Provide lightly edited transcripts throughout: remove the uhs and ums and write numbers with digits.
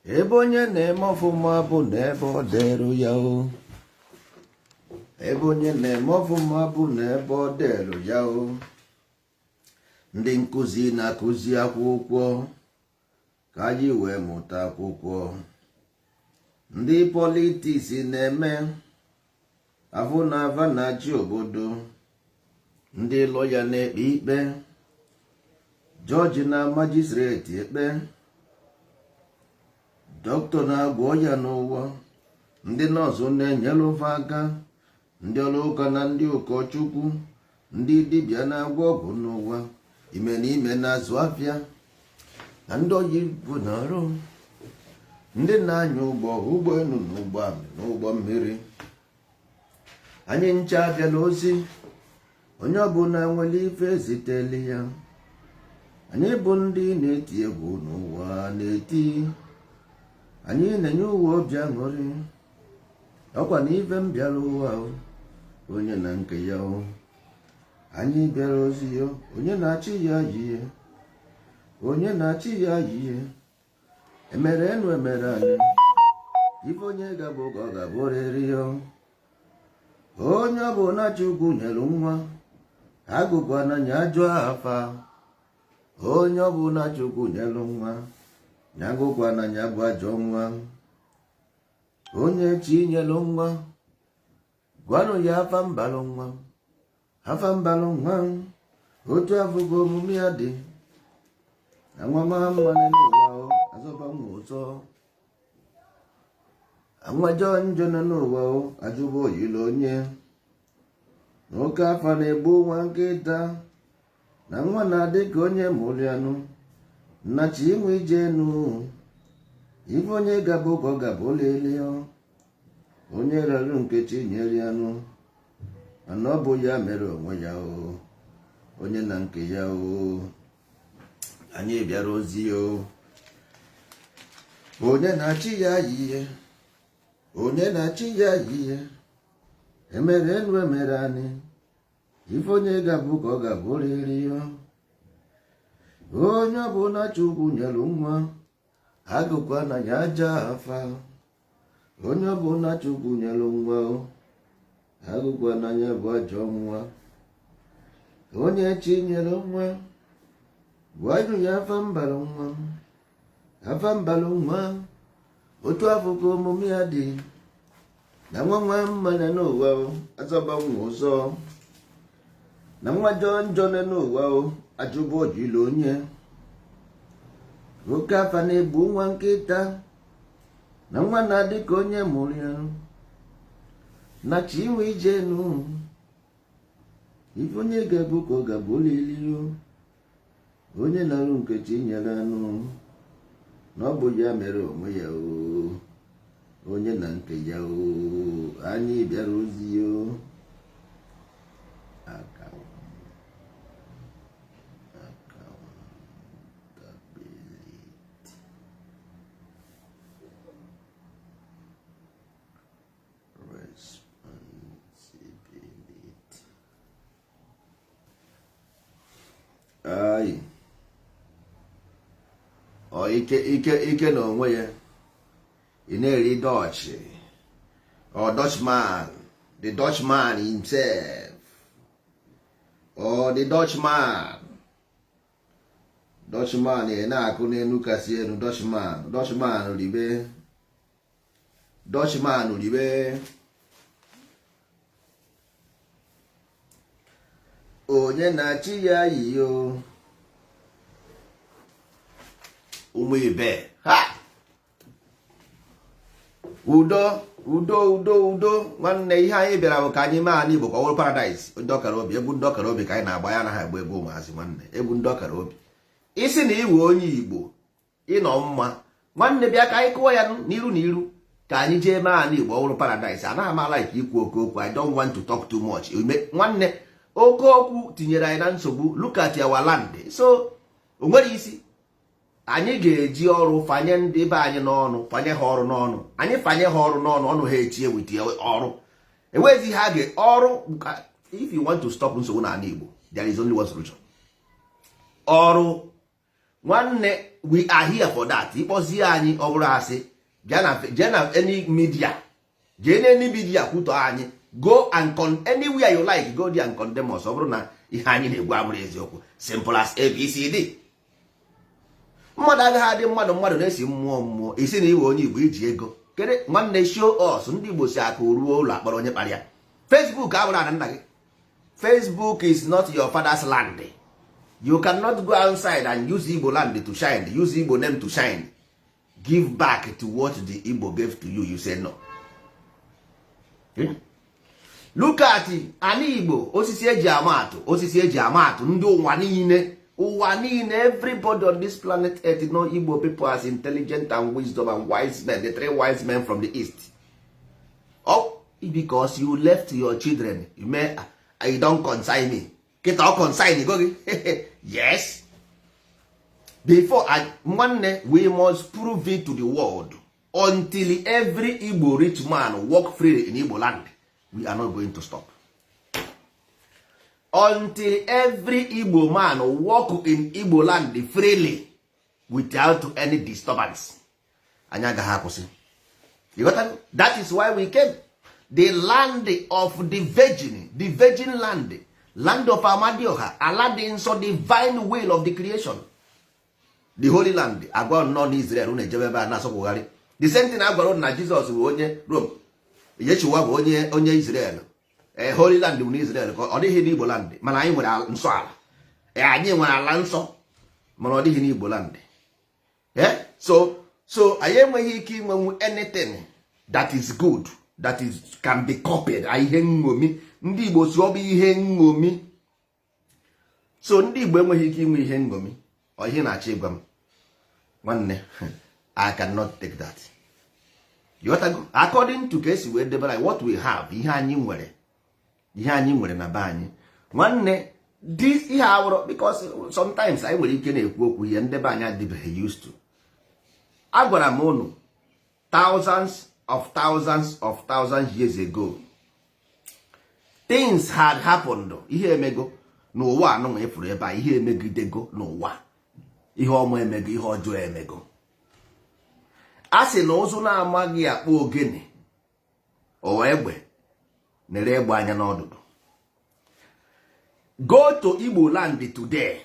Ebe onye na-eme ọfụma bụ n'ebe ọ dịrụ ya o. Ebe onye na-eme ọfụma bụ n'ebe ọ dịrụ ya o. Ndị nkụzi na-akụzi akwụkwọ ka anyị wee mụta akwụkwọ. Ndị politics na-eme afụ na ava na-achị obodo. Ndị lawyer na-ekpe ikpe, judge na magistrate ekpe, dọkịta na-agwọ ọya n'ụwa, ndị nọọsụ na-enyere ofe aka, ndị ọrụ ụka na ndị ụkọchukwu, ndị dibịa na-agwọ ọgwụ n'ụwa, ime na ime na-azụ afịa, na ndị oyibo na-arụ, ndị na-anya ụgbọ ụgbọelu na ụgbọ amị na ụgbọ mmiri. Anyị ncha abịala ozi, onye ọbụla nwere ife ziteli ya. Anyị bụ ndị na-eti egwu n'ụwa na-eti, anyị na-enye ụwa obi aṅụrị. Ọkwa na ife m bịara ụwa o, onye na nke ya o. Anyị bịara ozi ya, onye na-achị ya yie, onye na-achị ya yie. Emere enu emere anyị, ife onye ga-abụ ka ọ ga-abụrịrị ya. Onye ọ bụ na Chukwu nyere nwa, agụkwana nya ajọ afa. Onye ọ bụ na Chukwu nyere nwa, nya agụkwana nya bụ ajọ nwa. Onye chi nyere nwa, gwanụ ya afa mbalụ nwa, afa mbalụ nwa. Otu afụgo omume ya dị na nwa maa mma n'ụwa o, azọba nwa ụzọ. Nwa jọọ njọ nọ n'ụwa o, ajụba oyili onye. Na oke afa na-egbu nwa nkịta, na nwa na-adị ka onye mụrụ ya nụ. Nna chi inwe ije enu, ife onye gabụ ka ọ gabụ lele ya. Onye rara nke chi nyere ya nụ, mana ọ bụ ya mere onwe ya o, onye na nke ya o. Anyị bịara ozi o, onye na-achị ya yie, onye na-achị ya yie. Emere enu emere anyị, ife onye ga-abụ ka ọ ga-abụrịrị ya. Onye ọbụla Chukwu nyere nwa, agụkwa na ya aja afa. Onye ọbụla Chukwu nyere nwa o, agụkwa na ya bụ ajọ nwa. Onye chi nyere nwa, gwanụ ya afa mbalụ nwa, afa mbalụ nwa. Otu afọ ka omume ya dị na nwa nwa mmanya n'ụwa o, azọba nwa ụzọ. Na nwa jọọ njọ n'ụwa o, ajụba ojili onye. Oke afa na-egbu nwa nkịta, na nwa na-adị ka onye mụrụ ya. Na chi inwe ije enu, ife onye ga-abụ ka ọ ga-abụ olili o. Onye na-arụ nke chi nyere anụ, na ọ bụ ya mere onwe ya o, onye na nke ya o. Anyị bịara ozi o. Accountability, responsibility. Ayi ọ ike ike ike na onwe ya, ị na-eri Dutch or Dutchman, the Dutchman himself or the Dutchman. Dutchman ị na-akụ n'elu kasị elu. Dutchman, Dutchman ribe, Dutchman ribe. Onye na-achị ya yi o. Ụmụ ibe ha, udo, udo, udo, udo. Nwanne, ihe anyị bịara bụ ka anyị mee ala Igbo ka ọ bụrụ paradise. Ndị ọkara obi, egwu ndị ọkara obi ka anyị na-agba ya. Anaghị agba egwu ụmụazị. Nwanne, egwu ndị ọkara obi. Isi na iwe onye Igbo ịnọ mma, nwanne, bịa ka anyị kụọ ya n'iru n'iru, ka anyị jee mee ala Igbo ọ bụrụ paradise. Anaghị m ala ike ikwu oke okwu. I don't want to talk too much. Nwanne, oke okwu tinyere anyị na nsogbu. Look at our land. So o nwere isi anyị ga-eji ọrụ fanye ndị be anyị n'ọnụ, fanye ha ọrụ n'ọnụ. Anyị fanye ha ọrụ n'ọnụ, ọnụ ha echie with ọrụ. Enweghịzi ha ga ọrụ. If you want to stop nsogbu n'ala Igbo, there is only one solution: ọrụ. Nwanne, We are here for that. Ịkpọzie anyị, ọ bụrụ asị, bịa na, jee na any media, jee na any media kwutọ anyị. Go and con anywhere you like, go there and condemn us. Ọ bụrụ na ihe anyị na-egwu abụrụ eziokwu, simple as ABCD. Mmadụ agaghị adị mmadụ, mmadụ na-esi mmụọ mmụọ. Isi na iwe onye Igbo iji ego kere nwanne, show us. Ndị Igbo si akụ ruo ụlọ akpọrọ onye kpara ya. Facebook abụrụ ana nna gị. Facebook is not your father's land. You cannot go outside and use Igbo land to shine, use Igbo name to shine. Give back to what the Igbo gave to you. You say no. Look at ana Igbo, osisi eji ama atụ, osisi eji ama atụ ndị ụwa niile, ụwa niile. Everybody on this planet Earth know Igbo people as intelligent and wisdom and wise men, the three wise men from the east. Oh, because you left your children, you may, you don't consign me. Kịta ọ consign go gị. Yes, before I, nwanne, we must prove it to the world. Until every Igbo rich man walk freely in Igbo land, we are not going to stop. Until every Igbo man walk in Igbo land freely without any disturbance, anyị agaghị akwụsị. You got that? That is why we came. The land of the virgin, the virgin land, land of Amadioha, ala dị nsọ, divine will of the creation, the holy land. Agwa nọ n'Israel, unu ejebe ebe a na-asọkwụgharị. The same thing a gwara unu na Jizọs bụ onye Rome, Yeshua bụ onye Israel. Holy land bụ n'Israel ka ọ dịghị n'Igbo land. Mana anyị nwere nsọ ala. Anyị nwere ala nsọ, mana ọ dịghị n'Igbo land. So anyị enweghị ike inwenwu anything that is good, that is can be copied. Ihe nṅomi, ndị Igbo si ọ bụ ihe nṅomi. So ndị Igbo enweghị ike inwe ihe nṅomi. Ọ ihe na-achọ ịgwa m, nwanne, I cannot take that. You got to go. According to ka esi wee debere anyị what we have, ihe anyị nwere, ihe anyị nwere na be anyị, nwanne, this ihe awụrụ, because sometimes anyị nwere ike na-ekwu okwu ihe ndị be anyị adịbeghị used to. Agwara m unu, thousands of thousands of thousands years ago, things had happened. Ihe emego n'ụwa anụnwa efuru ebe a, ihe emegidego n'ụwa, ihe ọma emego, ihe ọjọọ emego. A sị na ụzụ na-amaghị akpọ ogene ọwa egbe nere egbe anya n'ọdụdụ. Go to Igbo land today,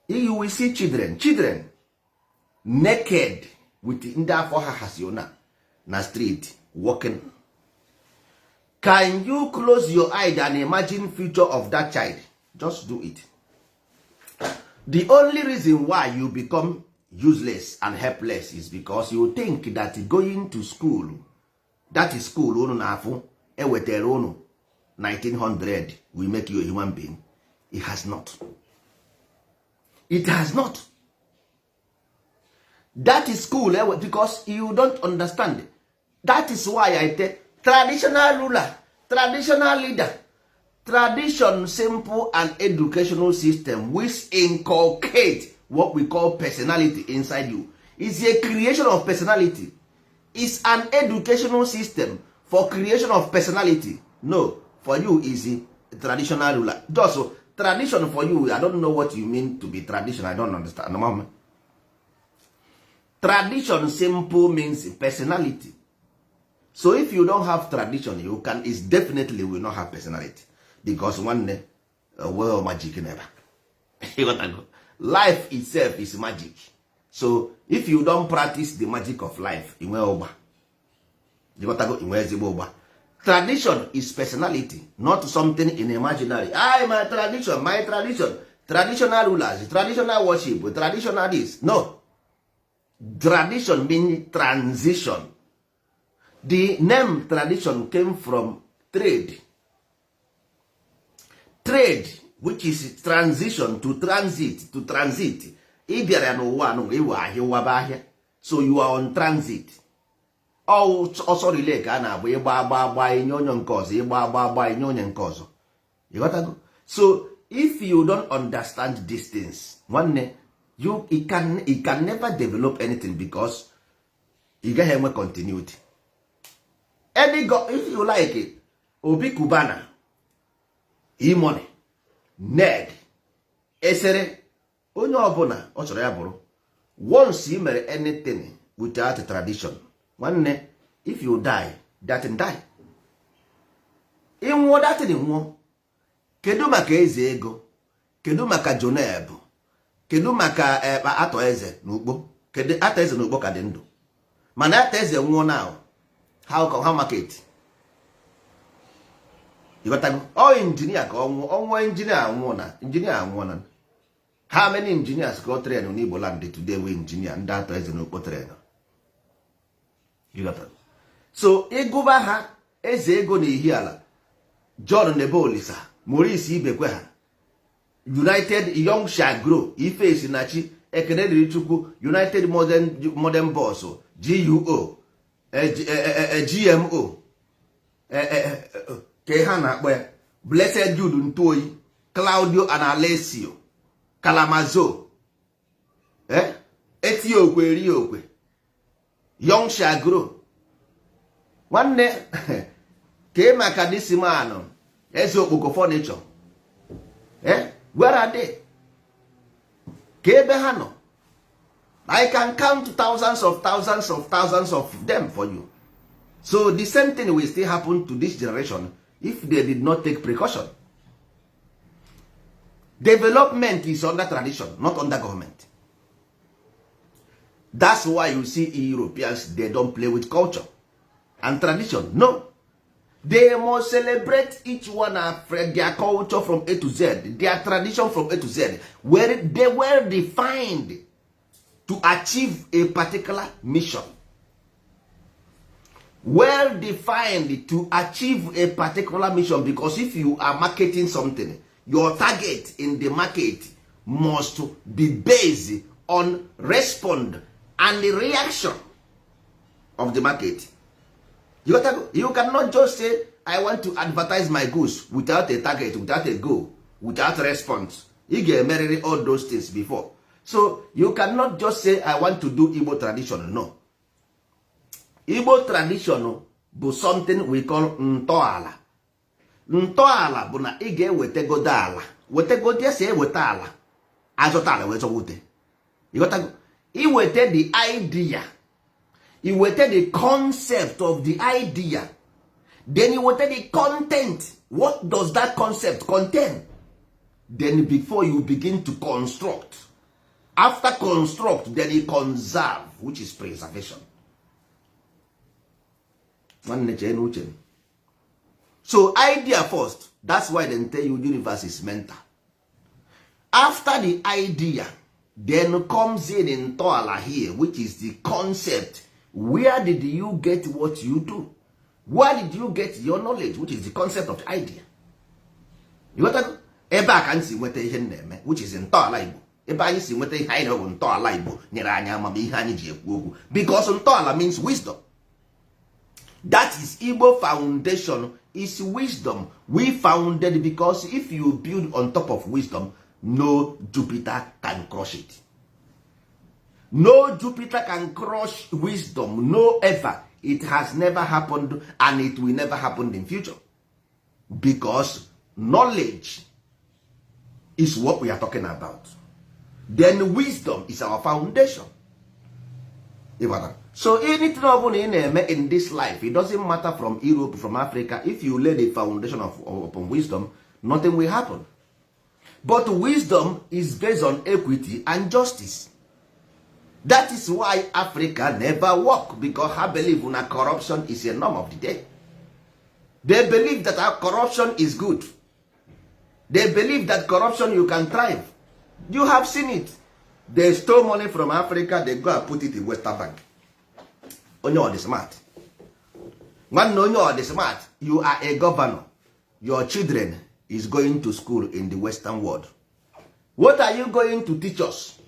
you will see children, children naked with ndị afọ ha hasiona na street walking. Can you close your eye and imagine future of that child? Just do it. The only reason why you become useless and helpless is because you think that going to school, that is school unu na-afụ ewetara unu 1900, will make you a human being. It has not. It has not. That is school, because you don't understand. That is why I tell traditional ruler, traditional leader, tradition simple and educational system which inculcate what we call personality inside you, is a creation of personality. Is an educational system for creation of personality. No, for you is a traditional ruler, just tradition for you. I don't know what you mean to be tradition. I don't understand. No, tradition simple means personality. So if you don't have tradition, you can is definitely will not have personality, because nwanne, well, magic never. Life itself is magic. So if you don't practice the magic of life, inwe ụgba, ịghọtago, inwe ezigbo ụgba. Tradition is personality, not something in imaginary. I my tradition, my tradition, traditional rulers, traditional worship, traditional this. No, tradition mean transition. The name tradition came from trade, trade which is transition, to transit, to transit. Ị bịara n'ụwa anụ iwe ahịa, ụwa bụ ahịa. So you are on transit. Ọsọ relay ka a na-agba, ịgba agba agba inye onye nke ọzọ, ịgba agba agba inye onye nke ọzọ. Ịghọtago? So if you don't understand these things, nwanne, you can never develop anything, because ị gaghị enwe continuity. Any go, if you like, Obi Cubana, E-Money, Ned Esere, Onye ọbụla ọ chọrọ ya bụrụ, once you mere anything without tradition, nwanne, if you die, that thing die. Ịnwụọ, that thing nwụọ. Kedu maka eze ego? Kedu maka Joneb? Kedu maka ekpa atọ eze na Ukpo? Kedu atọ eze na Ukpo ka dị ndụ? Mana atọ eze nwụọ now, how come, how market? Ịghọtago? Ọ injinia ka ọ nwụọ, ọ nwụọ, injinia anwụọ na injinia anwụọ na. How many engineers ka ọ train n'Igbo land today? We engineer ndị atọ eze na Ukpo train. Ịghọtago? So ịgụba ha, eze ego na Ihiala, John Nebolisa, Maurice Ibekwe, ha United Young Shall Grow, Ifesi na Chi, Ekene Dịrị Chukwu, United Modern Boss, GUO, GMO, ka ha na-akpọ ya, Blessed Jude Ntuoyi, Claudio Analesio Kalamazo, Etiokwe Eriokwe, Young Shall Grow. Nwanne, kee maka this man, eze okpoko furniture, eh, where are they? Ka ebe ha nọ? I can count thousands of thousands of thousands of them for you. So the same thing will still happen to this generation if they did not take precaution. Development is under tradition, not under government. That's why you see Europeans, they don't play with culture and tradition. No, they must celebrate each one of their culture from A to Z, their tradition from A to Z, where they were defined to achieve a particular mission, well defined to achieve a particular mission. Because if you are marketing something, your target in the market must be based on respond and the reaction of the market. You got to, you cannot just say, "I want to advertise my goods," without a target, without a goal, without response. Ị ga-emerịrị all those things before. So you cannot just say, "I want to do Igbo tradition." No, Igbo tradition bụ something we call ntọala. Ntọala bụ na ị ga-ewetagodo ala, wetagodo esi eweta ala, azụta ala wee chọwa ute. Ịghọtago? Iweta the idea, iweta the concept of the idea, then iweta the content. What does that concept contain? Then before you begin to construct, after construct, then you conserve, which is preservation. Nwanne, chee n'uche. So idea first. That's why they tell you universe is mental. After the idea, then comes in ntọala here, which is the concept. Where did you get what you do? Where did you get your knowledge, which is the concept of the idea? You got that? Ebe a ka m si nweta ihe m na-eme, which is ntọala Igbo. Ebe anyị si nweta ihe anyị na bụ ntọala Igbo nyere anyị amamihe anyị ji ekwu okwu, because ntọala means wisdom. That is Igbo foundation is wisdom we founded, because if you build on top of wisdom, no Jupiter can crush it. No Jupiter can crush wisdom. No, ever. It has never happened and it will never happen in future, because knowledge is what we are talking about. Then wisdom is our foundation. Ịghọtara? So anything ọ bụla ị na-eme in this life, it doesn't matter from Europe, from Africa, if you lay the foundation upon wisdom, nothing will happen. But wisdom is based on equity and justice. That is why Africa never work, because ha believe na corruption is a norm of the day. They believe that our corruption is good. They believe that corruption, you can thrive. You have seen it. They stole money from Africa, they go and put it in Western bank. Onye ọ dị smart, nwanne, onye ọ dị smart. You are a governor, your children is going to school in the Western world. What are you going to teach us?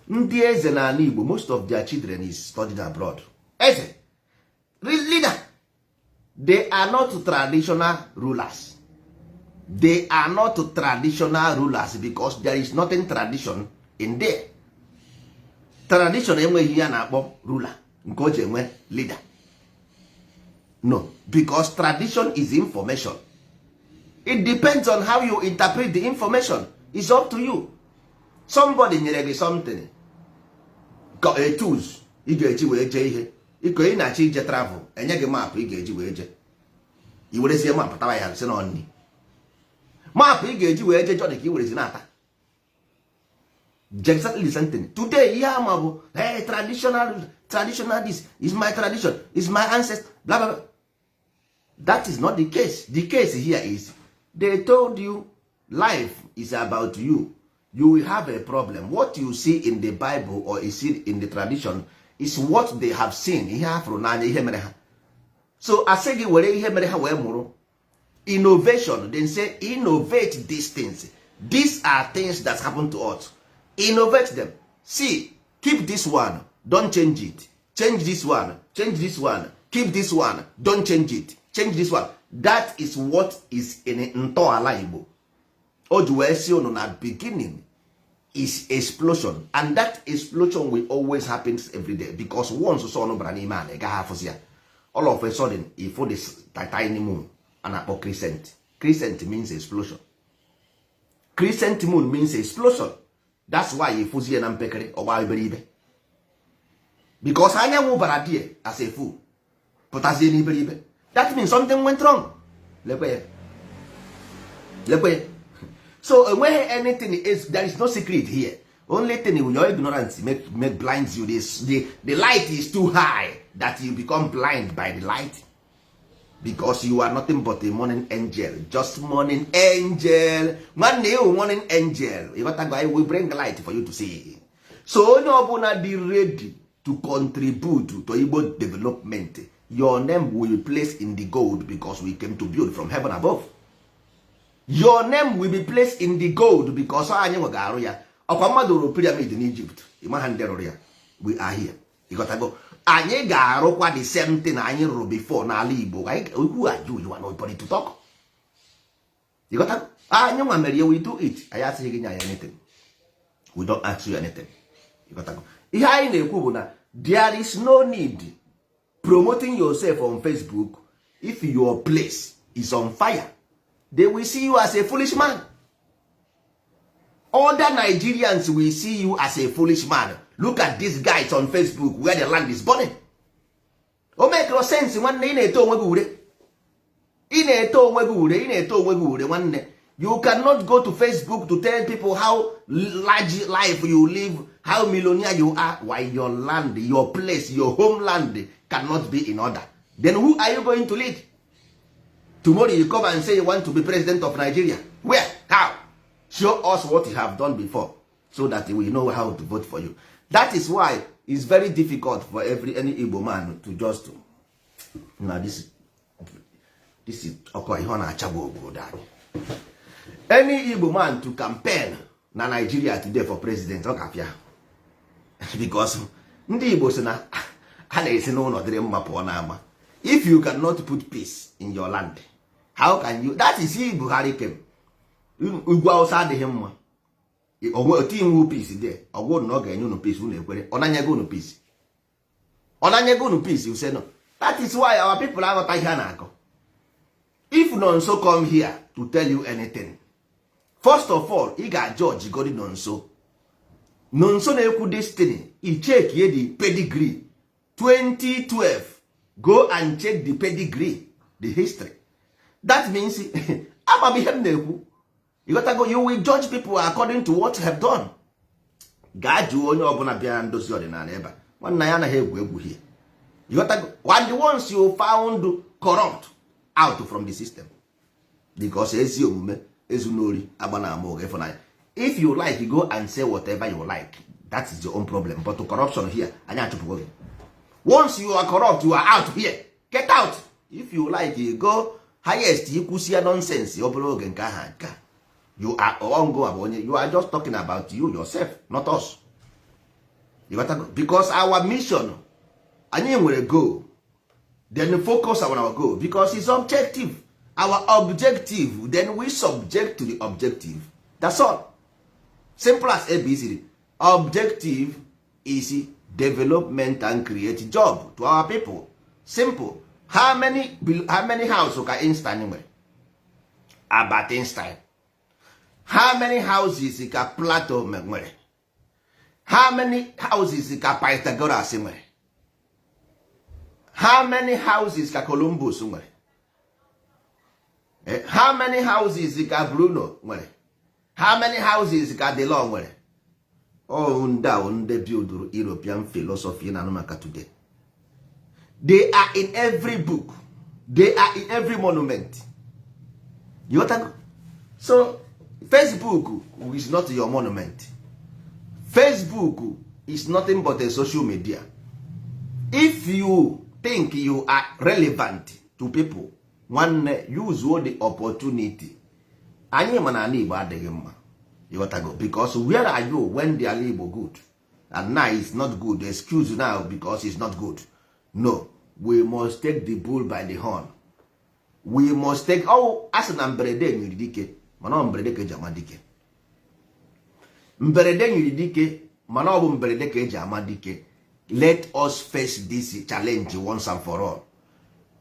Ndị eze na ala Igbo, most of their children is studying abroad. Eze leader, they are not traditional rulers. They are not traditional rulers because there is nothing tradition in there. Tradition enweghị ya na-akpọ ruler nke o ji enwe leader. No, because tradition is information. It depends on how you interpret the information. It's up to you. Somebody nyere gị something, a tools ị ga-eji wee jee ihe. Iko ị na-achọ ije travel, enye gị map ị ga-eji wee jee. I werezie map tawa ya, sị na nni map ị ga-eji wee jee journey ka ị werezi na-ata. Exactly the same thing today. Ihe ama bụ, hey, traditional, traditional, this is my tradition, is my ancestor, blah, blah, blah. That is not the case. The case here is they told you life is about you. You will have a problem. What you see in the Bible or you see in the tradition is what they have seen, ihe ha fụrụ n'anya, ihe mere ha. So asị gị were ihe mere ha wee mụrụ innovation. Then say innovate these things. These are things that happen to us. Innovate them. See, keep this one, don't change it. Change this one, change this one. Keep this one, don't change it. Change this one. That is what is in ntọala Igbo. O ji wee si unu na beginning is explosion, and that explosion will always happen every day, because once sun bara n'ime ala, ị gaghị afụzi ya. All of a sudden ifo this tiny moon a na-akpọ crescent. Crescent means explosion. Crescent moon means explosion. That's why ịfụzie na mpekere ọgba iberibe, because anyanwụ bara die as a fool, pụtazie n'iberibe. That means something went wrong. Lekwe ya, lekwe ya. So enweghị anything is, there is no secret here. Only thing, your ignorance make blinds you. The light is too high that you become blind by the light, because you are nothing but a morning angel, just morning angel. Nwanne, you morning angel, ịghọtago? I will bring light for you to see. So onye ọbụla dị ready to contribute to Igbo development, your name will be placed in the gold, because we came to build from heaven above. Your name will be placed in the gold, because anyị nwe ga-arụ ya. Ọkwa mmadụ rụrụ pyramid n'Egypt, ịma ha ndị rụrụ ya? We are here, ịghọtago? Anyị ga-arụkwa the same thing anyị rụrụ before n'ala Igbo. Who are you? You are nobody to talk, ịghọtago? Anyị nwa mere ya, we do it. Anyị asịghị gị nye anyị anything. We don't ask you anything, ịghọtago? Ihe anyị na-ekwu bụ na there is no need promoting yourself on Facebook if your place is on fire. They will see you as a foolish man. Other Nigerians will see you as a foolish man. Look at these guys on Facebook where the land is burning. O make no sense. Nwanne, ị na-eto onwe gị ure, ị na-eto onwe gị ure, ị na-eto onwe gị ure. Nwanne, you cannot go to Facebook to tell people how large life you live, how millionaire you are, while your land, your place, your homeland cannot be in order. Then who are you going to lead? Tomorrow you come and say you want to be president of Nigeria. Where? How? Show us what you have done before, so that we know how to vote for you. That is why it's very difficult for every any Igbo man to just na this is ọkọ ihe ọ na-achagbu obodo anyị. Any Igbo man to campaign na Nigeria today for president, ọ ga-afịa, because ndị Igbo si na a na-esi n'ụlọ dịrị mma pụọ n'ama. If you cannot put peace in your land, how can you? That is if Buhari came. Ugwu Awụsa adịghị mma, otu iwu peace there. Ọgwụ na ọ ga-enye unu peace, unu ekwere? Ọ na-anyego unu peace? Ọ na-anyego unu peace? You say no. That is why our people aghọta ihe a na-akọ. If Nonso come here to tell you anything, first of all, ị ga-judge godi Nonso. Nonso na-ekwu destiny, i check ye the pedigree. 2012, go and check the pedigree, the history. That means ama m ihe m na-ekwu, ịghọtago? You will judge people according to what you have done. Gaa jụọ onye ọbụla bịara ndozi ọdịnala ebe a. Nwanna ya anaghị egwu egwu here, ịghọtago? And once you found corrupt, out from the system, because ezi omume ezunori agba na ama oge ịfụnanya. If you like, go and say whatever you like, that is your own problem. But to corruption here, anyị achụpụgo gị. Once you are corrupt, you are out here. Get out. If you like, you go highest, ikwusia nonsense obere oge nke aha nke a. You are ongo bụ onye, you are just talking about you yourself, not us. You got to go. Because our mission, anyị nwere goal, then focus on our goal, because it's objective, our objective. Then we subject to the objective. That's all, simple as ABCD. Objective is development and create job to our people. Simple. How many house ka Einstein nwere? Albert Einstein. How many houses ka Plato nwere? How many houses ka Pythagoras nwere? How many houses ka Columbus nwere? How many houses ka Bruno nwere? How many houses ka Delon nwere? Oh, ndị a ndị builduru European philosophy na anụ maka today. They are in every book, they are in every monument. You got to? So Facebook is not your monument. Facebook is nothing but a social media. If you think you are relevant to people, nwanne, use the opportunity. Anyị ma na ala Igbo adịghị mma. You got to go, because where are you when the ala Igbo good? And now it's not good. Excuse now, because it's not good. No, we must take the bull by the horn. We must take, oh, a sị na mberede nyiri dike, mana ọ mberede ka eji ama dike. Mberede nyiri dike, mana ọ bụ mberede ka eji ama dike. Let us face this challenge once and for all.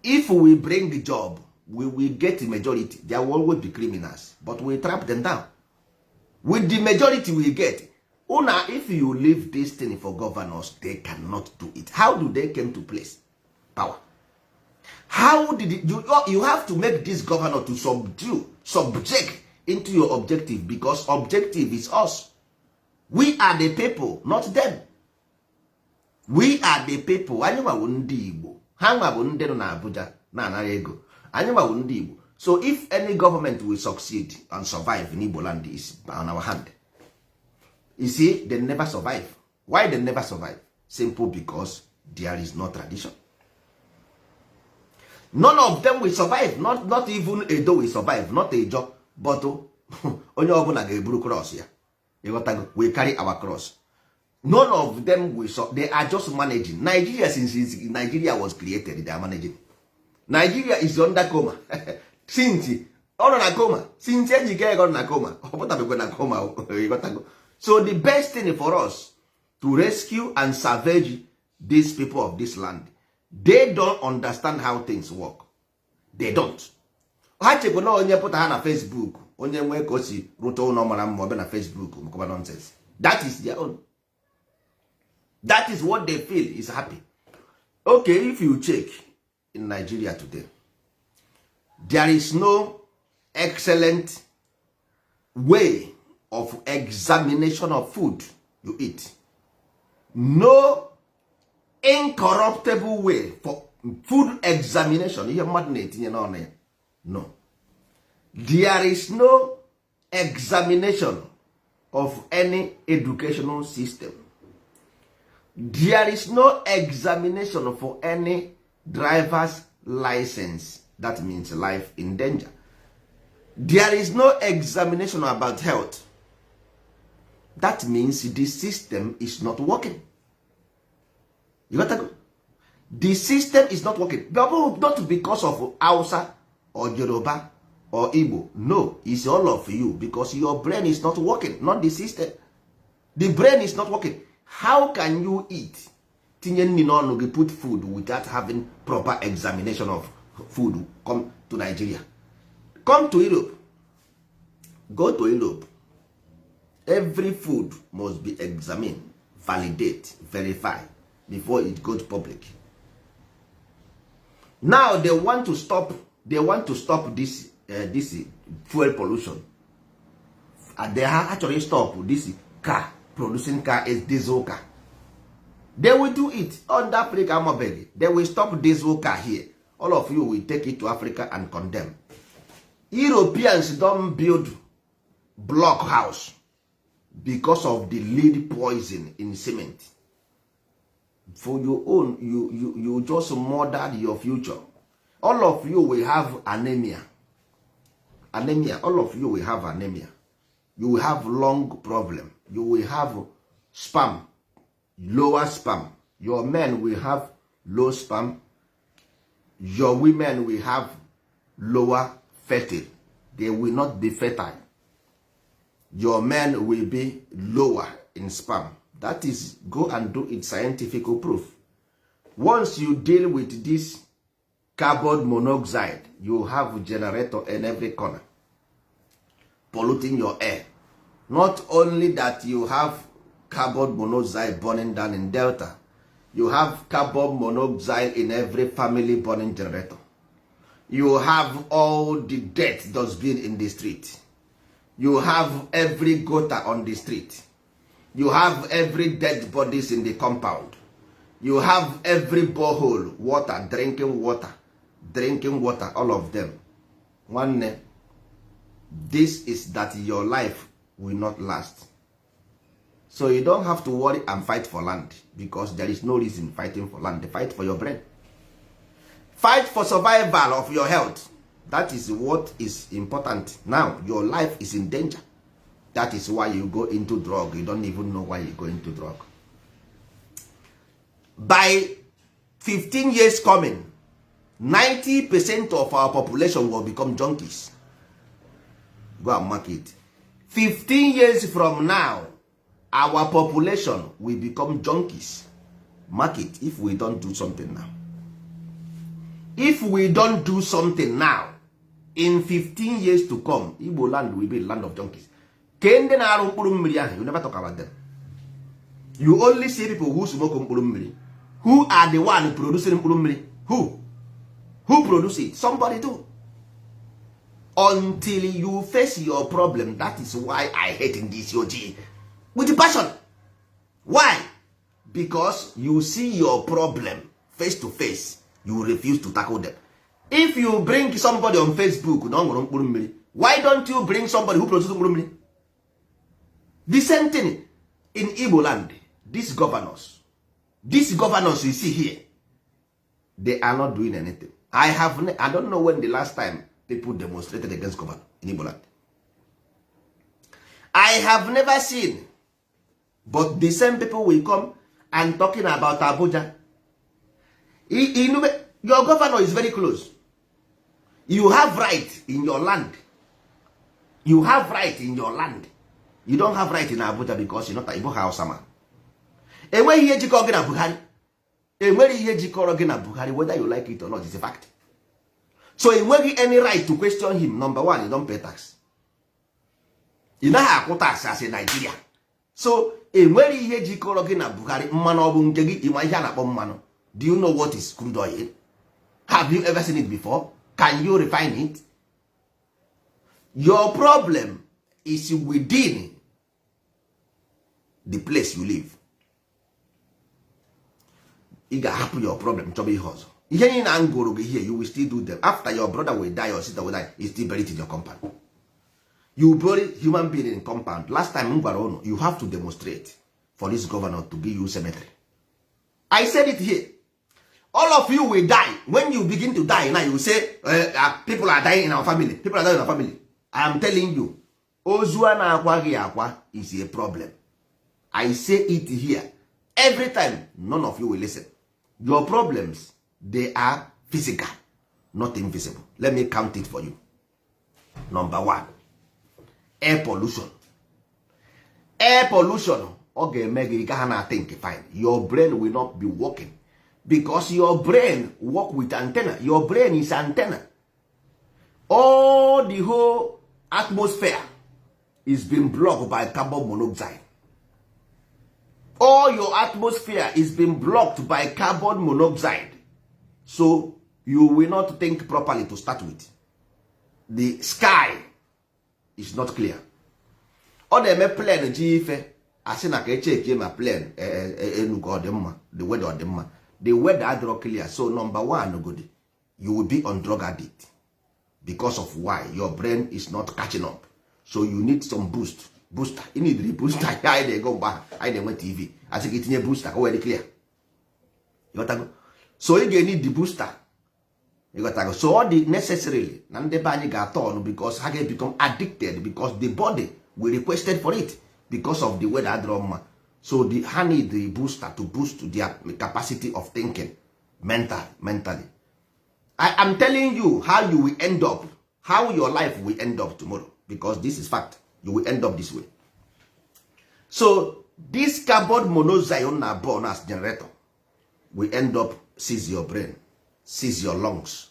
If we bring the job, we will get majority. There will always be criminals, but we trap them down with the majority we get. Una, if you leave this thing for governors, they cannot do it. How do they came to place power? How did it, you have to make this governor to subdue, subject into your objective, because objective is us. We are the people, not them. We are the people. Anyị nwawo ndị Igbo. Ha nwa bụ ndị nọ na Abuja na-anara ego. Anyị nwawo ndị Igbo. So if any government will succeed and survive in Igbo land, is on our hand. You see, they never survive. Why they never survive? Simple, because there is no tradition. None of them will survive. Not even Edo will survive, not Ijo, but onye ọbụla ga-eburu cross ya. Ịghọtago? We carry our cross. None of them will so they are just managing Nigeria. Since Nigeria was created, they are managing Nigeria. Is under coma since ọ nọ na coma, since ejike ego na coma, ọ pụtabekwa na coma. Ịghọtago? So the best thing for us to rescue and salvage these people of this land, they don't understand how things work. They don't. Ha chekwa na onye pụta ha na Facebook, onye nwee ka o si rụta ụlọ mara mma, ọbịa na Facebook mkọba nonsense. That is their own. That is what they feel is happy. Okay, if you check in Nigeria today, there is no excellent way of examination of food you eat, no incorruptible way for food examination, ihe mmadụ na-etinye n'ọnụ ya. No, there is no examination of any educational system. There is no examination for any driver's license. That means life in danger. There is no examination about health. That means the system is not working. You got to go. The system is not working, but not because of Hausa or Yoruba or Igbo. No, it's all of you, because your brain is not working, not the system. The brain is not working. How can you eat, tinye nri n'ọnụ gị, put food without having proper examination of food come to Nigeria? Come to Europe, go to Europe, every food must be examined, validate, verify before it go to public. Now they want to stop, they want to stop this fuel pollution, and they are actually stop this car producing, car is diesel car. They will do it under Africa. Amabeghị, they will stop diesel car here. All of you will take it to Africa and condemn. Europeans don build block house because of the lead poison in cement. For your own, you just murdered your future. All of you will have anemia, anemia. All of you will have anemia. You will have lung problem. You will have sperm, lower sperm. Your men will have low sperm. Your women will have lower fertile. They will not be fertile. Your men will be lower in sperm. That is, go and do it, scientific proof. Once you deal with this carbon monoxide, you have generator in every corner polluting your air. Not only that, you have carbon monoxide burning down in Delta. You have carbon monoxide in every family burning generator. You have all the death dustbin in the street. You have every gutter on the street. You have every dead bodies in the compound. You have every borehole water, drinking water, drinking water, all of them. Nwanne, this is that your life will not last. So you don't have to worry and fight for land, because there is no reason fighting for land. Fight for your brain, fight for survival of your health. That is what is important now. Your life is in danger. That is why you go into drug. You don't even know why you go into drug. By 15 years coming, 90% of our population will become junkies. Go and mark it. 15 years from now, our population will become junkies. Mark it. If we don't do something now, if we don't do something now, in 15 years to come, Igbo land will be land of junkies. Ke ndị na-arụ mkpụrụ mmiri ahụ, you never talk about them. You only see people who smoke mkpụrụ mmiri. Who are the one producing mkpụrụ mmiri? Who produce it? Somebody do. Until you face your problem. That is why I hate ndị isi ojii with passion. Why? Because you see your problem face to face, you refuse to tackle them. If you bring somebody on Facebook na ọ ṅụrụ mkpụrụ mmiri, why don't you bring somebody who produce mkpụrụ mmiri? The same thing in Igbo land. These governors you see here, they are not doing anything. I don't know when the last time people demonstrated against governor in Igbo land. I have never seen. But the same people will come and talking about Abuja. Your governor is very close. You have right in your land. You have right in your land. You don't have right in Abuja because you're not a Igbo Hausa man. Enweghị ihe jikọrọ gị na Buhari. Enweghị ihe jikọrọ gị na Buhari, whether you like it or not, it's a fact. So enweghị any right to question him. Number one, you don't pay tax. Ị naghị akwụ tax as a Nigeria. So enwere ihe jikọrọ gị na Buhari. Mmanụ ọ bụ nke gị? Ịma ihe a na-akpọ mmanụ? Do you know what is crude oil? Have you ever seen it before? Can you refine it? Your problem is within the place you live. Ị ga-ahapụ your problem, chọba ihe ọzọ. Ihe niile na ngụrụ gị here, you will still do them. After your brother will die or sister will die, you still bury it in your compound. You bury human being in compound. Last time m gwara unu, you have to demonstrate for this governor to give you cemetery. I said it here. All of you will die. When you begin to die now, you say, people are dying in our family, people are dying in our family. I am telling you, ozu a na-akwa gị akwa is a problem. I say it here every time. None of you will listen. Your problems, they are physical, not invisible. Let me count it for you. Number one, air pollution. Air pollution, ọ ga-eme gị gaa na think fine. Your brain will not be working because your brain work with antenna. Your brain is antenna. All the whole atmosphere is being blocked by carbon monoxide. All your atmosphere is being blocked by carbon monoxide, so you will not think properly. To start with, the sky is not clear. Ọ na-eme plane ji ife asị na ka echekie ma plane enu ka ọ dị mma. The weather ọ dị mma, the weather adịrọ clear. So number one godi, you will be on drug addict. Because of why? Your brain is not catching up, so you need some boost, booster. You need booster. Anyị na-ego mgbe ahụ anyị na-enwe TV, asị gị tinye booster ka o wee dị clear. Ịghọtago? So ị ga-need the booster. Ịghọtago? So ọ dị necessarily na ndị be anyị ga-atọ ọnụ because ha ga-become addicted, because the body will requested for it because of the weather adịrọ mma. So ha need the booster to boost their capacity of thinking mentally. I am telling you how you will end up, how your life will end up tomorrow, because this is fact. You will end up this way. So this carbon monoxide na burn as generator will end up seize your brain, seize your lungs.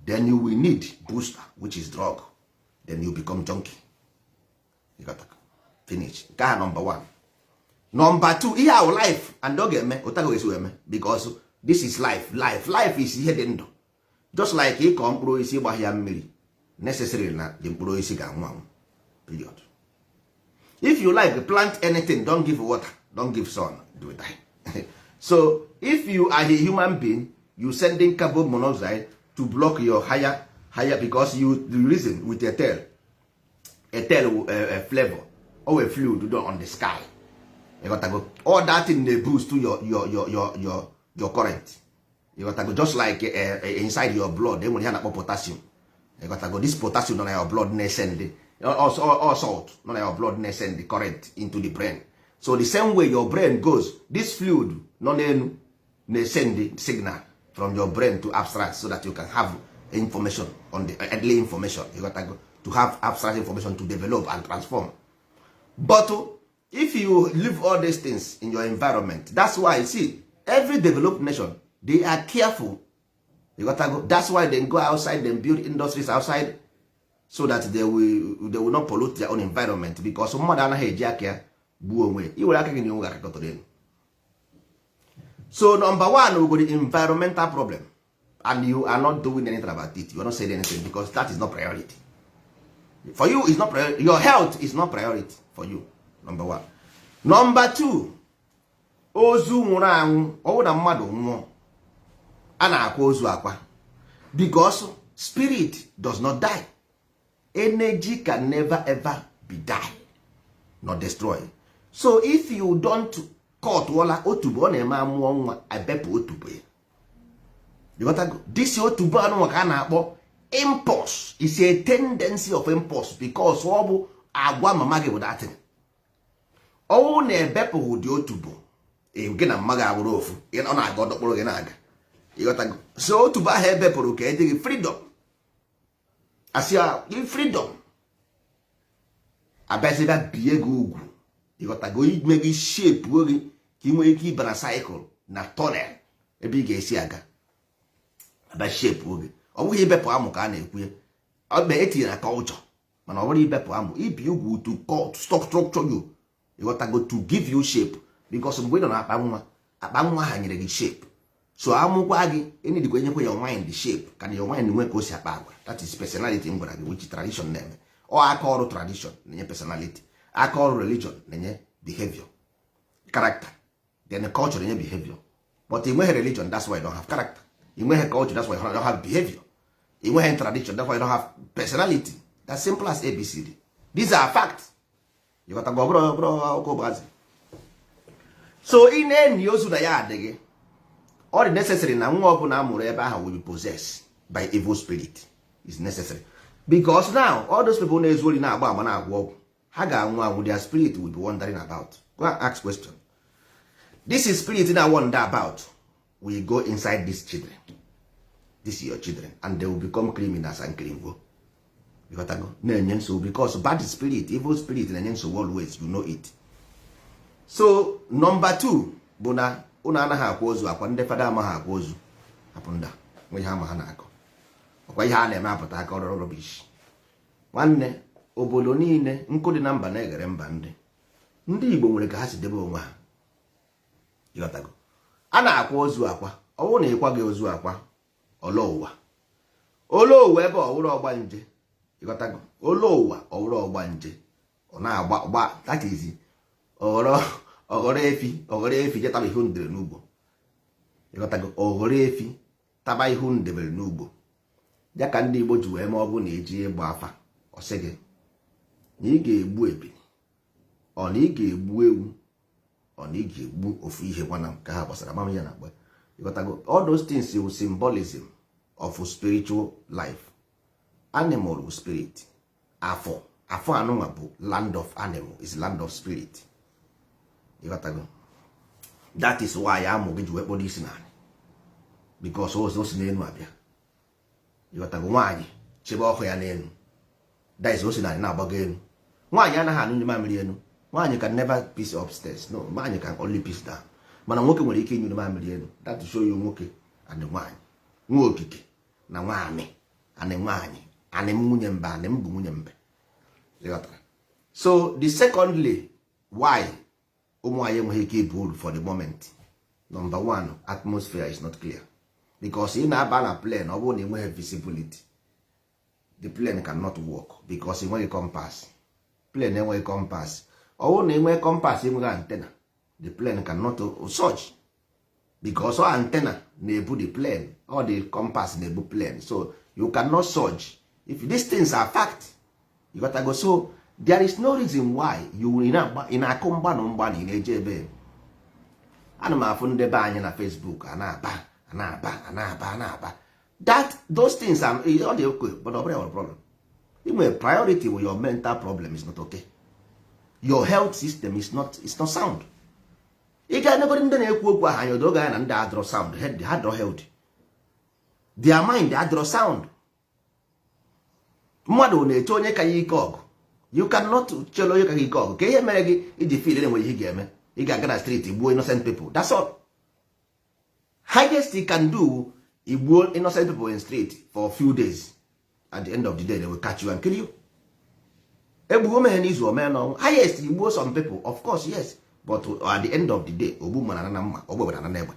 Then you will need booster, which is drug. Then you become junkie. You got to finish. Nke ahụ number one. Number two, ihe ahụ life and ọ ga-eme ụta ga-esi eme because this is life. Life, life is ihe dị ndụ, just like ịkọ mkpụrụ osisi, ịgba ya mmiri necessary na the mkpụrụ osisi ga-anwụ anwụ, period. If you like plant anything, don't give water, don't give sun, it will die. So if you are a human being, you sending carbon monoxide to block your higher higher, because you the reason with a tail, a tail, a flavor or a fluid on the sky. You got to go all that thing dey boost to your current. You got to go just like inside your blood, enwere ihe a na-akpọ potassium. You got to go this potassium nọ na your blood na-esend all salt nọ na your blood na-esend the current into the brain. So the same way your brain goes, this fluid nọ n'elu na-esend the signal from your brain to abstract so that you can have information on the earthly information. You got to go to have abstract information to develop and transform. But if you leave all these things in your environment, that's why you see every developed nation, they are careful. You got to go, that's why they go outside, they build industries outside so that they will not pollute their own environment, because mmadụ anaghị eji aka ya gbuo onwe. Iwere aka gị na onwe gị akakọtara elu. So number one, we go the environmental problem and you are not doing anything about it. You are not saying anything because that is not priority for you. Is not priority. Your health is not priority for you, number one. Number two, ozu nwụrụ anwụ, ọwụ na mmadụ nwụọ, a na-akwa ozu akwa because spirit does not die. Energy can never ever be die nor destroy. So if you don't cut wọla otubo, ọ na-eme amụọ nwa, ebepụ otubo ya. You got to go. This otubo anụnwa ka a na-akpọ impulse, is a tendency of impulse because ọ bụ agwa mama gị bụ datin. Ọnwụ na-ebepụghị ụdị otubo gị na mma gị abụrụ ofu, ọ na-aga ọdọkpụrụ gị na-aga. Ịghọtago? So otubo ahụ ebepụrụ ka ejeghị freedom, asị ya freedom abịazịbịa bie gị ugwu. Ịghọtago? Ime gị shape gị ka ị nwee ike ịba na cycle na tunnel ebe ị ga-esi aga, abịa shape gị. Ọ bụghị ibepụ amụ ka a na-ekwu ya, ọ bụ etinyere na culture, mana ọ bụrụ ibepụ amụ, ibi ugwu to cut structure you. Ịghọtago? To give you shape, because mgbe ị nọ na akpa nwa, akpa nwa ha nyere gị shape. So amụkwa gị, enidikwa enyekwa your mind shape ka na your mind nwee ka o si akpa agwa. That is personality m gwara gị, which tradition na-eme. Ọ aka ọrụ tradition na-enye personality, aka ọrụ religion na-enye behavior, character, then culture na-enye behavior. But ị nweghị religion, that's why you don't have character. Ị nweghị culture, that's why you don't have behavior. Ị nweghị tradition, that's why you don't have personality. That's simple as ABCD. These are facts. Ịghọtago? Ọ bụrụ akwụkwọ ụbụazị. So ị na-enyi ozu na ya adịghị, ọ dị necessary na nwa ọbụla a mụrụ ebe ahụ will be possessed by evil spirit. Is necessary because now all those people na-ezu ori, na-agba agba, na-agwọ ọgwụ, ha ga-anwụ anwụ. Their spirit will be wandering about. Go and ask question. This is spirit na wander about will go inside these children, this your children, and they will become criminals and cringo. Ịghọtago? Na-enye nsogbu because bad spirit, evil spirit na-enye nsogbu always, you know it. So number two bụ na ụnụ anaghị akwa ozu akwa. Ndị fada amaghị akwa ozu, hapụ nda nwe ihe ama ha na-akọ. Ọkwa ihe a na-eme apụta aka ọrụ rubbish. Nwanne, obodo niile nkụ dị na mba na-egere mba. Ndị Igbo nwere ka ha si debe onwe ha. Ịghọtago? A na-akwa ozu akwa. Ọ bụrụ na ịkwa gị ozu akwa, ọlọ ụwa, olo ụwa ebe ọwụrụ ọgbanje. Ịghọtago? Olo ụwa ọwụrụ ọgbanje, ọ na-agba gba, that is ọghọrọ ọghọrọ efi, ọghọrọ efi je taba ihu ndere n'ugbo. Ịghọtago? Ọghọrọ efi taba ihu ndebere n'ugbo ya ka ndị Igbo ji wee mee. Ọ bụ na eji ịgba afa, ọ sị gị na ị ga-egbu ebili, ọ na ị ga-egbu ewu, ọ na ị ga-egbu ofu ihe gwana ka ha gbasara amam ya na agba. Ịghọtago? All those things is symbolism of spiritual life. Animal bụ spirit. Afọ, afọ anụnwa bụ land of animal, is land of spirit. Ịghọtago? That is why amụ gị ji wee kpọrọ isi n'ala, because o si n'elu abịa. Ịghọtago? Nwaanyị chebe ọkụ ya n'elu, that is o si n'ala na-agbago elu. Nwaanyị anaghị anụ mamịrị elu. Nwaanyị can never piss upstairs. No, nwaanyị can only piss down. Mana nwoke nwere ike ịnyụrụ mamịrị elu. That to show you nwoke and nwaanyị, nwa okike na nwaanyị anị, nwaanyị anị m, nwunye mbe anị m bụ nwunye mbe. Ịghọtara? So the secondly, why Ụmụ anyị enweghị ike ibu uru for the moment. Number one, atmosphere is not clear, because ị na-aba na plane, ọ bụrụ na ị nweghị visibility, the plane cannot work, because ị nweghị compass. Plane enweghị compass. Ọ bụrụ na ị nwee compass, enweghị antenna, the plane cannot search, because ọ antenna na-ebu the plane, all the compass na-ebu plane. So you cannot search if these things are fact. You got go. So there is no reason why you ị na-akụ mgbanụ mgbanụ, ị na-eje ebe. Ana m afụ ndị be anyị na Facebook a na-aba, a na-aba, a na-aba, a na-aba that those things are, ọ dị okay, but ọ bụrụ your problem, inwe priority with your mental problem is not okay. Your health system is not sound. Ị ga-enegoro ndị na-ekwu okwu ahụ anya, odoge anya na ndị adịrọ sound, ha dịrọ healthy, their mind adịrọ sound. Mmadụ na-eche onye ka ya ike ọgụ. You cannot chere onye ka gị ike ọgụ. Ka ihe mere gị iji feel na enwere ihe ị ga-eme, ị ga-aga na street gbuo innocent people. That's all. Highest you can do, igbuo innocent people in street for a few days. At the end of the day, they will catch you and kill you. Egbuo meghe n'izu, omee n'ọnwụ. Highest, igbuo some people, of course, yes, but at the end of the day, ogbu mara na mma, ogbe gbara na egbe.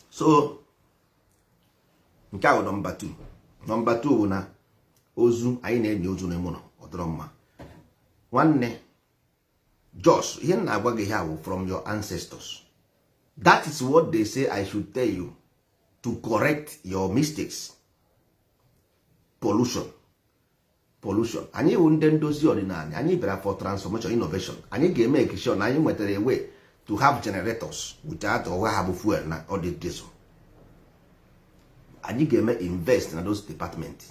So nke ahụ number 2. Number 2 bụ na ozu anyị na-enyi ozu n'ime ụlọ, ọ dịrọ mma. Nwanne, jos ihe m na-agwa gị here from your ancestors. That is what they say I should tell you, to correct your mistakes. Pollution, pollution. Anyị wụ ndị ndozi ọdịnala. Anyị bịara for transformation, innovation. Anyị ga-eme sure na anyị nwetara a way to have generators without ọgha ha bụ fuel na ọdị diesel. Anyị ga-eme invest na those department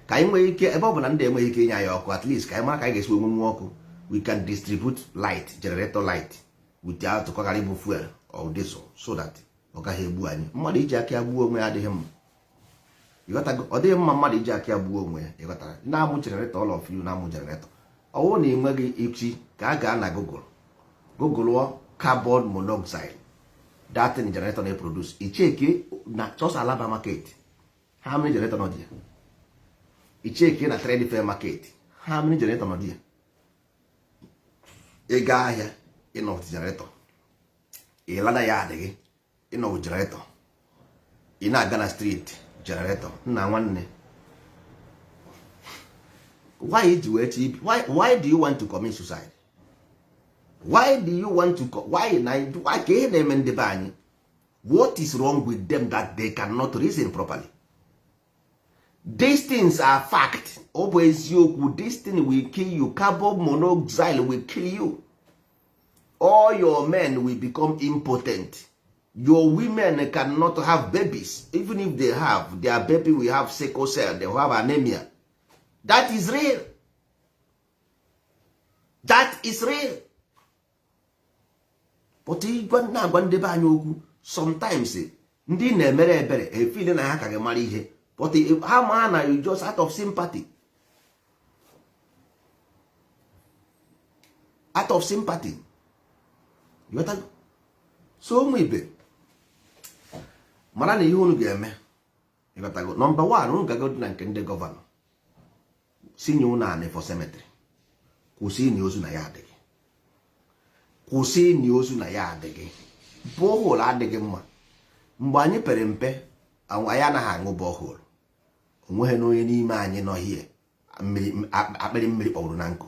ka anyị nwee ike, ebe ọ bụ na ndị enweghị ike inye anyị ọkụ, at least ka anyị mara ka anyị ga-esi nwe nwe ọkụ. We can distribute light, generator light, without kọghara ịbụ fuel or diesel, so that ọ gaghị egbu anyị. Mmadụ iji aka ya gbuo onwe ya adịghị mma. Ịghọtago? Ọ dịghị mma mmadụ iji aka ya gbuo onwe ya. Ịghọtara? Na-amụ generator, all of you na-amụ generator. Ọ bụrụ na ị nweghị ichi, ka a gaa na Google, Google carbon monoxide that thing generator na-produce. Icheke na sọsọ Alaba market, how many generator nọ dị ya? Icheke na Trade Fair market, how many generator nọ dị ya? Ị gaa ahịa, ịnọ generator. Ị lada ya adịghị, ịnọ generator. Ị na-aga na street, generator. Nna nwanne, why ji wee chi? Why do you want to commit suicide? Why do you want to, why na why? Ka ihe na-eme ndị be anyị, what is wrong with them that they cannot reason properly? These things are fact. Ọ bụ eziokwu. This thing will kill you. Carbon monoxide will kill you. All your men will become impotent. Your women cannot have babies. Even if they have, their baby will have sickle cell, they will have anemia. That is real. That is real. But ịgwa na-agwa ndị be anyị okwu sometimes, ndị na-emere ebere efile na ha ka gị mara ihe, but ha ma na you just out of sympathy, out of sympathy. You got? So ụmụ ibe, mara na ihe unu ga-eme, ịghọtago? Number 1, unu gago na nke ndị governor, si nye unu anị for cemetery. Kwụsị ịnị ozu na ya adịghị. Kwụsị ịnị ozu na ya adịghị. Borehole adịghị mma. Mgbe anyị pere mpe, anyị anaghị aṅụ borehole. Onweghị na onye n'ime anyị nọ hie mmiri akpịrị mmiri kpọgburu na nkụ.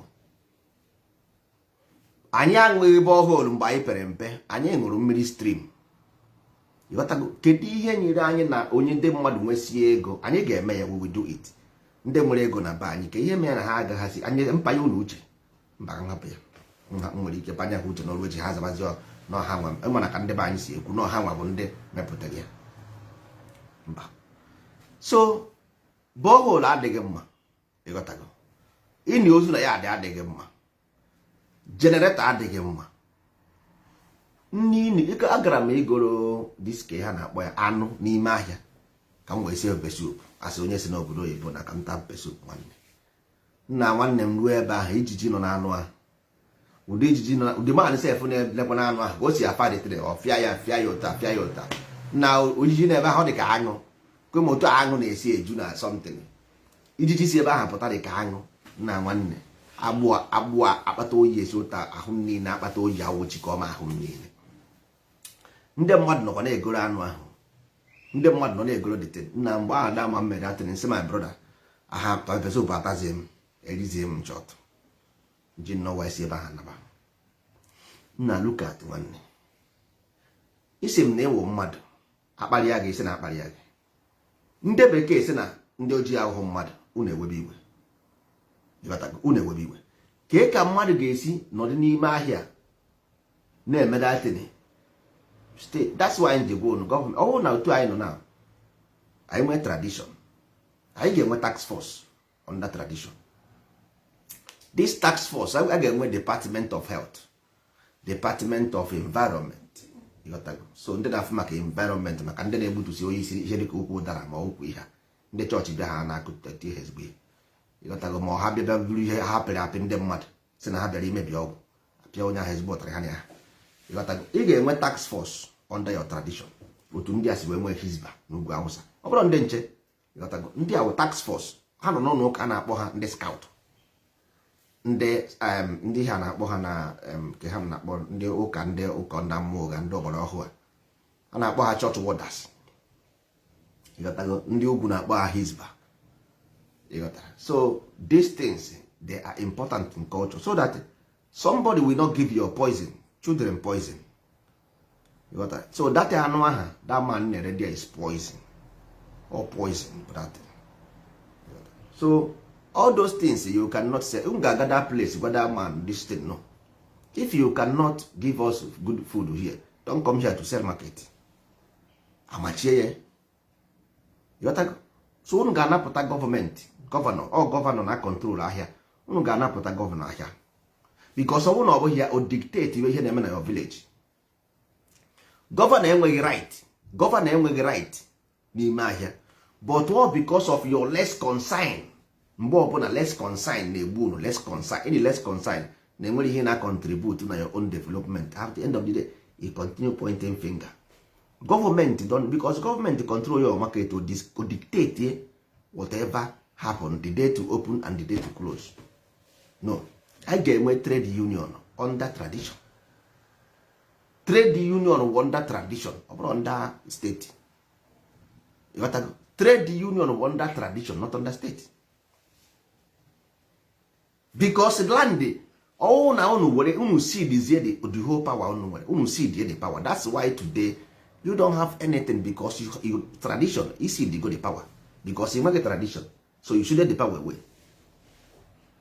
Anyị aṅụghị borehole. Mgbe anyị pere mpe, anyị ṅụrụ mmiri stream. Ịghọtago? Kedu ihe nyere anyị na onye ndị mmadụ nwesie ego? Anyị ga-eme ya. We will do it. Ndị nwere ego na be anyị, ka ihe mere na ha agaghasị anyị mpanye ụlọ uche mba nhapụ ya nha nwere ike banye ha uche n'ọrụ echi, ha zabazi n'ọha nwa mana ka ndị be anyị si ekwu n'ọha nwa bụ ndị mepụtara ya mba. So borehole adịghị mma. Ịghọtago? Ịnị ozu na ya adị adịghị mma. Generator adịghị mma. Nni ike agara m igoro diske ha na-akpọ ya anụ n'ime ahịa ka m wee sie pepper soup, asị onye si n'obodo oyibo na ka m taa pepper soup. Nwanne nna nwanne m, ruo ebe ahụ, ijiji nọ n'anụ ahụ, ụdị ijiji nọ, ụdị man sef na-elekwa n'anụ ahụ ka o si afa dịtịrị, ọ fịa ya, fịa ya ụta, fịa ya ụta na ojiji n'ebe ahụ, ọ dị ka aṅụ. Kwe ma otu aṅụ na-esi eju na something, ijiji si ebe ahụ pụta dị ka aṅụ. Nna nwanne, agbụ agbụ akpata oyi esi ụta ahụ m niile, akpata oyi awụchikọ m ahụ m niile. Ndị mmadụ nọkwa na-egoro anụ ahụ, ndị mmadụ nọ na-egoro dete nna. Mgbe ahụ dama mmere atịrị nsị, my brother, aha pepper soup atazie m, erizie m nchọtụ ji nnọwa isi ebe ahụ naba. Nna, look at nwanne, isi m na ịwụ mmadụ akparịa gị, isi na akparịa gị. Ndị bekee sị na ndị ojii ahụhụ mmadụ. Unu ewebe iwe, unu ewebe iwe. Kee ka mmadụ ga-esi nọdụ n'ime ahịa na-eme datin state? That's why anyị ji gwa unu, gọọmenti, ọ bụrụ na otu anyị nọ na anyị nwee tradition, anyị ga-enwe task force under tradition. This task force, a ga-enwe Department of Health, Department of Environment. Ịghọtago? So ndị na-afụ maka environment, maka ndị na-egbutusi onye isi ihe dịka ukwu ụdara ma ukwu ihe, ndị chọọchị bịa, ha na-akụta ihe ezigbo ihe. Ịghọtago? Ma ọ ha bịa bịa buru ihe ha pịrị apị, ndị mmadụ si na ha bịara imebi ọgwụ, apịa onye ahụ ezigbo ụtarị ha na ya. Ịghọtago? Ị ga-enwe task force under your tradition, otu ndị a si wee nwee Hisba n'ugwu Awụsa. Ọ bụrụ ndị nche, ịghọtago, ndị a wụ task force. Ha nọ n'ụlọ ụka, a na-akpọ ha ndị scout, ndị ha na-akpọ ha na nke ha na-akpọ ndị ụka, ndị ụka, ndị mmụọ ụgha, ndị ọgbara ọhụụ a na-akpọ ha church warders. Ịghọtago? Ndị ugwu na-akpọ ha Hisba. Ịghọtara? So these things, they are important in culture, so that somebody will not give your poison, children poison. Ịghọtara? So that anụ aha that man na-ere there is poison or poison that thing. So all those things you cannot say m ga-aga that place gwa that man this thing. No, if you cannot give us good food here, don't come here to sell market. Amachie ya. Ịghọtago? So unu ga-anapụta gọọmenti, governor, ọ governor na control ahịa. Unu ga-anapụta governor ahịa, because ọ bụrụ na ọ bụghị ya, o dictate ihe na-eme na your village. Governor enweghị right, governor enweghị right n'ime ahịa, but all because of your less concern. Mgbe ọbụla less concern na-egbu unu, less concern, any less concern na enwere ihe na contribute na your own development. At the end of the day, you continue pointing finger. Government don, because government control your market to dictate whatever happen, the day to open and the day to close. No, a ga-enwe trade union under tradition. Trade union wụ under tradition, ọ bụrụ under state. Ịghọtago? Trade union wụ under tradition, not under state, because land ọwụ na unu were unu seed zie the whole power unu nwere, unu seed the power. That's why today you don't have anything, because you tradition isi go the power, because you nweghị tradition, so you should the power away.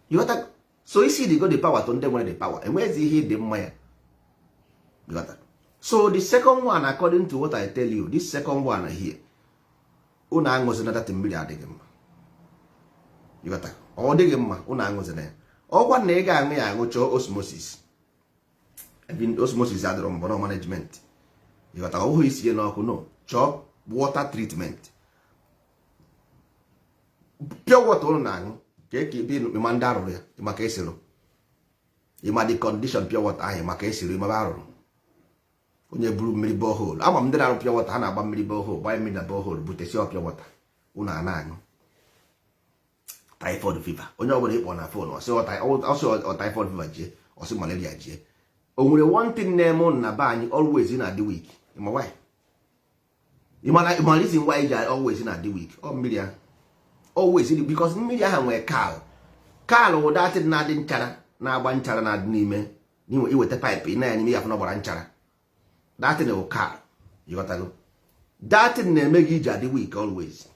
You got? So isi go the power to ndị nwere the power, enweghịzi ihe dị mma ya. You got? So the second one, according to what I tell you, this second one here, unu aṅụzina that mmiri, adịghị mma. You got? Ọ dịghị mma, unu aṅụzina ya. Ọkwa na ị ga-aṅụ ya aṅụ, chọọ osmosis. Osmosis adịrọ mbọ no management. You got? Ọ bụghị isinye n'ọkụ, no, chọọ water treatment, pure water unu na-aṅụ ka eke ebe ịma ndị arụrụ ya, maka esirụ ịma the condition pure water ahụ, maka esiri ịma arụrụ. Onye buru mmiri borehole, ama m ndị na-arụ pure water, ha na-agba mmiri borehole, gbanye mmiri na borehole, butesi pure water unu a na-aṅụ. Typhoid fever, onye ọbụla ịkpọ na phone, ọsị ọ typhoid fever jie, ọsị malaria jie. O nwere one thing na-eme ụnụ na be anyị, always na-adị weak. Ịma why? Ịma reason why ji always na-adị weak? Ọ mmiri ahụ always, because mmiri ahụ nwere cal. Cal wụ datị na-adị nchara, na-agba nchara, na-adị n'ime iweta pipe ị na ya n'ime ya, afụ na ọgbara nchara. Datin wụ cal. Ịghọtago? Datin na-eme gị iji adị weak always.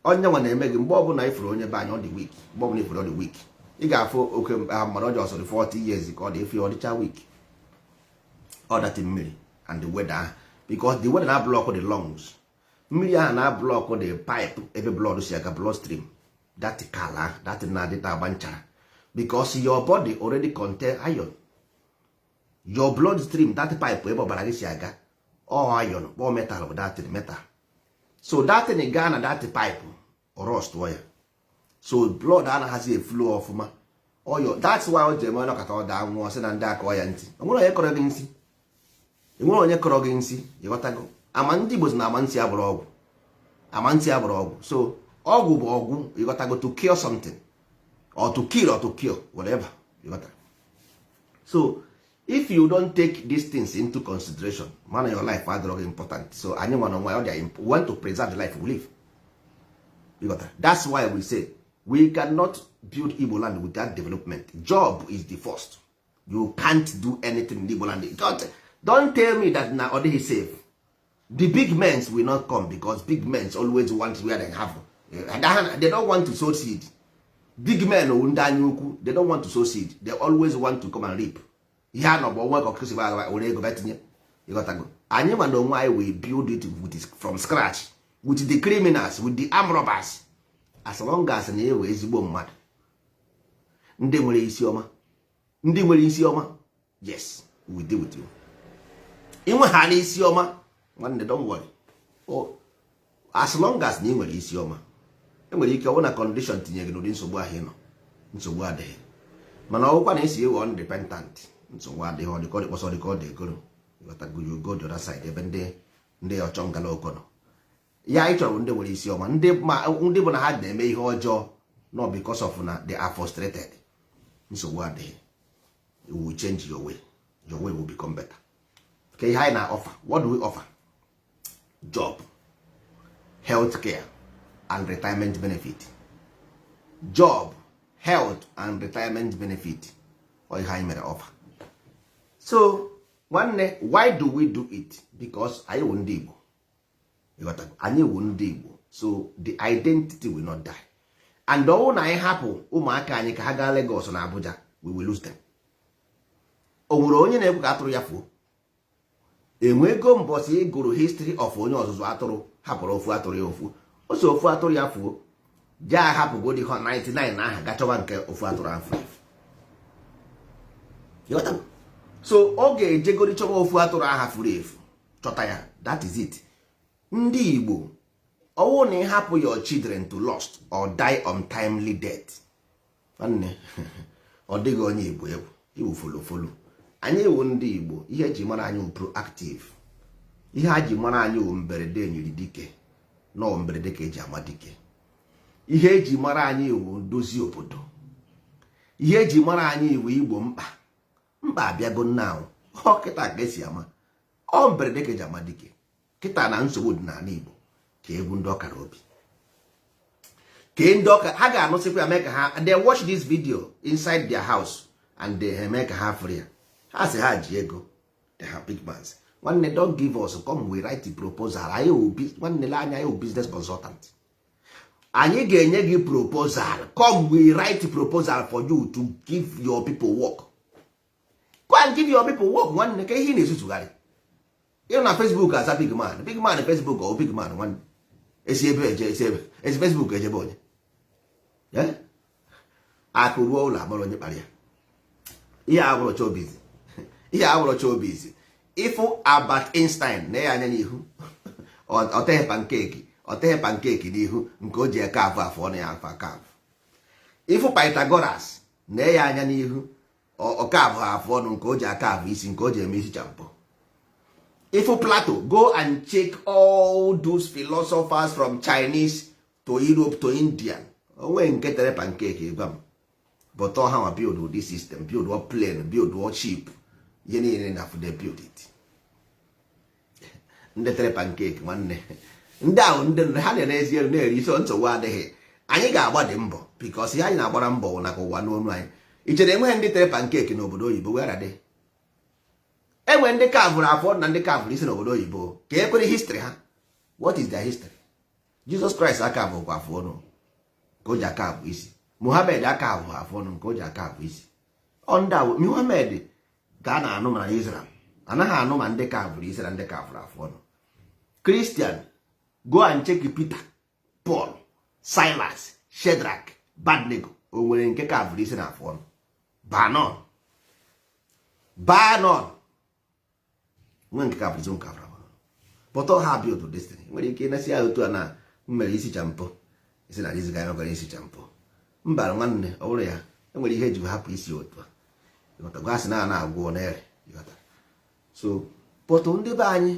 Onye nwa na-eme gị, mgbe ọbụla ifuru onye be anyị ọ dị weak, mgbe ọbụla ifuru ọ dị weak, ị ga-afụ oke ha mmadụ ọjọọ sọrọ 40 years ka ọ dị efu ya, ọ dịcha weak. Ọ dirty mmiri and the weather ahụ, because the weather na block the lungs. Mmiri ahụ na block the pipe ebe blood si aga, blood stream. That cal ahụ, that na-adịta agba nchara, because your body already contain iron. Your blood stream, that pipe ebe ọbara gị si aga, all iron all metal bụ that metal. So that thing gaa na that pipe, rust ya, so blood anaghịzi eflow ọfụma. Oyo, that's why o ji eme ọnọkọta ọ daa nwụọ, sị na ndị aka ya ntị. Onwere onye kọrọ gị nsị? Enwere onye kọrọ gị nsị? Ịghọtago? Ama ndị Igbo si na ama nsị abụrụ ọgwụ. Ama ntị abụrụ ọgwụ. So ọgwụ bụ ọgwụ, ịghọtago? To cure something or to kill or to cure whatever, ịghọtara? So if you don't take these things into consideration, mana your life adịrọ gị important. So anyị nwa na onwe ọ dị, we want to preserve the life we live, ịghọtara? That's why we say we cannot build Igbo land without development. Job is the first. You can't do anything in Igbo land. Don't tell me that na ọ dịghị safe. The big men will not come because big men always want where they have. They don't want to sow seed. Big men wụ ndị anya ukwu. They don't want to sow seed. They always want to come and reap. Ihe a nọ bụ onwe ka ọkụkọ si were ego bịa tinye, ịghọtago? Anyị ma na onwe anyị, we build it with from scratch, with the criminals, with the armed robbers. As long as na ewe ezigbo mmadụ, ndị nwere isi ọma, ndị nwere isi ọma, yes, we deal with you. Inwe ha n'isi ọma, nwanne, don't worry. Oh, as long as na ị nwere isi ọma, enwere ike ọ bụ na condition tinye gị n'ụdị nsogbu ahụ ị nọ, nsogbu adịghị. Mana ọgwụkwa na esi ịghọ unrepentant, nsogbu adịghị. Ọ dịka ọ dị kpọsọ, dịka ọ dị egoro, ịghọtago? You go the other side, ebe ndị ọchọ ngala ụkọ nọ. Ya anyị chọrọ bụ ndị nwere isi ọma, ndị ma ndị bụ na ha na-eme ihe ọjọọ not because of na they are frustrated. Nsogbu adịghị. You will change your way, your way will become better. Ka ihe anyị na-offer, what do we offer? Job, health care and retirement benefit. Job, health and retirement benefit, ọ ihe anyị mere offer. So nwanne, why do we do it? Because anyị wụ ndị Igbo. Ịghọtago? Anyị wụ ndị Igbo, so the identity will not die. And ọwụ na anyị hapụ ụmụaka anyị ka ha gaa Lagos na Abuja, we will lose them. O nwere onye na-ekwu ka atụrụ ya fuo? Enwego mbọsị ị gụrụ history of onye ọzụzụ atụrụ hapụrụ ofu atụrụ ya ofu, o so ofu atụrụ ya fuo, jee ahapụgodi 99 aha gachọba nke ofu atụrụ ahụ furu efu? Ịghọtago? So ọ ga-ejegori chọba ofu atụrụ aha furu efu, chọta ya. That is it. Ndị Igbo, ọwụ na ịhapụ your children to lost or die untimely death, nwanne, ọ dịghị onye Igbo egwu iwu folofolo. Anyị ewu ndị Igbo, ihe eji mara anyị wụ proactive. Ihe a ji mara anyị wụ mberede nyiri dike nọ, mberede ka eji ama dike. Ihe eji mara anyị wụ ndozi obodo. Ihe eji mara anyị wụ Igbo mkpa. Mkpa abịago nna ahụ, ọ kịta ka esi ama ọ mberede ka eji ama dike. Kịta na nsogbu dị n'ala Igbo, ka egwu ndị ọkara obi kee ndị ọka ha ga-anụsịkwa ya, mee ka ha, they watch this video inside their house and they eme ka ha free ya. Ha sị ha ji ego, they have big mans. Nwanne, don't give us, come, we write the proposal. Anyị wụ nwanne, le anya, anyị wụ business consultant. Anyị ga-enye gị proposal. Come, we write proposal for you to give your people work. Go and give your people work. Nwanne, ka ihe ị na-ezuzugharị ịnọ na Facebook aza big man, big man Facebook ọ big man. Nwanne, esi ebe eje, esi ebe esi Facebook ejebe onye. Eh? Akụ ruo ụlọ, amara onye kpara ya. Ihe abụrụ showbiz, ihe abụrụ showbiz. Ịfụ Albert Einstein na ya anya n'ihu, ọ teghị pancake, ọ teghị pancake n'ihu nke o ji eke afụ afụ ọnụ ya afụ aka afụ. Ịfụ Pythagoras na ya anya n'ihu, ọka abụ afụ ọnụ nke o ji aka abụ isi, nke o ji eme isi champo. Ịfụ Plato, go and check all those philosophers from Chinese to Europe to Indian, onwe nke tere pancake gwa m. But ha nwa build this system, build one plane, build one ship, ihe niile na they build it. Ndị tere pancake, nwanne, ndị ahụ ndị ha na-ere ezi elu na-eri isi. Nsogbu adịghị. Anyị ga-agba dị mbọ because ihe anyị na-agbara mbọ bụ naka ụwa n'onu anyị. I chere enweghị ndị tere pancake n'obodo oyibo? Were dị enwe ndị kavụrụ afọ na ndị kavụrụ isi n'obodo oyibo ka ekwere history ha. What is their history? Jesus Christ aka abụkwa afụ ọnụ ka o ji aka abụ isi. Muhammad aka abụ afụ ọnụ nke o ji aka abụ isi. Ọ ndị ahụ Muhammad ka a na-anụ ma na Israel anaghị anụ ma ndị kavụrụ isi na ndị kavụrụ afụ ọnụ. Christian, go and check Peter, Paul, Silas, Shadrach, Abednego. O nwere nke kavụrụ isi na afụ ọnụ? Banon banon nwee nke kavụrụ isi, nke kavụrụ afụ ọnụ. But all ha build destiny. Nwere ike ịnasị ya otu a na mmere isi champo isi na dizi ga gara isi champo. Mba nwanne, ọ bụrụ ya enwere ihe eji hapụ isi otu a. Ịghọta? Asị na na-agwụ na-ere. Ịghọta? So pọtụ ndị be anyị,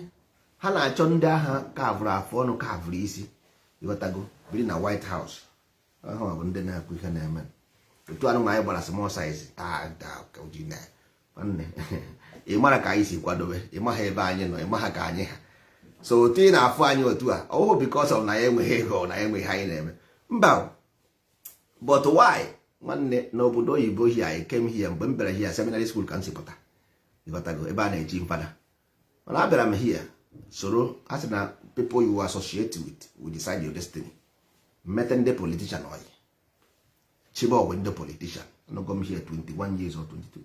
ha na-achọ ndị agha kavụrụ afụ ọnụ, kavụrụ isi. Ịghọtago? Biri na White House ahụ bụ ndị na-ekwu ihe na-eme. Otu anụ anyị gbara small size taa taa ka ji na nwanne, ị mara ka anyị si kwadobe. Ị maha ebe anyị nọ, ị maha ka anyị ha. So otu ị na-afụ anyị otu a, ọwụhụ because of na ya enweghị ego, na ya enweghị anyị na-eme, mba. But why, nwanne, n'obodo oyibo here, I came here, mgbe m bịara here, seminary school ka m si pụta. Ịghọtago? Ebe a na-eji mfada, mana abịara m here soro a sị na people you associate with will decide your destiny. Mmete ndị politician, oyi chibọgwụ ndị politician. Anọgo m here 21 years or 22,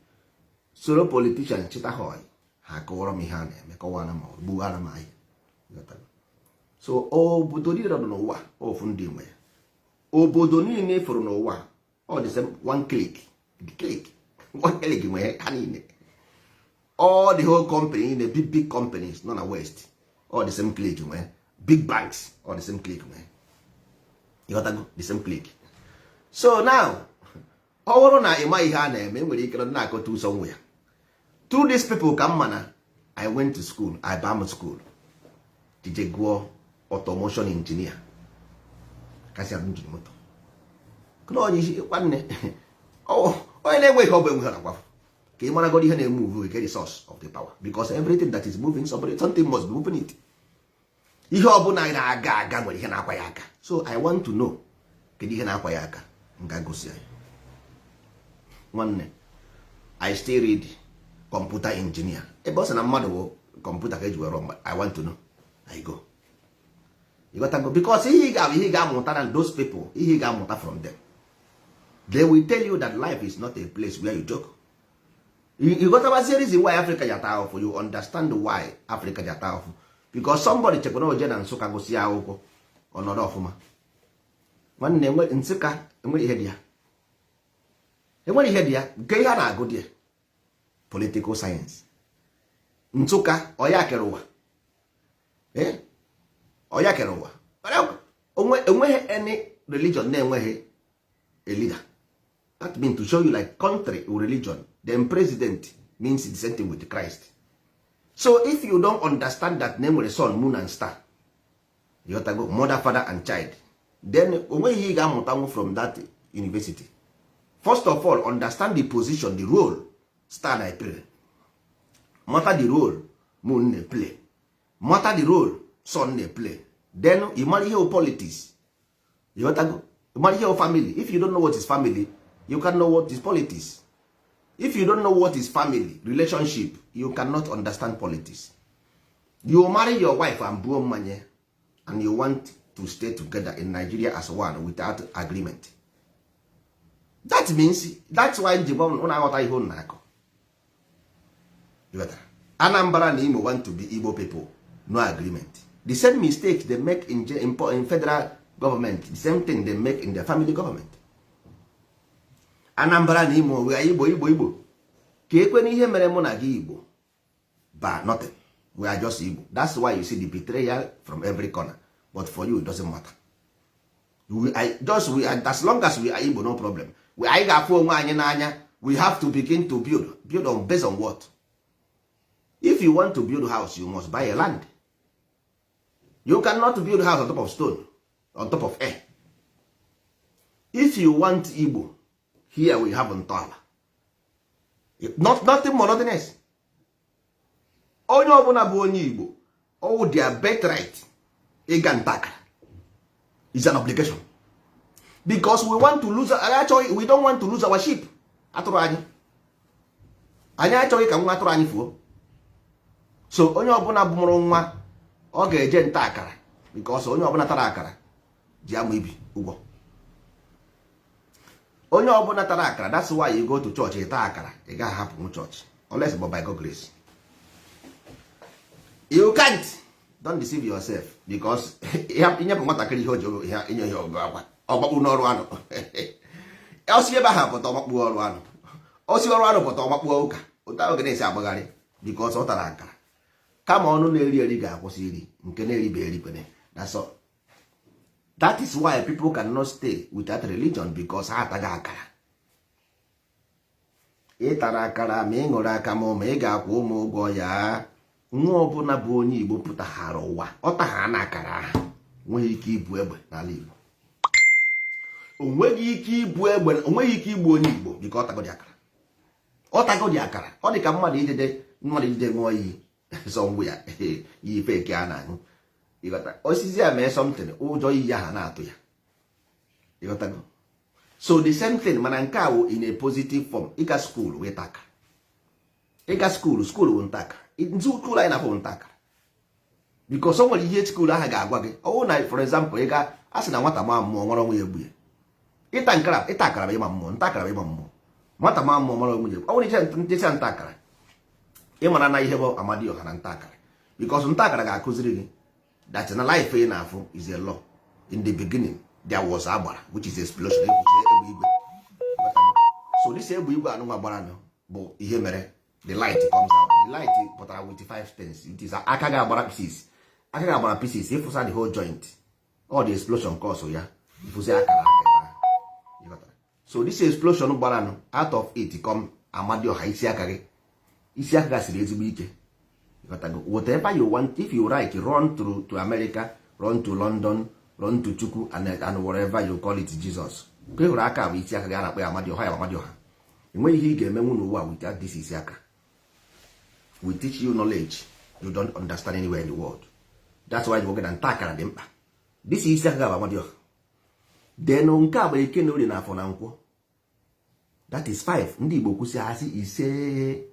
soro politician chịta ha oyi, ha kọwara m ihe a na-eme, kọwara m, gbughara m ahịa. Ịghọtago? So obodo niile nọ n'ụwa, ofu ndị nwe ya. Obodo niile fụrụ n'ụwa, ọ dị same one click click, one click nwe ha niile. All the whole company niile, big big companies nọ na west, all the same click nwe. Big banks, all the same click nwe. Ịghọtago? The same click. So now, ọ bụrụ na ị ma ihe a na-eme, nwere ike na-akọta ụzọ nwe ya through these people. Ka mma na I went to school, I bam school, jije gụọ automation engineer, kasị arụ njin moto. Onye isi nwanne, onye na-enweghị ọ bụ enweghị na-akwafụ ka ị maragoro ihe na-emove, get the source of the power, because everything that is moving, somebody, something must be moving it. Ihe ọbụla na-aga aga nwere ihe na-akwa ya aka. So I want to know, kedu ihe na-akwa ya aka? Nga gosi anyị, nwanne. I still read computer engineer, ebe ọ sị na mmadụ bụ kọmputa ka eji were mmadụ. I want to know, I go. You got to go, because ihe ị ga ihe ị ga-amụta na those people, ihe ị ga-amụta from them, they will tell you that life is not a place where you joke. You got to reason why Africa ji ata ahụfụ. You understand why Africa ji ata ahụfụ? Because somebody chekwa na oje na Nsụka gụsị akwụkwọ, ọnọdụ ọfụma. Nwanne, Nsụka enwere ihe dị ya, enwere ihe dị ya nke ihe a na-agụ dị ya, political science. Nsụka ọya kere ụwa, ọya kere ụwa. Enweghị any religion na-enweghị a leader. That means to show you like country or religion, then president means the same thing with Christ. So if you don't understand that na enwere sun, moon and star, you go mother, father and child, then onweghị ihe ị ga-amụtanwu from that university. First of all, understand the position, the role star na play. Mata the role moon na play, mata the role sun na play, then ị mara ihe politics. You ghọtago? Ị mara ihe family. If you don't know what is family, you can know what is politics. If you don't know what is family relationship, you cannot understand politics. You marry your wife and buo mmanya and you want to stay together in Nigeria as one without agreement. That means, that's why nji gwa unu aghọta ihe unu na-akọ. Anambra na Imo want to be Igbo people, no agreement. The same mistake they make in federal government, the same thing they make in their family government. Anambra na Imo we are Igbo, Igbo, Igbo. Ka ekwe n'ihe mere mụ na gị Igbo ba nothing. We are just Igbo. That's why you see the betrayal from every corner. But for you, it doesn't matter. We are just, we are, as long as we are Igbo, no problem. We anyị ga-afụ onwe anyị n'anya. We have to begin to build. Build on, based on what? If you want to build house, you must buy a land. You cannot build house on top of stone, on top of air. If you want Igbo here, we have ntọala. Not, nothing more, nothing else. Onye ọbụla bụ onye Igbo, all their birthright ịga ntakara is an obligation, because we want to lose, anyị achọghị, we don't want to lose our sheep, atụrụ anyị. Anyị achọghị ka nwa atụrụ anyị fuo. So onye ọbụla mụrụ nwa, ọ ga-eje nta akara, because onye ọbụla tara akara ji amụ ibi ụgwọ. Onye ọbụla tara akara, that's why you go to church, ị taa akara, ị gaghị ahapụ church unless but by God grace. You can't. Don't deceive yourself, because inyepụ nwatakịrị ihe o ji ihe inye ya ọgụ akwa, ọgbakpu n'ọrụ anụ osi ebe ahụ pụta, ọgbakpu ọrụ anụ osi ọrụ anụ pụta, ọgbakpuo ụka ụta oge na-esi agbagharị, because ọ tara akara. Kama ọnụ na-eri eri ga-akwụsị iri nke na-eribe erikwene. That's all. That is why people cannot stay without religion, because ha ataghị akara. Ị tara akara ma ị ṅụrụ akamụ, ma ị ga-akwụ ụmụ ụgwọ ya. Nwa ọbụla bụ onye Igbo pụtaghara ụwa, ọ taghara na akara ahụ. Onweghị ike ibu egbe n'ala Igbo, onweghị ike ibu egbe, onweghị ike igbu onye Igbo, biko. Ọtago dị akara, ọtago dị akara. Ọ dị ka mmadụ ijide ṅụọ iyi sọ ngwụ ya, iyi fake a na-aṅụ. Ịghọta? Osisi a mee something, ụjọ iyi ahụ na-atụ ya. Ịghọtago? So the same thing, mana nke a wụ in a positive form. Ịga school wee taka, ịga school, school wụ ntakara. School anyị na-afụ bụ ntakara, because o nwere ihe school ahụ ga-agwa gị. Ọ bụrụ na, for example, ị ga a sị na nwata maa mmụọ nwere onwe ya, egbu ya. Ịta nkara, ịta akara bụ ịma mmụọ, nta akara bụ ịma mmụọ. Nwata maa mmụọ mara onwe ya, ọ bụrụ iche ntecha nta akara, ịmara na ihe bụ amadioha na nta akara, because nta akara ga-akụziri gị that na life ị na-afụ is a law. In the beginning there was agbara, which is explosion, egbe igwe. So this egbe igwe anụnwa gbara bụ ihe mere the light comes out. The light pụtara with five things. It is aka ga-agbara pieces, aka ga-agbara pieces, ịfụsa the whole joint. All the explosion cause ya ịfụsi akara aka ebe ahụ. So this explosion gbara, out of it come amadioha, isi aka gị. Isi aka gasịrị ezigbo ike. Ịghọtago? Whatever you want, if you like, run to America, run to London, run to Chukwu and whatever you call it, Jesus. Ka ị hụrụ aka bụ isi aka gị, a na-akpọ ya amadioha. Ya amadioha, enweghị ihe ị ga-emenwu n'ụwa without this isi aka. We teach you knowledge you don't understand anywhere in the world. That's why you na nta akara dị mkpa. This isi aka bụ amadioha. Then nke a bụ eke na orie na afọ na nkwọ. That is five. Ndị Igbo kwụsị asị ise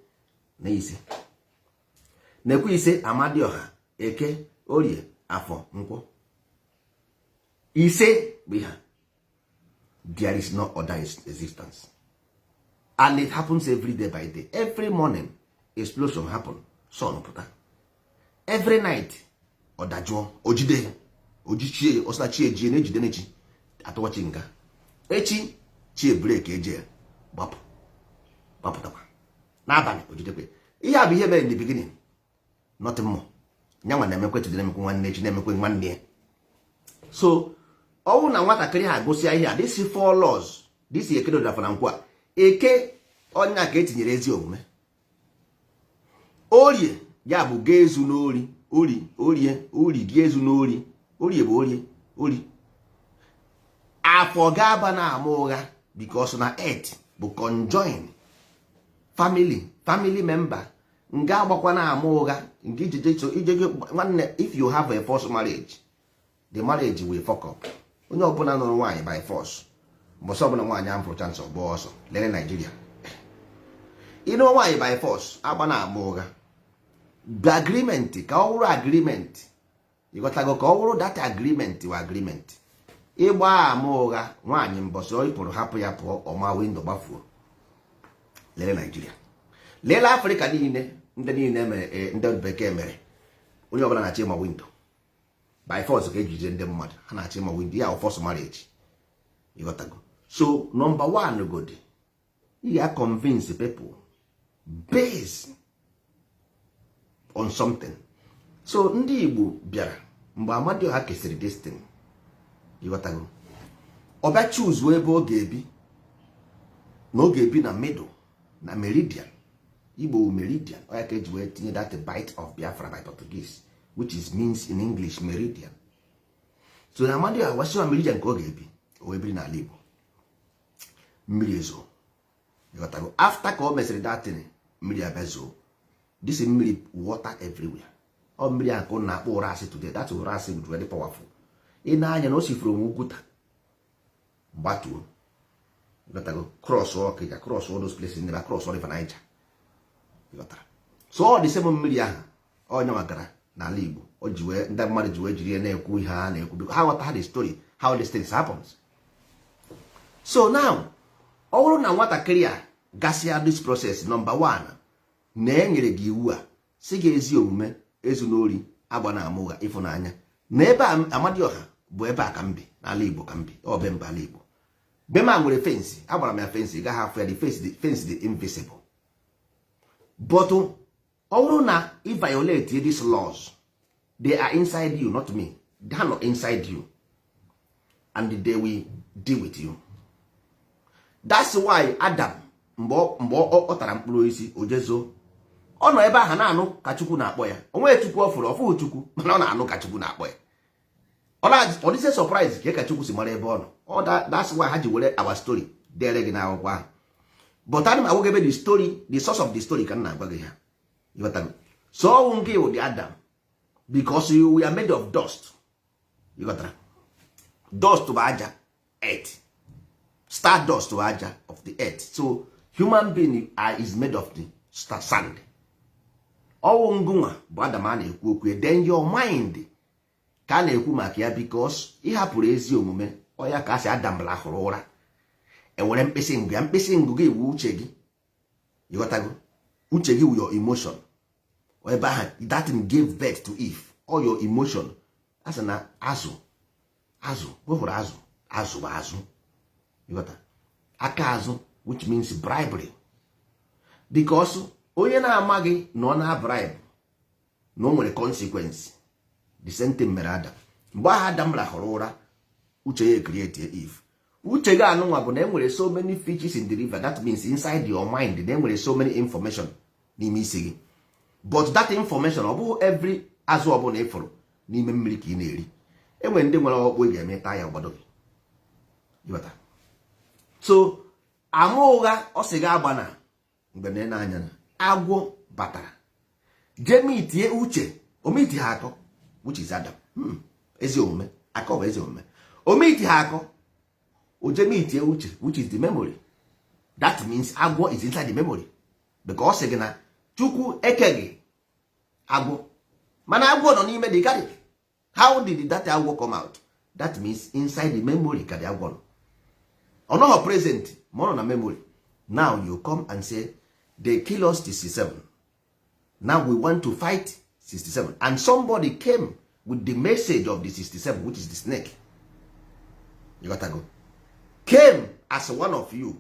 na ise na-ekwe ise: amadioha, eke, orie, afọ, nkwọ. Ise bụ ihe. There is no other existence, and it happens every day by day. Every morning explosion happen, sun pụta. Every night ọ dajụọ, ojide ojichie ya, ọsịna chi ejie na-ejide n'echi, atụwachi nga echi, chi break, eje gbapụ, gbapụtakwa n'abalị, ojidekwe. Ihe a bụ ihe mere in the beginning, nothing more. Nyanwa na-emekwe today, na-emekwe nwanne echi, na-emekwe nwanne ya. So ọ bụrụ na nwatakịrị ha agụsịa ihe a, this four laws, this eke dodafọ na nkwa, eke ọnya ka etinyere ezi omume, orie ya bụ ga ezu n'ori, ori, orie, ori, gị ezu n'ori, orie bụ orie, ori, afọ ga-aba na ama ụgha, because na earth bụ conjoin family, family member. Nga agbakwa na ama ụgha nke ijije ijege. Nwanne, if you have a forced marriage, the marriage will fuck up. Onye ọbụla nụrụ nwaanyị by force, mbọsị ọbụla nwaanyị ahụ fụrụ chance, ọgbọ ọsọ. Lere Naijiria, ịnụ nwaanyị by force, agba na ama ụgha the agreement, ka ọ wụrụ agreement. Ịghọtago? Ka ọ wụrụ that agreement wa agreement. Ịgba ama ụgha nwaanyị, mbọsị ọ pụrụ, hapụ ya pụọ, ọma window gbafuo. Lere Naijiria, lele Afrịka niile, ndị niile mere, ndị bekee mere, onye ọbụla na-achọ ịma window by force ka ejide ndị mmadụ, ha na-achọ ịma window ya, force marriage. Ịghọtago? So number one godi, ị ga-convince people based on something. So ndị Igbo bịara mgbe Amadioha kesịrị destiny. Ịghọtago? Ọ bịa choose ebe ọ ga-ebi, na ọ ga-ebi na middle, na meridian. Igbo meridian, ọ ya ka eji wee tinye that Bight of Biafra by Portuguese, which is means in English meridian. So na Amadioha wasiwa meridian ka ọ ga-ebi, o wee biri n'ala Igbo. Mmiri ezo. Ịghọtago? After ka o mesịrị datin, mmiri abịa zoo. This mmiri, water everywhere. Ọ mmiri ahụ ka ọ na-akpọ ụra asị today. That ụra asị bụ very powerful. Ị na-anya na o sifuru onwe Ugwuta gbatuo. Ịghọtago? Cross Ọkịja, cross all those places, never cross River Niger. Ịghọtara? So ọ dị same mmiri ahụ onye nwagara n'ala Igbo, o ji wee ndị mmadụ ji wee jiri ya na-ekwu ihe ha na-ekwu, because ha ghọta the story, how these things happens. So now, ọ bụrụ na nwatakịrị a gasịa this process, number one, na e nyere gị iwu a si gị ezi omume, ezu n'ori, agba na ama ụgha, ịfụnanya, na ebe a Amadioha bụ ebe a ka m bi n'ala Igbo, ka m bi. Ọ be mba ala Igbo, be m a nwere fence, agbara m ya fence, gaghị afụ ya. The fence, the fence dị invisible, but ọ bụrụ na ị violate these laws, they are inside you, not me. They are not inside you, and they will deal with you. That's why Adam, mgbe ọ tara mkpụrụ osisi, o jezo, ọ nọ ebe ahụ na-anụ ka Chukwu na-akpọ ya. O nweghị Chukwu ọ fụrụ, ọ fụghị Chukwu, mana ọ na-anụ ka Chukwu na-akpọ ya. Ọ dịzie surprise ka Chukwu si mara ebe ọ nọ. Ọ that's why ha ji were our story dere gị n'akwụkwọ ahụ. But ana m agwa gị ebe the story, the source of the story, ka m na-agwa gị ha. Ịghọtago? So ọnwụ nke wụ the Adam, because you were made of dust. Ịghọtara? Dust bụ aja, earth, star dust bụ aja of the earth. So human being is made of the star sand. Ọwụ ngụnwa bụ Adam a na-ekwu okwu. Then your mind ka a na-ekwu maka ya, because ị hapụrụ ezi omume. Ọ ya ka a sị Adam rahụrụ ụra, ewere mkpịsị ngụ ya. Mkpịsị ngụ gị wu uche gị. Ịghọtago? Uche gị wu your emotion. Ebe ahụ that thing gave birth to Eve, all your emotion. A sị na azụ, azụ wepụrụ azụ, azụ bụ azụ. Ịghọta? Aka azụ, which means bribery, because onye na-amaghị na ọ na-bribe na o nwere consequence. The same thing mere Adam. Mgbe ahụ Adam rahụrụ ụra, uche ya create Eve. Uche gị anụnwa bụ na enwere so many fishes in the river. That means inside your mind na enwere so many information n'ime isi gị. But that information, ọ bụghị every azụ ọbụla ị fụrụ n'ime mmiri ka ị na-eri. Enwere ndị nwere ọkpụ ị ga-eme taa ya gbado gị. Ịghọta? So ama ụgha ọ sị gị agba na mgbe na anya na agwọ batara jee mitie uche, omiti ha akọ, which is Adam. Ezi omume akọ bụ ezi omume. Omiti ha akọ, o jee mitie uche, which is the memory. That means agwọ is inside the memory, because ọ sị gị na Chukwu ekeghị agwọ, mana agwọ nọ n'ime the garden. How did that agwọ come out? That means inside the memory ka the agwọ nọ. Ọ nọghọ present, ma ọ nọ na memory. Now you come and say they kill us 67, now we want to fight 67, and somebody came with the message of the 67, which is the snake. You got to go, came as one of you.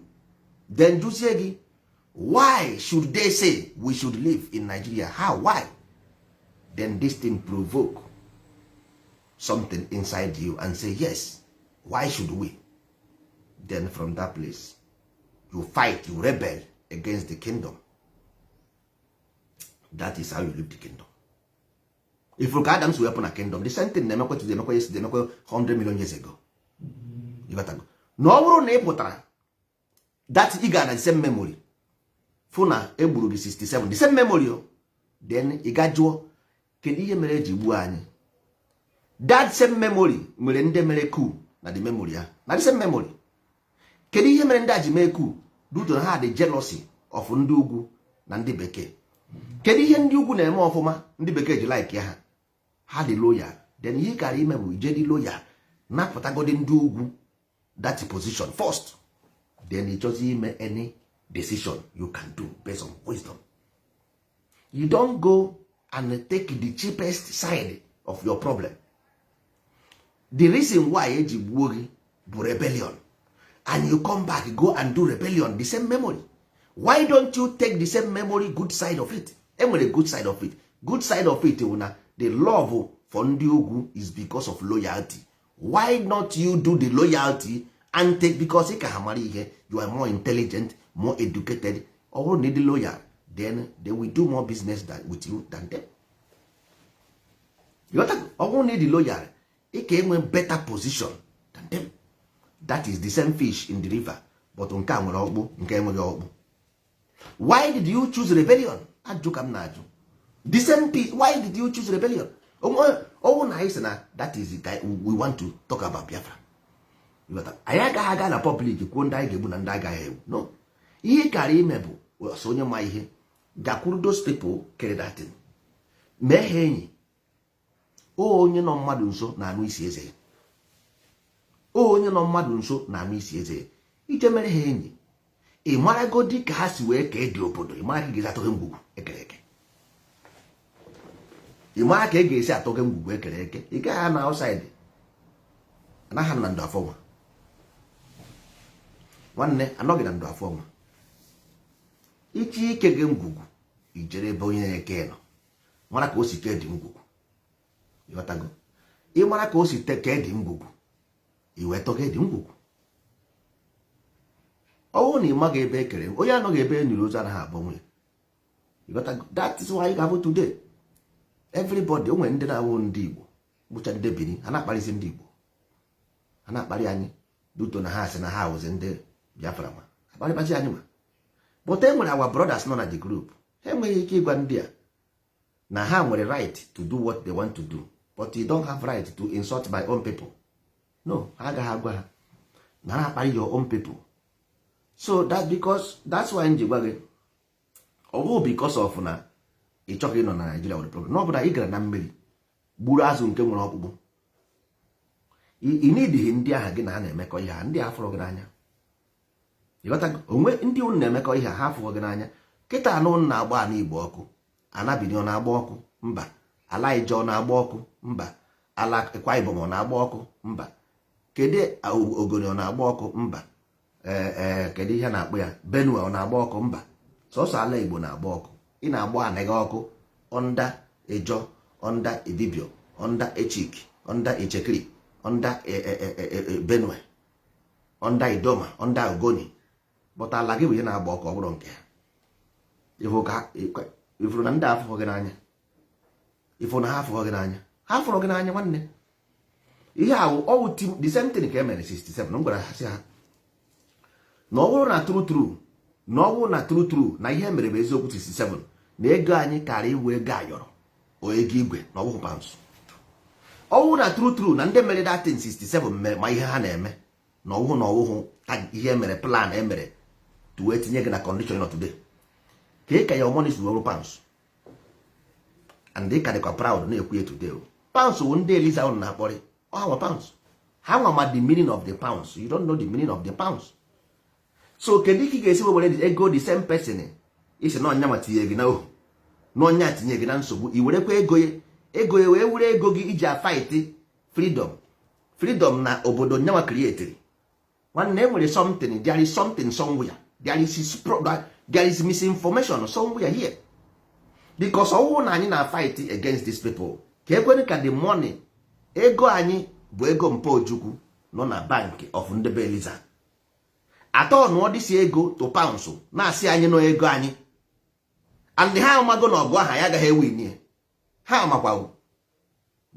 Then jụzie gị, why should they say we should live in Nigeria? How? Why? Then this thing provoke something inside you and say, "Yes, why should we?" Then from that place you fight, you rebel against the kingdom. That is how you leave the kingdom. If ka Adam si wepụ na kingdom, the same thing na-emekwa today, emekwa yesterday, emekwa 100 million years ago. You got to go. Na ọ bụrụ na ị pụtara that ị ga na the same memory, fụ na egburu gị 67, the same memory o, then ị ga jụọ, kedu ihe mere eji gbuo anyị? That same memory nwere ndị mere coup na the memory ha, na the same memory. Kedu ihe mere ndị a ji mee coup? Due to na ha dị jealousy of ndị ugwu na ndị bekee. Kedu ihe ndị ugwu na-eme ọfụma ndị bekee ji like ha? Ha dị loyal. Then ihe kara ime bụ ije dị loyal, napụtagodi ndị ugwu that position first, then ị chọzi ime any decision you can do based on wisdom. You don't go and take the cheapest side of your problem. The reason why eji gbuo gị bụ rebellion, and you come back, go and do rebellion, the same memory. Why don't you take the same memory, good side of it? Enwere good side of it. Good side of it bụ na the love for ndị ugwu is because of loyalty. Why not you do the loyalty and take, because ị ka ha mara ihe, you are more intelligent, more educated. Ọ bụrụ na ị dị loyal, then they will do more business with you than them. Ọ bụrụ na ị dị loyal, ị ka enwe better position than them. That is the same fish in the river, but nke a nwere ọkpụ, nke enweghị ọkpụ. Why did you choose rebellion? Ajụ ka m na-ajụ. The same piece, why did you choose rebellion? Ọnwụ na anyị sị na that is it, we want to talk about Biafra. Anyị agaghị aga na public kwuo ndị anyị ga-egbu na ndị agaghị egbu. No, ihe kara ime bụ ọsọ onye ma ihe gakwuru those people kere datin, mee ha enyi. Onye nọ mmadụ nso na-anụ isi eze ya. Onye nọ mmadụ nso na-anụ isi eze ya. Ije mere ha enyi, ị maragodi ka ha si wee kee dị obodo. Ị mara ka ị ga-esi atọghe ngwugwu ekere eke. Ị mara ka ị ga-esi atọghe ngwugwu ekere eke. Ị gaghị na outside, anaghị na ndụ afọ nwa. Nwanne, anọghị na ndụ afọ nwa. Ichi ike gị ngwugwu, ijere ebe onye na-eke nọ, mara ka o si kee dị ngwugwu. Ịghọtago? Ị mara ka o si kee dị ngwugwu, i wee tọghe dị ngwugwu. Ọ bụrụ na ị maghị ebe e kere, onye anọghị ebe e nyere ozu anaghị abụ nwunye. Ịghọtago? That is why ga-abụ today everybody o nwere ndị na-awụ ndị Igbo. Bụcha ndị Benin, ha na-akparịsị ndị Igbo, ha na-akparị anyị duto na ha sị na ha wụzi ndị Biafra, ma akparịbazi anyị. Ma but e nwere our brothers nọ na the group, ha enweghị ike ịgwa ndị a na ha nwere right to do what they want to do, but you don't have right to insult my own people. No, ha agaghị agwa ha na ha akparị your own people. So that because that's why m ji gwa gị, ọ bụghị because of na ị chọghị ịnọ na Nigeria nwere problem, na ọ bụ na ị gara na mmiri gburu azụ nke nwere ọkpụkpụ. Ị nidighi ndị ahụ gị na ha na-emekọ ihe ha, ndị a fụrụ gị n'anya. Ịghọtago? Onwe ndị unu na-emekọ ihe ha fụrụ gị n'anya. Kịta anụ unu na-agba ana Igbo ọkụ, ana Benin ọ na-agba ọkụ? Mba. Ala Ijọ na-agba ọkụ? Mba. Ala Akwa Ibom ọ na-agba ọkụ? Mba. Kedu Ogoni ọ na-agba ọkụ? Mba. Ee, kedu ihe na-akpọ ya, Benue ọ na-agba ọkụ? Mba. Sọsọ ala Igbo na-agba ọkụ. Ị na-agba anaghị ọkụ under Ijọ, under Ibibio, under Echik, under Ichekiri, under Benue, under Idoma, under Ogoni, but ala gị bụ ihe na-agba ọkụ. Ọ bụrụ nke ha ifuru na ndị afụghị gị n'anya, ifuru na ha afụghị gị n'anya, ha fụrụ gị n'anya. Nwanne, ihe ahụ ọwụ the same thing ka e mere 67. M gwara ha sị ha na ọ bụrụ na true true, na ọ bụrụ na true true na ihe mere bụ eziokwu 67, na ego anyị kara iwu ego ayọrọ o ego igwe na ọbụghị pounds. Ọ bụrụ na true true na ndị mere that thing 67 mere ma ihe ha na-eme, na ọwụhụ na ọwụhụ ihe mere plan emere to wee tinye gị na condition nọ today, ka ị ka ya money si were pounds and ị ka dịkwa proud na-ekwu ya today. Pounds wụ ndị eliza ụnụ na-akpọrị ọ nwa pounds. Ha nwa ma the meaning of the pounds. You don't know the meaning of the pounds. So kedu ka ị ga-esi were ego the same person isi na ọnya ma tinye gị na ohu, na ọnya tinye gị na nsogbu, i werekwa ego ya, ego ya wee were ego gị iji afight freedom, freedom na obodo nyanwa creatiri? Nwanne, enwere something, there is something somewhere, there is misinformation somewhere here, because ọwụ na anyị na fight against these people, ka ekwere ka the money, ego anyị bụ ego mpa Ojukwu nọ na bank of ndebe Eliza atọ nụọ dịsi ego to pounds na-asị anyị nọ ego anyị, and ha amago na ọgụ aha ya agaghị ewin. Ha amakwago.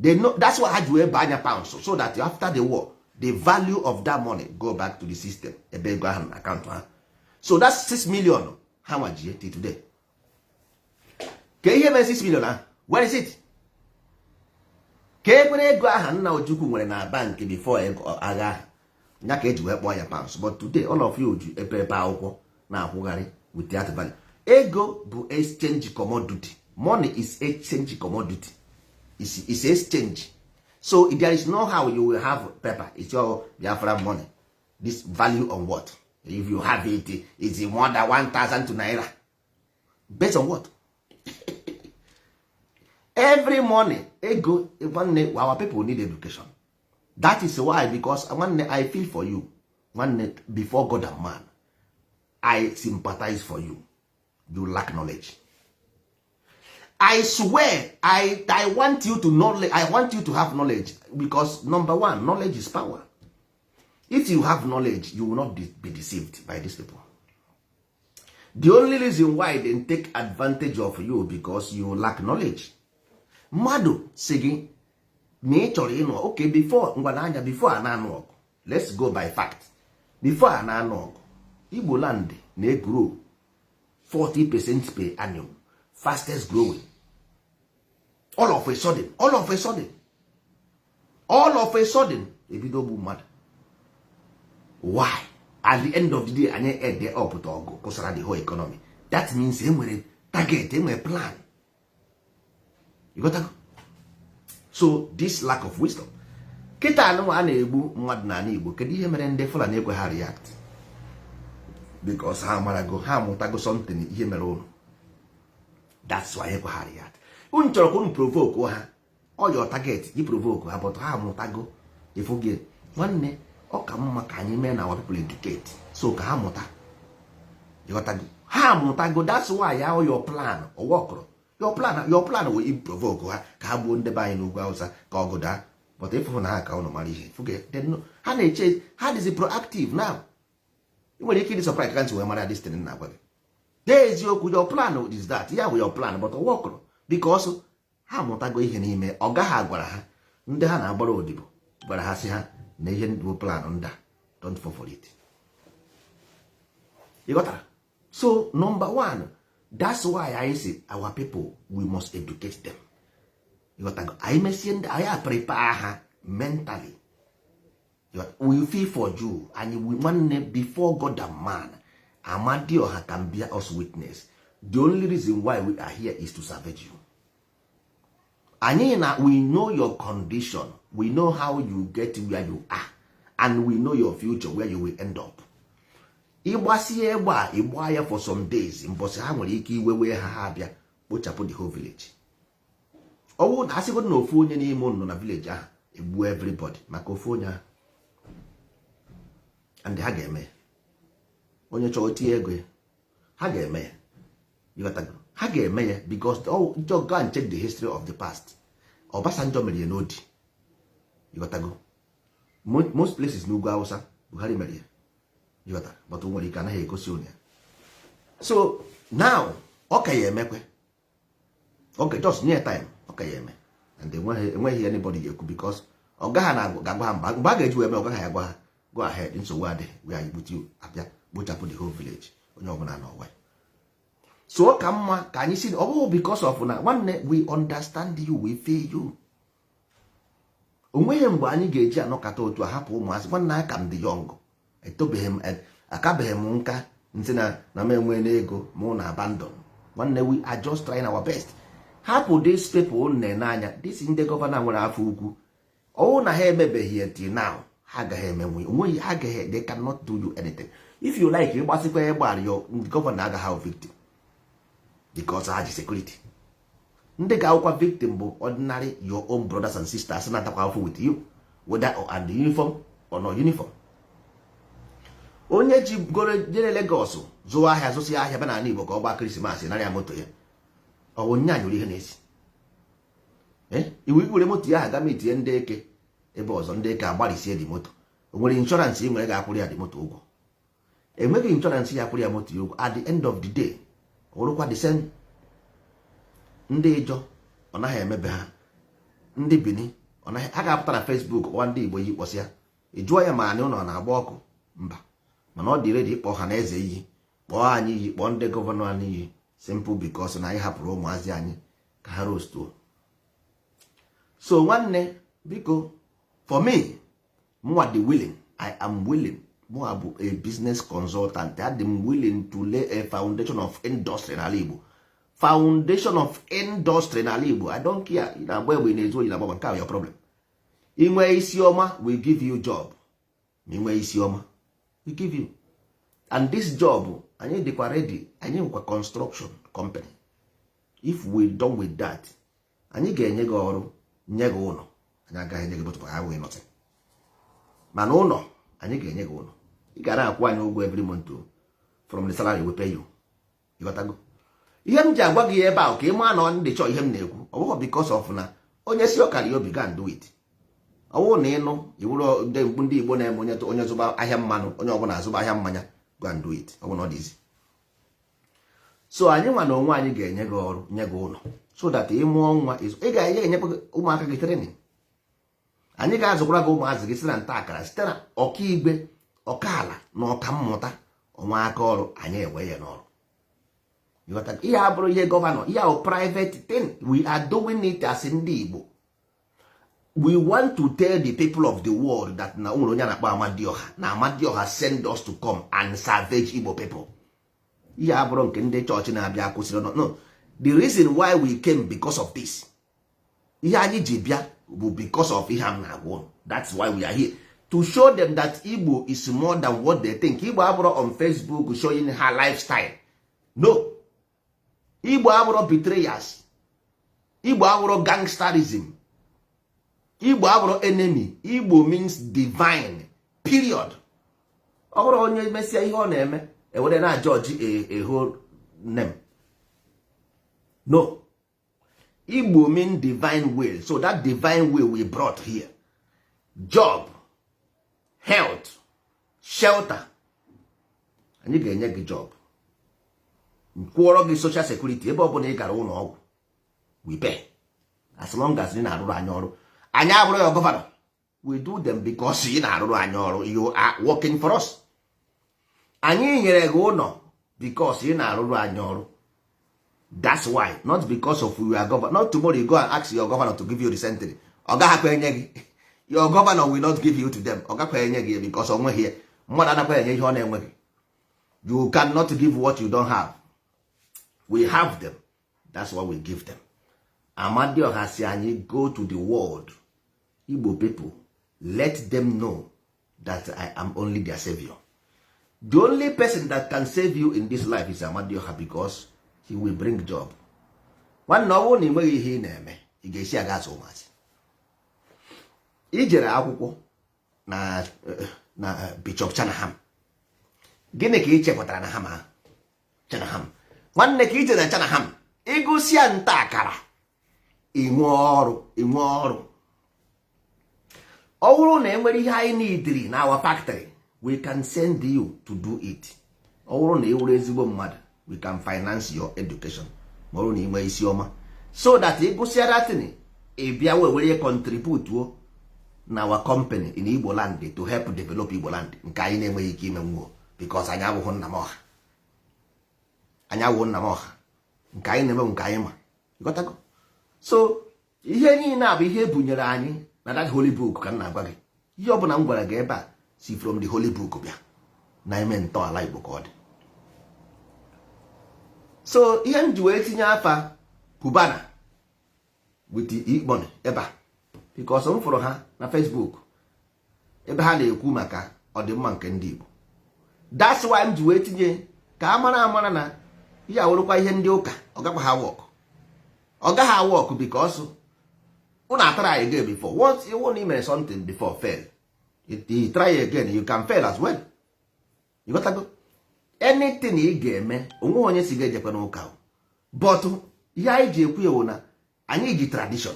They know. That's why ha ji wee baa anya pounds, so that after the war, the value of that money go back to the system ebe ego ahụ na akaụntụ ha. So that's 6 million ha nwa ji till today. Ka ihe mere 6 million ahụ, where is it? Ka ekwere ego aha nna Ojukwu nwere na bank before ego agha ahụ ya ka eji wee kpọọ ya pounds. But today all of you ji epepe akwụkwọ na-akwụgharị with that value. Ego bụ exchange commodity. Money is exchange commodity, is exchange. So there is no how you will have paper, it's your Biafra money, this value on what? If you have it, it's more than 1000 to naira based on what? Every money, ego, nwanne, our people need education. That is why, because nwanne, I feel for you. Nwanne, before God and man, I sympathize for you. You lack knowledge. I swear, I want you to know, I want you to have knowledge, because number one, knowledge is power. If you have knowledge, you will not be deceived by these people. The only reason why they take advantage of you, because you lack knowledge. Mmadụ si gị na ị chọrọ ịnụ, okay, before ngwa n'anya, before a na-anụ ọgụ, let's go by fact, before a na-anụ ọgụ, Igbo land na-egrow 40% per annum, fastest growing. All of a sudden, all of a sudden, all of a sudden, ebido gbu mmadụ. Why? At the end of the day, anyị end up to ọgụ kụsara the whole economy. That means enwere target, enwere plan. You got that? So this lack of wisdom kịta anụnwa a na-egbu mmadụ n'ala Igbo, kedu ihe mere ndị Fulani ekwe ha react? Because ha marago, ha amụtago something ihe mere ụnụ. That's why ekwe ha react. Unu chọrọ ka unu provoke ha, ọ your target gị provoke ha, but ha amụtago. Ifu gị, nwanne, ọ ka mma ka anyị mee na our people educate, so ka ha mụta. Ịghọtago? Ha amụtago. That's why ya your plan ọwọkụrụ, your plan will provoke ha ka ha gbuo ndị be anyị n'ugwu Awụsa ka ọgụ daa. But ịfụ na ha ka ụnụ mara ihe ha na-eche, ha dịzi proactive now. Ị nwere ike ịdị surprise ka ntị wee mara this thing na-agwa gị. Dee eziokwu, your plan is that ya bụ your plan, but ọ wọkụrụ because ha amụtago ihe n'ime ọ gaghị agwara ha. Ndị ha na-agbara odibo gwara ha sị ha na ihe bụ plan ndị a, don't fall for it. Ị ghọtara? So number one, that's why anyị si our people, we must educate them. Ịghọtago? Anyị mesie ndị anyị a prepare ha mentally. We feel for you. Anyị nwanne, before God and man, Amadioha can bear us witness, the only reason why we are here is to salvage you. Anyị na we know your condition, we know how you get where you are, and we know your future, where you will end up. Ịgbasie egbe a, ịgba ya for some days, mbọsị ha nwere ike iwe wee ha, ha abịa kpochapụ the whole village. Ọwụ na asịgodo na ofu onye n'ime ụnụ nọ na village ahụ, egbuo everybody maka ofu onye ahụ. And ha ga-eme ya. Onye chọọ tinye ego ya, ha ga-eme ya. Ịghọtago? Ha ga-eme ya because just go and check the history of the past. Obasanjo mere ya n'Odi. Ịghọtago? Most places n'ugwu Hausa, Buhari mere ya. Ịghọtara? But o nwere ike anaghị egosi onye ya. So now ọ ka ya emekwe. Okay, just nye time, ọ ka ya eme. And enweghị anybody ga-ekwu because ọ gaghị na ga-agwa ha mgbe a ga-eji wee mee. Ọ gaghị agwa ha, "Go ahead, nsogbu adịghị, we are with you." Abịa kpochapụ the whole village, onye ọbụla n'ọwa. So ọ ka mma ka anyị si ọ bụghị because of na nwanne, we understand you, we feel you. Onweghị mgbe anyị ga-eji anọkọta otu a hapụ ụmụazị. Nwanne, aka m dị young, etobeghị m, akabeghị m nka ntị na m enwe n'ego mụ na abandon. Nwanne, we are just trying our best. Hapụ these people na-ene anya, this ndị governor nwere afọ ukwu. Ọwụ na ha emebeghị ya till now, ha agaghị emenwe. Onweghị ha agaghị, they cannot do you anything. If you like, ịgbasikwa ịgbara your governor agaghị ahụ victim because ha ji security. Ndị ga-awụkwa victim bụ ordinary your own brothers and sisters na-atakwa afọ with you, whether and the uniform or no uniform. Onye ji goro jere Lagos zụọ ahịa, zụsị ahịa, bịa n'ala Igbo ka ọ gbaa Christmas, nara ya moto ya. Ọ bụ nya nyụrụ ihe na-esi iwu iwere moto ya aga metie ndị eke ebe ọzọ, ndị eke agbarịsie dị moto. O nwere insurance ị nwere ga-akwụrụ ya dị moto ụgwọ? Enweghị insurance ya akwụrụ ya moto ya ụgwọ. At the end of the day, ọ bụrụkwa the same. Ndị Ịjọ, ọ naghị emebe ha. Ndị Bini, ọ naghị ha ga-apụta na Facebook kpọwa ndị Igbo yi kpọsịa. Ị jụọ ya ma anị ụlọ na-agba ọkụ, mba. Mana ọ dị ready ịkpọ ha na eze iyi, kpọọ anyị iyi, kpọọ ndị governor anyị iyi, simple because na anyị hapụrụ ụmụazị anyị ka ha rostuo. So nwanne, biko, for me, mụnwa dị willing, I am willing. Mụnwa bụ a business consultant. Adị m willing to lay a foundation of industry n'ala Igbo, foundation of industry n'ala Igbo. I don't care ị na-agba egbe, ị na-ezu oyi, na-agba, nke a your problem. Ị nwee isi ọma, we give you job. Ma ị nwee isi ọma, we give you. And this job, anyị dịkwa ready. Anyị nwekwa construction company. If we done with that, anyị ga-enye gị ọrụ, nye gị ụlọ. Anyị agaghị enye gị moto maka anyị nothing, mana ụlọ, anyị ga-enye gị ụlọ. Ị ga na-akwụ anyị ụgwọ every month o, from the salary we pay you. Ịghọtago ihe m ji agwa gị ebe ahụ? Ka ị maa na ọ ndị chọọ ihe m na-ekwu. Ọ bụghị because of na onye si ọkara ya obi, go and do it. Ọ bụrụ na ịnụ iwuru ndị Igbo na-eme, onye zụba ahịa mmanụ, onye ọbụla azụba ahịa mmanya, go and do it. Ọ bụ na ọ dịzi so, anyị nwa na onwe anyị ga-enye gị ọrụ, nye gị ụlọ, so that ị mụọ nwa, ị ga-enyekwa ụmụaka gị training. Anyị ga-azụkwara gị ụmụazị gị site na nta akara, site na ọkaigwe, ọkaala na ọka mmụta ọnwa aka ọrụ. Anyị ewe ya n'ọrụ. Ihe a bụrụ ihe governor, ihe ahụ private thing. We are doing it as ndị Igbo. We want to tell the people of the world that na nwere onye a na-akpọ Amadioha, na Amadioha send us to come and salvage Igbo people. Ihe a bụrụ nke ndị chọọchị na-abịa kwụsịrị. No, the reason why we came, because of this. Ihe anyị ji bịa bụ because of ihe m na-agwa. That's why we are here, to show them that Igbo is more than what they think. Igbo abụrụ on Facebook showing her lifestyle, no. Igbo abụrụ betrayers. Igbo abụrụ gangsterism. Igbo abụrụ enemy. Igbo means divine, period. Ọ bụrụ onye mesịa ihe ọ na-eme, ewere na judge a whole name, no. Igbo mean divine will. So that divine will we brought here: job, health, shelter. Anyị ga-enye gị job, kwụọrọ gị social security. Ebe ọ bụla ị gara ụlọ ọgwụ, we pay, as long as ị na-arụrụ anyị ọrụ. Anyị abụrụ ya governor, we do them because ị na-arụrụ anyị ọrụ. You are working for us. Anyị nyere gị ụlọ because ị na-arụrụ anyị ọrụ. That's why, not because of you are governor. Not tomorrow you go and ask your governor to give you the sentry, ọ gaghakwa enye gị. Your governor will not give you to them. Ọ gakwa enye gị because ọ nweghị ya. Mmadụ anakwa enye ihe ọ na-enweghị. You cannot give what you don't have. We have them, that's why we give them. Amadioha si anyị go to the world, Igbo people, let them know that I am only their savior. The only person that can save you in this life is Amadioha, because he will bring job. Nwanne, ọ bụrụ na ị nweghị ihe ị na-eme, ị ga-esi aga azụ ụmụazị? Ijere akwụkwọ na Bishop Chanaham, gịnị ka ị chepụtara na ham ahụ? Chanaham, nwanne, ka ije na Chanaham ịgụsịa nta akara, inwe ọrụ, inwe ọrụ. Ọ bụrụ na enwere ihe anyị nidiri na our factory, we can send you to do it. Ọ bụrụ na ị wụrụ ezigbo mmadụ, we can finance your education, ma ọ bụrụ na ị nwee isi ọma, so that ị gụsịa datin, ị bịa wee were contribute na our company in Igbo land to help develop Igbo land, nke anyị na-enweghị ike ime nwuo because anyị abụghị nna m ọha. Anyị abụghị nna m ọha. Nke anyị na-eme bụ nke anyị ma. Ịghọtago? So ihe niile a bụ ihe ebunyere anyị na that holy book ka m na-agwa gị. Ihe ọbụla m gwara gị ebe a si from the holy book bịa na ime ntọala Igbo ka ọ dị. So ihe m ji wee tinye afa Cubana with Igbon ebe a, because m fụrụ ha na Facebook ebe ha na-ekwu maka ọdịmma nke ndị Igbo. That's why m ji wee tinye ka a mara amara na ihe awụrụkwa ihe ndị ụka. Ọ gakwa ha work, ọ gaghị awork, because unu atara again before. Once you na mere something before, fail, you try again, you can fail as well. You got to go. Anything ị ga-eme, onwe onye si ga-ejekwa n'ụka, but ihe anyị ji ekwu ewu na anyị ji tradition.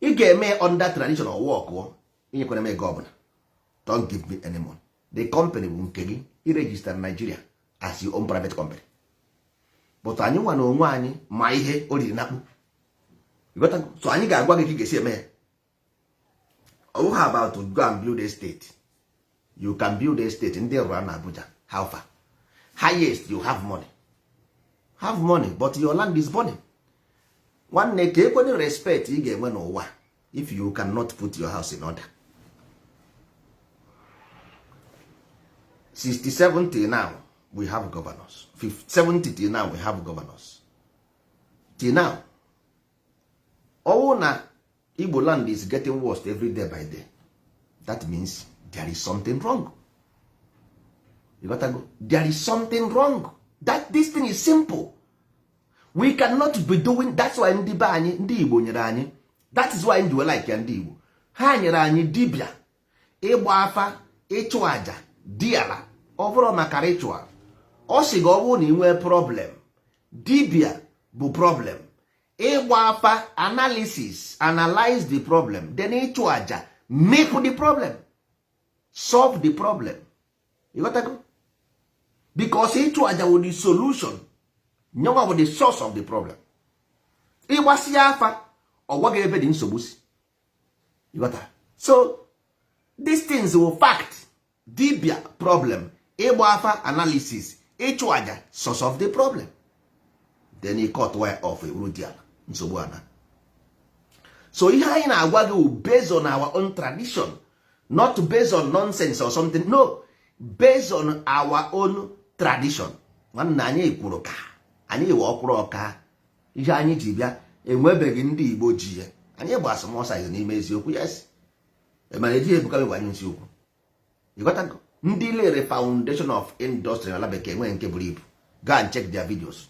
Ị ga-eme under tradition or work. Inyekwara m ego ọbụla, don't give me any money. The company bụ nke gị, i register Nigeria as your own private company, but anyị nwa na onwe anyị ma ihe o riri nakpu. So anyị ga-agwa gị ka ị ga-esi eme ya. Ọ bụghị about to go and build a state. You can build a state. Ndị rụrụ na Abuja, how far? Highest, you have money, have money, but your land is burning. Nwanne, ka ekwene respect ị ga-enwe n'ụwa if you cannot put your house in order? 67 till now we have governors. 70 till now we have governors till now. Ọwụ na Igbo land is getting worse every day by day. That means there is something wrong. You got to go. There is something wrong. That this thing is simple. We cannot be doing. That's why ndị be anyị, ndị Igbo nyere anyị, that is why ndị we like ya, ndị Igbo ha nyere anyị dibịa, ịgba afa, ịchụ aja diala. Ọ bụrụ maka ritual, ọ sị gị ọ bụrụ na ị nwee problem, dibịa bụ problem, ịgba afa, analysis, analyze the problem, then ịchụ aja, make the problem, solve the problem. You got to go, because ịchụ aja wụ the solution, nyenwa bụ the source of the problem. Ịgbasịa afa, ọ gwa gị ebe dị nsogbu si. You got that? So these things were fact. Dibia problem, ịgba afa, analysis, ịchụ aja, source of the problem, then you cut wire off, ewuru di ala nsogbu ana. So ihe anyị na-agwa gị wụ based on our own tradition, not based on nonsense or something. No, based on our own tradition. Nwanne, anyị kwuru ka anyị wee ọkwụrụ ọka. Ihe anyị ji bịa, enwebeghị ndị Igbo ji ya. Anyị gba small size n'ime eziokwu, yes, mana ejighị ebuka gwa anyị nsiokwu. Ịghọtago? Ndị lere foundation of industry n'ala bekee, enweghị nke buru ibu. Go and check their videos.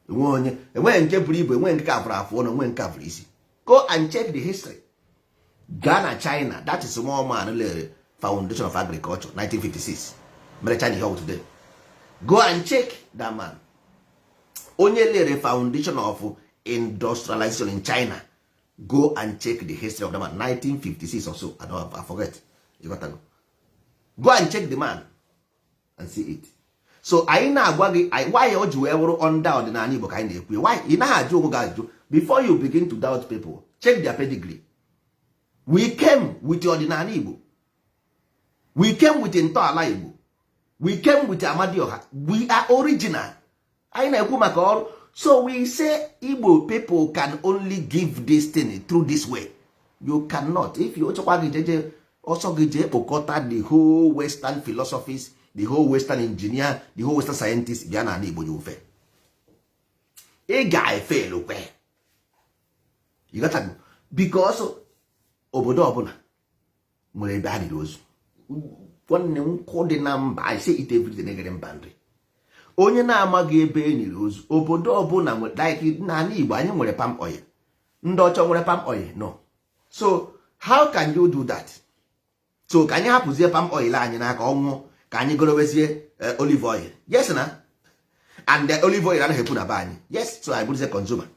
Enweghị onye, enweghị nke buru ibu, enweghị nke ka afụrụ afụ ọnụ, enweghị nke afụrụ isi. Go and check the history. Gaa na China, that is small man lere foundation of agriculture 1956, mere China ihe ọ bụ today. Go and check that man, onye lere foundation of industrialization in China. Go and check the history of that man, 1956 or so. I don't, I forget. You got to go, go and check the man and see it. So anyị na-agwa gị why o ji wee wụrụ under ọdịnala Igbo ka anyị na-ekwu. Why ị naghị ajụ onwe gị ajụjụ before you begin to doubt people? Check their pedigree. We came with ọdịnala Igbo, we came with ntọala Igbo, we came with Amadioha. We are original. Anyị na-ekwu maka ọrụ. So we say Igbo people can only give this thing through this way. You cannot. If you chọkwa gị jeje ọsọ gị jee kpokọta the whole western philosophies, the whole western engineer, the whole western scientist, bịa n'ala Igbo ya ofe, ị ga-efe elukwe. You got to, because obodo ọbụla nwere ebe ha riri ozu. Nwanne, nkwụ dị na mba. I say it every day, na-egere mba nri. Onye na-amaghị ebe e nyere ozu, obodo ọbụla nwere, like n'ala Igbo, anyị nwere palm oil. Ndị ọcha nwere palm oil? No. So how can you do that? So ka anyị hapụzie palm oil anyị n'aka ọnwụọ, ka anyị gorowezie olive oil? Yes na. And the olive oil anaghị ekwu na be anyị. Yes, so anyị bụrụzie consumer.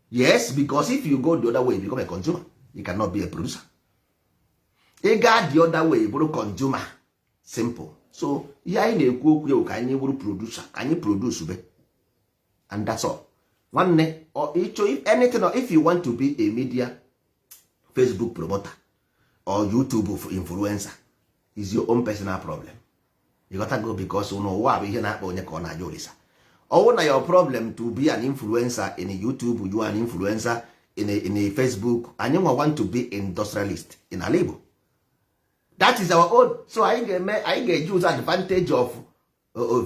Yes, because if you go the other way, you become a consumer. You cannot be a producer. Ị gaa the other way, bụrụ consumer. Simple. So ihe anyị na-ekwu okwu ya bụ ka anyị bụrụ producer, ka anyị produce be, and that's all. Nwanne, ịchọ anything, or if you want to be a media Facebook promoter or YouTube influencer, is your own personal problem. You got to go, because n'ụwa bụ ihe na-akpa onye ka ọ na-aja olisa. Ọwụ na your problem to be an influencer in YouTube, you are an influencer in a Facebook. Anyị nwa want to be industrialist in ala Igbo. That is our own. So anyị ga-eme, anyị ga-eji use advantage of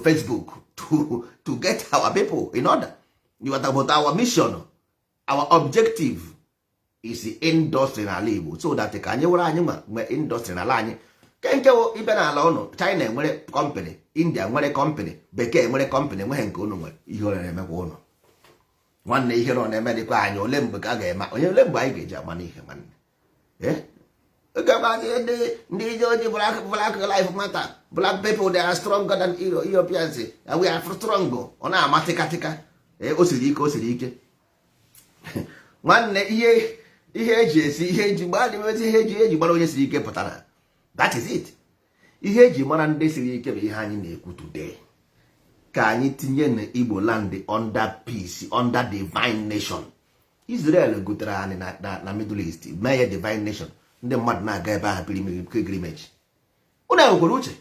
Facebook to get our people in order. You got, but our mission, our objective is industry n'ala Igbo, so that ka anyị were anyị nwa nwee industry n'ala anyị. Ke nke ịbịa n'ala ụnụ, China nwere company, India nwere company, bekee nwere company, enweghị nke ụnụ nwere. Ihe ọ na-emekwa ụnụ, nwanne, ihe ọ na-eme dịkwa anyị. Ole mgbe ka a ga-eme onye? Ole mgbe anyị ga-eji ama n'ihe, nwanne? Ndị ije ojii, black life matter, black people, they are stronger than Europeans and we are strong. Ọ na-ama tịkatịka. O siri ike, o siri ike. Nwanne, ihe eji esi, ihe eji gbaa dị, ihe eji gbara onye siri ike pụtara. That is it. Ihe eji mara ndị siri ike bụ ihe anyị na-ekwu today, ka anyị tinye na Igbo land under peace, under divine nation. Israel gotere anyị na Middle East, mee ya divine nation. Ndị mmadụ na-aga ebe ahụ pilgrimage. Unu enwekwara uche?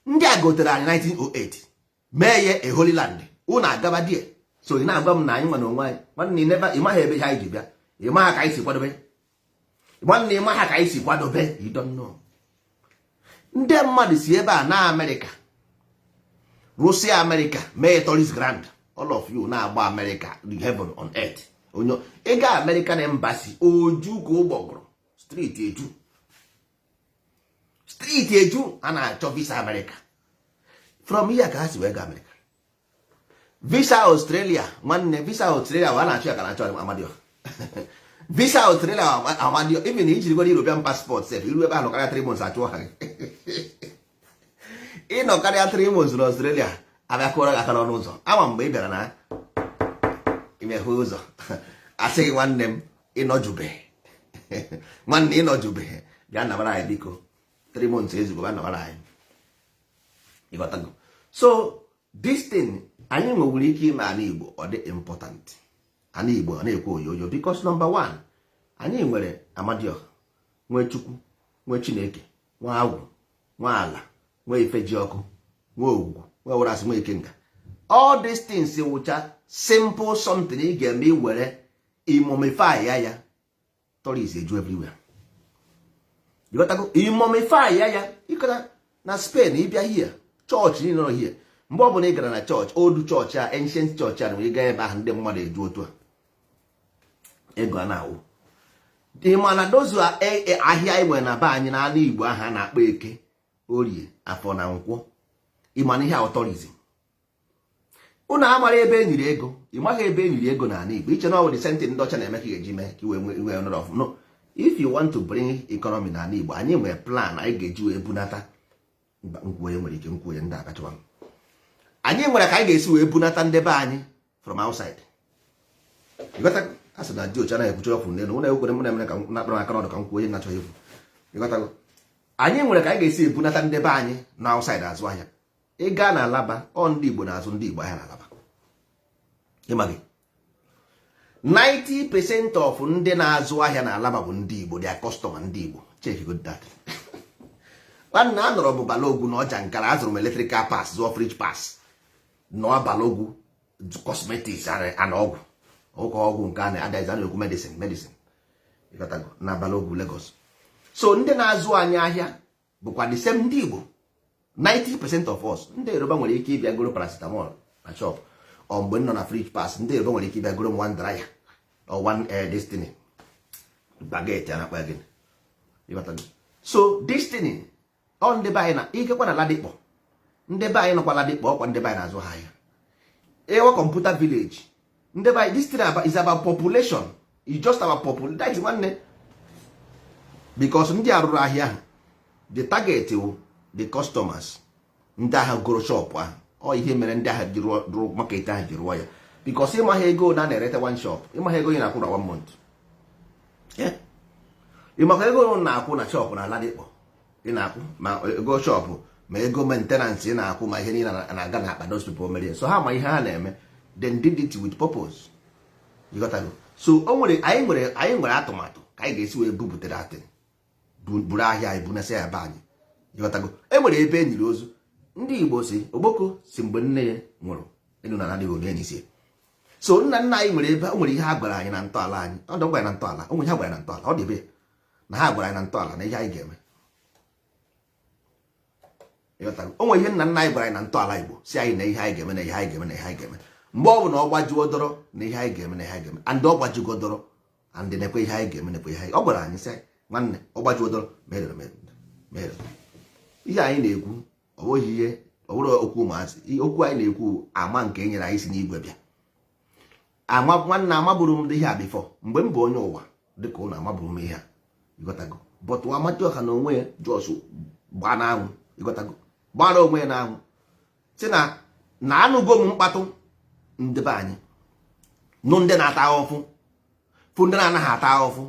Ndị a gotere anyị 1908, mee ya a holy land. Unu agaba die. So ị na-agwa m na anyị nwa na onwe anyị, nwanne, ị maghị ebe ihe anyị ji bịa. Ị maghị ka anyị si kwadobe. Nwanne, ị maghị ka anyị si kwadobe. You don't know. Ndị mmadụ si ebe a na Amerịka rụsịa Amerịka, mee tourist grand. All of you na-agba Amerịka the heaven on earth. Onye ịga American embassy, oju ka ụgbọgụrụ, street eju, street eju. A na-achọ visa Amerịka. From here ka ha si wee gaa Amerịka. Visa Australia, nwanne, visa Australia a na-achọ ya ka na-achọ Amadioha. Visa Australia, Amadioha. Even ijiri gwara European passport sef, iru ebe ahụ karịa 3 months, achụọ ha gị. Ịnọ karịa 3 months na Australia, abịa kụọrọ gị aka n'ọnụ ụzọ. Ama mgbe ị bịara na imeghe ụzọ, asị gị, "Nwanne m, ịnọjube, nwanne, ịnọjube, bịa nabara anyị biko. 3 months ezugbo, bịa nabara anyị." Ịghọtago? So this thing anyị nwewere ike ime ala Igbo, ọ dị important. Ala Igbo ọ na-ekwe oyoyo because number one, anyị nwere Amadioha, nwee Chukwu, nwee Chineke, nwee agwụ, nwee ala, nwee ifeji ọkụ, nwee ogwugwu, nwee werasị, nwee ikenga. All these things wụcha simple something ị ga-eme iwere imumify ya, tourist eju everywhere. Ịghọtago? Imumify ya ịkọta na Spain, ịbịa here, chọọchị niile nọ here, mgbe ọbụla ị gara na chọọchị, old chọọchị a, ancient chọọchị a, nwere ị gaa ebe ahụ, ndị mmadụ eju otu a, ego a na-awụ. Ị ma na dozu ahịa anyị nwere na be anyị n'ala Igbo ahụ a na-akpọ Eke, Orie, Afọ na Nkwọ? Ị ma na ihe tourism, ụnụ amara ebe e nyiri ego? Ị maghị ebe e nyiri ego n'ala Igbo. Iche na ọ bụ the same thing ndị ọcha na-eme ka ị ga-eji mee ka i wee nwee nọrọ ọfụ. No, if you want to bring economy n'ala Igbo, anyị nwere plan anyị ga-eji wee bunata nkwụ. Onye nwere ike nkwụ onye ndị abịachọwa anyị nwere ka anyị ga-esi wee bunata ndị be anyị from outside. Ịghọtago? A sị na dị oche anaghị ekwuchi ọkwụ n'elu ụlọ. Ekwere m na-emere ka m na-akpara m aka n'ọdụ ka m kwuo onye na-achọghị ikwu. Ịghọtago? Anyị nwere ka anyị ga-esi ebunata ndị be anyị na outside azụ ahịa. Ị gaa na Alaba, ọ ndị Igbo na-azụ ndị Igbo ahịa na Alaba. Ịma gị 90% of ndị na-azụ ahịa na Alaba bụ ndị Igbo, their customer ndị Igbo. Check good that. Nwanne, anọrọ m Balogun na ọja nkara, azụrụ m electrical parts, zụọ fridge parts nọ Balogun, cosmetics ana ọgwụ, ụka ọgwụ nke a na-adazi, a na-ekwu medicine ịghọtago, na Balogun, Lagos. So ndị na-azụ anyị ahịa bụkwa the same ndị Igbo, 90% of us. Ndị Yoruba nwere ike ịbịa goro paracetamol na shop, ọ mgbe m nọ na fridge parts, ndị Yoruba nwere ike ịbịa goro m one dryer or one destiny baguette a na-akpa gịnị, ịghọtago. So destiny ọ ndị be anyị na ikekwa na Ladipo, ndị be anyị nọkwa Ladipo, ọkwa ndị be anyị na-azụ ha ahịa. Ịwa Computer Village, ndị be anyị. This thing is about population, is just about population. That is, nwanne, because ndị arụrụ ahịa ahụ, the target wụ the customers, ndị ahụ goro shop ahụ. Ọ ihe mere ndị ahụ ji rụọ market ahụ ji rụọ ya, because ịmaghị ego na na-erete one shop, ịmaghị ego ị na-akwụ na one month. Ịmakwa ego na-akwụ na shop na Ladipo, ị na-akwụ ma ego shop, ma ego maintenance ị na-akwụ, ma ihe niile na-aga na akpa those people mere. So ha ma ihe ha na-eme, then did it with purpose. You got to. So o nwere anyị nwere atụmatụ ka anyị ga-esi wee bubutere atị buru ahịa anyị bunasị ya be anyị. Ịghọtago? E nwere ebe e nyiri ozu ndị Igbo si ogboko si mgbe nne ya nwụrụ elu na adịghị onye n'isi. So nna nna anyị nwere ebe o nwere ihe ha gwara anyị na ntọala anyị. Ọ dị gwara na ntọala, o nwere ihe ha gwara na ntọala, ọ dị ebe na ha gwara anyị na ntọala na ihe anyị ga-eme. Ịghọtago? O nwere ihe nna nna anyị gwara anyị na ntọala Igbo, si anyị na ihe anyị ga-eme, na ihe anyị ga-eme, na ihe anyị ga-eme mgbe ọ bụ na ọ gbajuo dọrọ, na ihe anyị ga-eme, na ihe anyị ga-eme, and ọ gbajugo dọrọ, and nekwe ihe anyị ga-eme, nekwe ihe anyị ọ gwara anyị sị, nwanne, ọ gbajuo dọrọ mere mere mere. Ihe anyị na-ekwu, ọ bụghị ihe, ọ bụrụ okwu ụmụazị. Okwu anyị na-ekwu, ama nke e nyere anyị si n'igwe bịa. Ama, nwanne, amaburu m ihe a before. Mgbe m bụ onye ụwa dịka ụnụ, amaburu m ihe a, ịghọtago? But Amadioha na onwe ya jos gbaa n'anwụ, ịghọtago, gbara onwe ya n'anwụ, si na anụgo m mkpatụ ndị be anyị, nụ ndị na-ata ahụfụ, fụ ndị na-anaghị ata ahụfụ,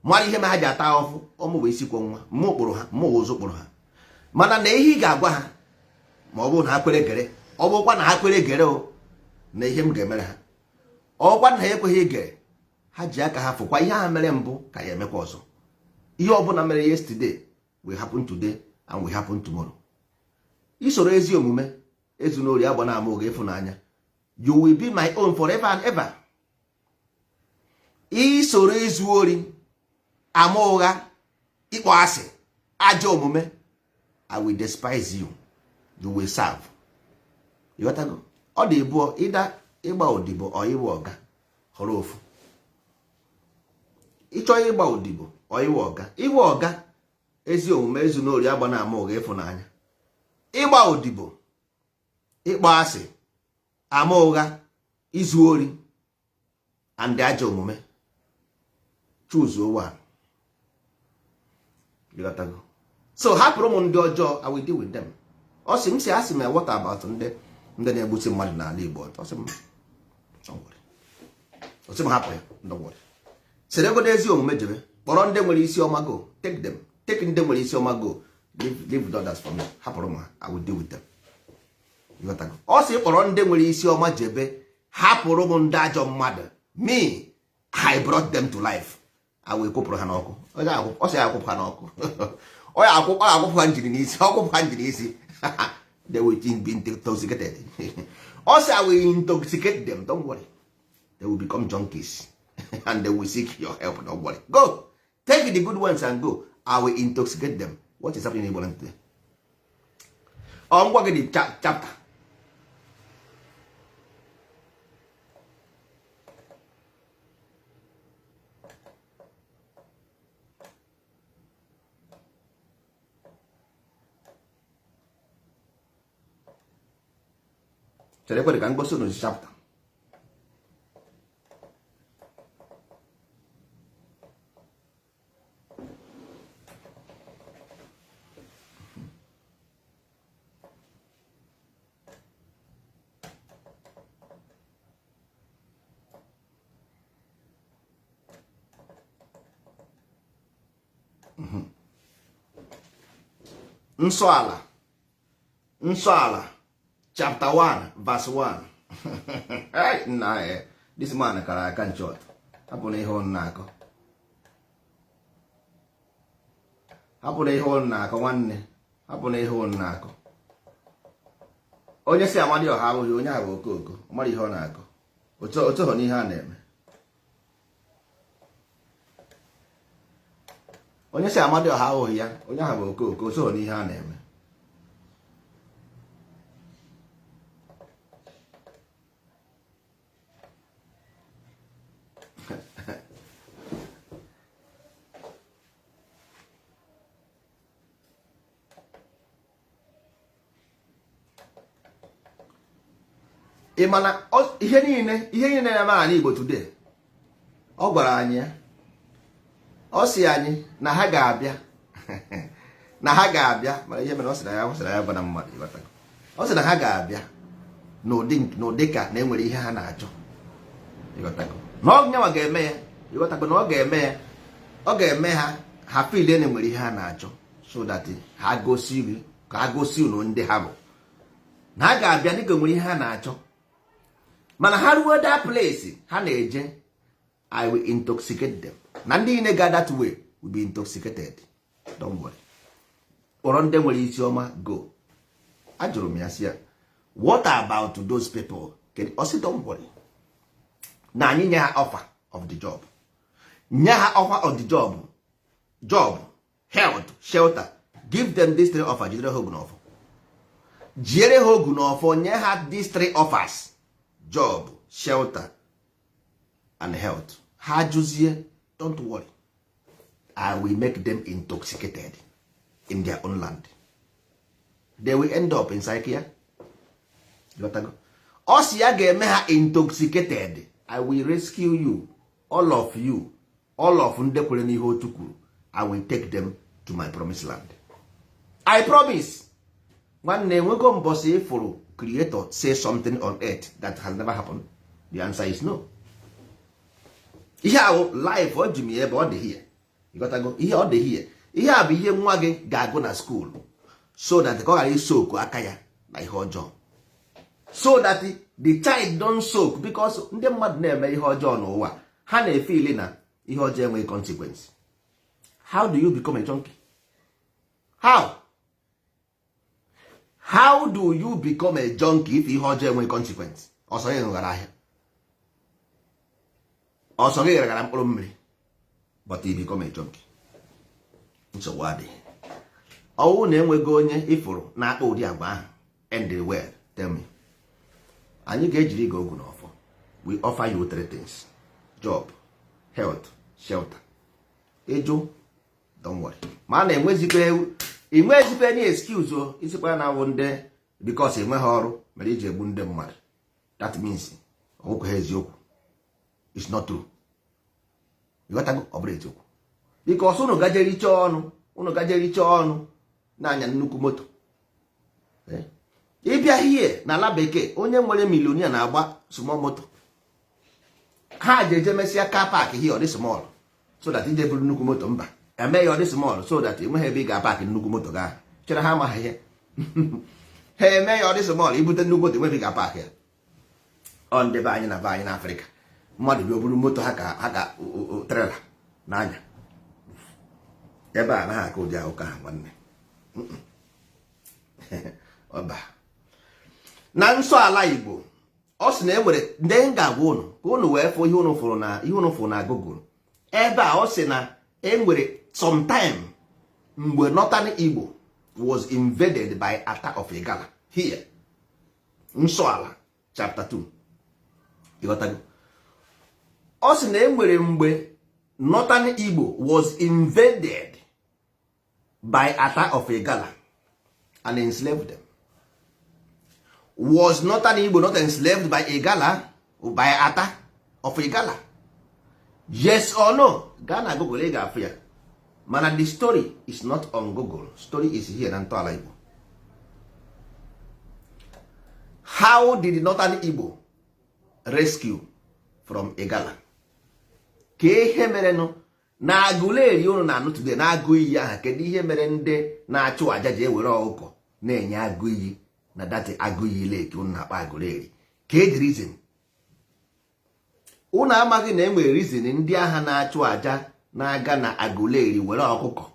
mara ihe ma ha ji ata ahụfụ. Ọmụ bụ isikwo nwa mmụ kpụrụ ha, mmụ ụzụ kpụrụ ha. Mana na ihe ị ga-agwa ha, ma ọ bụrụ na ha kwere gere, ọ bụrụkwa na ha kwere gere, o na ihe m ga-emere ha, ọkwa na ha ekweghị egere, ha ji aka ha fụkwa ihe ha mere mbụ ka ya emekwa ọzọ. Ihe ọbụla mere yesterday will happen today and will happen tomorrow. Isoro ezi omume, ezu n'ori, agba na ama oge ịfụnanya, you will be my own forever and ever. Isoro izu ori, ama ụgha, ịkpọ asị, ajọ omume, I will despise you. You will serve. Ịghọtago? Ọ dị bụọ ịda ịgba odibo ọ ịwa ọga, họrọ ofu. Ịchọ ịgba odibo ọ ịwa ọga. Ịwa ọga, ezi omume, ezu n'ori, agba na ama ụgha, ịfụnanya. Ịgba odibo, ịkpọ asị, ama ụgha, izu ori and ajọ omume, choose one. Ịghọtago? So hapụrụ m ndị ọjọọ, I will deal with them. Ọ sị m, sị, asị m, what about ndị na-egbusi mmadụ n'ala Igbo? Ọ sị m don't worry. Ọ sị m hapụ ya, don't worry, seregodo ezi omume, jebe kpọrọ ndị nwere isi ọma, go take them, take ndị nwere isi ọma, go leave the others for me. Hapụrụ m ha, I will deal with them. Ịghọtago? Ọ sị kpọrọ ndị nwere isi ọma jebe, hapụrụ m ndị ajọ mmadụ. Me, I brought them to life, I will kwụpụrụ ha n'ọkụ. Ọ sị ya akwụpụ ha n'ọkụ, ọ ya akwụpụ ha njiri n'isi, ọ kwụpụ ha njiri n'isi, they will be intoxicated. Ọ sị I will intoxicate them, don't worry, they will become junkies and they will seek your help. Don't worry, go take the good ones and go, I will intoxicate them. What is happening in Igbo land today? Ọ ngwa gị dị chapter. Chere kwere ka m gosi unu chapter. Nsọ ala, nsọ ala, chapter 1 verse 1. Nna, This man kara aka nchọt. Hapụ na ihe ụnụ na-akọ, hapụ na ihe ụnụ na-akọ nwanne, hapụ na ihe ụnụ na-akọ. Onye si Amadioha abụghị onye ahụ bụ okooko, ọ mara ihe ọ na-akọ, otoho n'ihe a na-eme. Onye si Amadioha abụghị ya, onye ahụ bụ okooko, otoho n'ihe a na-eme. Ị ma na ihe niile na-eme ala Igbo today, ọ gwara anyị ya, ọ sị anyị na ha ga-abịa, na ha ga-abịa. Mana ihe mere ọ sị na ya, ọ sị na ya gwara mmadụ, ịghọtago? Ọ sị na ha ga-abịa n'ụdị ka na enwere ihe ha na-achọ, ịghọtago? Na ọ nyanwa ga-eme ya, ịghọtago? Na ọ ga-eme ya, ọ ga-eme ha, ha feel na enwere ihe ha na-achọ, so that ha gosi gị, ka ha gosi unu ndị ha bụ, na ha ga-abịa dịka nwere ihe ha na-achọ. Mana ha ruo that place ha na-eje, I will intoxicate them. Na ndị niile ga that way will be intoxicated. Don't worry, kpọrọ ndị nwere isi ọma go. Ajụrụ m ya sị ya, what about those people? Ọ sị, don't worry, na anyị nye ha offer of the job, nye ha offer of the job, job, health, shelter. Give them these three offer. Jidere ha ogu n'ọfọ, jiere ha ogu n'ọfọ, nye ha these three offers: job, shelter and health. Ha jụzie, don't worry, I will make them intoxicated in their own land. They will end up in psychia. Ọ sị ya ga-eme ha intoxicated. I will rescue you, all of you, all of ndị kwere n'ihe otu kwuru. I will take them to my promised land, I promise. Nwanne, enwego mbọsị ịfụrụ creator say something on earth that has never happened? The answer is no. Ihe ahụ life ọ ji m ya ebe ọ dị here, ịghọtago? Ihe ọ dị here, ihe a bụ ihe nwa gị ga-agụ na school, so that ka ọ ghara isoku aka ya na ihe ọjọọ, so that the child don't soak, because ndị mmadụ na-eme ihe ọjọọ n'ụwa, ha na-efeeli na ihe ọjọọ enweghị consequence. How do you become a junkie? How do you become a junkie if ihe ọjọọ enweghị consequence? Ọsọ gị ghara ahịa, ọsọ gị gara mkpụrụ mmiri, but you become a junkie. Nsogbu adịghị. Ọwụ na enweghị onye ịfụrụ na-akpa ụdị agwa ahụ end well, tell me. Anyị ga-ejiri gị ogu n'ọfọ. We offer you three things: job, health, shelter. Ịjụ, don't worry. Ma a na-enwezikwa, enwezikwa any excuse o isikwa na awụ ndị because enweghị ọrụ mere iji egbu ndị mmadụ. That means ọgwụkwa ha eziokwu. It's not true, ịghọtago? Ọ bụrụ eziokwu, because unu gajericha ọnụ, unu gajericha ọnụ na-anya nnukwu moto. Ịbịa hie na ala bekee, onye nwere millionaire na-agba small moto. Ha ji eje mesịa car park hie ọ dị small, so that ije buru nnukwu moto mba eme ya ọ dị small, so that enweghị ebe ị ga-apark nnukwu moto ga chere. Ha amaghị ihe ha eme ya ọ dị small, ibute nnukwu moto, enweghị ebe ị ga-apark ya. Ọ ndị be anyị na be anyị n'Afrịka, mmadụ bi oburu moto ha ka ha ka trailer n'anya. Ebe a anaghị aka ụdị akụkọ ha, nwanne. Ọba na nsọ ala Igbo, ọ sị na e nwere ndị m ga-agwa ụnụ ka ụnụ wee fụ ihe ụnụ fụrụ na ihe ụnụ fụrụ na Google ebe a. Ọ sị na e nwere sometime mgbe Northern Igbo was invaded by Ata of Igala. Here, nsọ ala chapter 2, ịghọtago? Ọ sị na e nwere mgbe Northern Igbo was invaded by Ata of Igala and enslaved them. Was Northern Igbo not enslaved by Igala, by Ata of Igala? Yes or no? Gaa na Google, ị ga-afụ ya. Mana the story is not on Google, story is here na ntọala Igbo. How did Northern Igbo rescue from Igala? Ka ihe merenụ na Agụleri unu na-anụ today na agụ iyi aha, kedu ihe mere ndị na-achụ aja ji ewere ọkụkọ na-enye agụ iyi na that agụ iyi lake unu na-akpọ Agụleri? Ka e reason Unu amaghị na enwere reason ndị agha na-achụ aja na-aga na Aguleri were ọkụkọ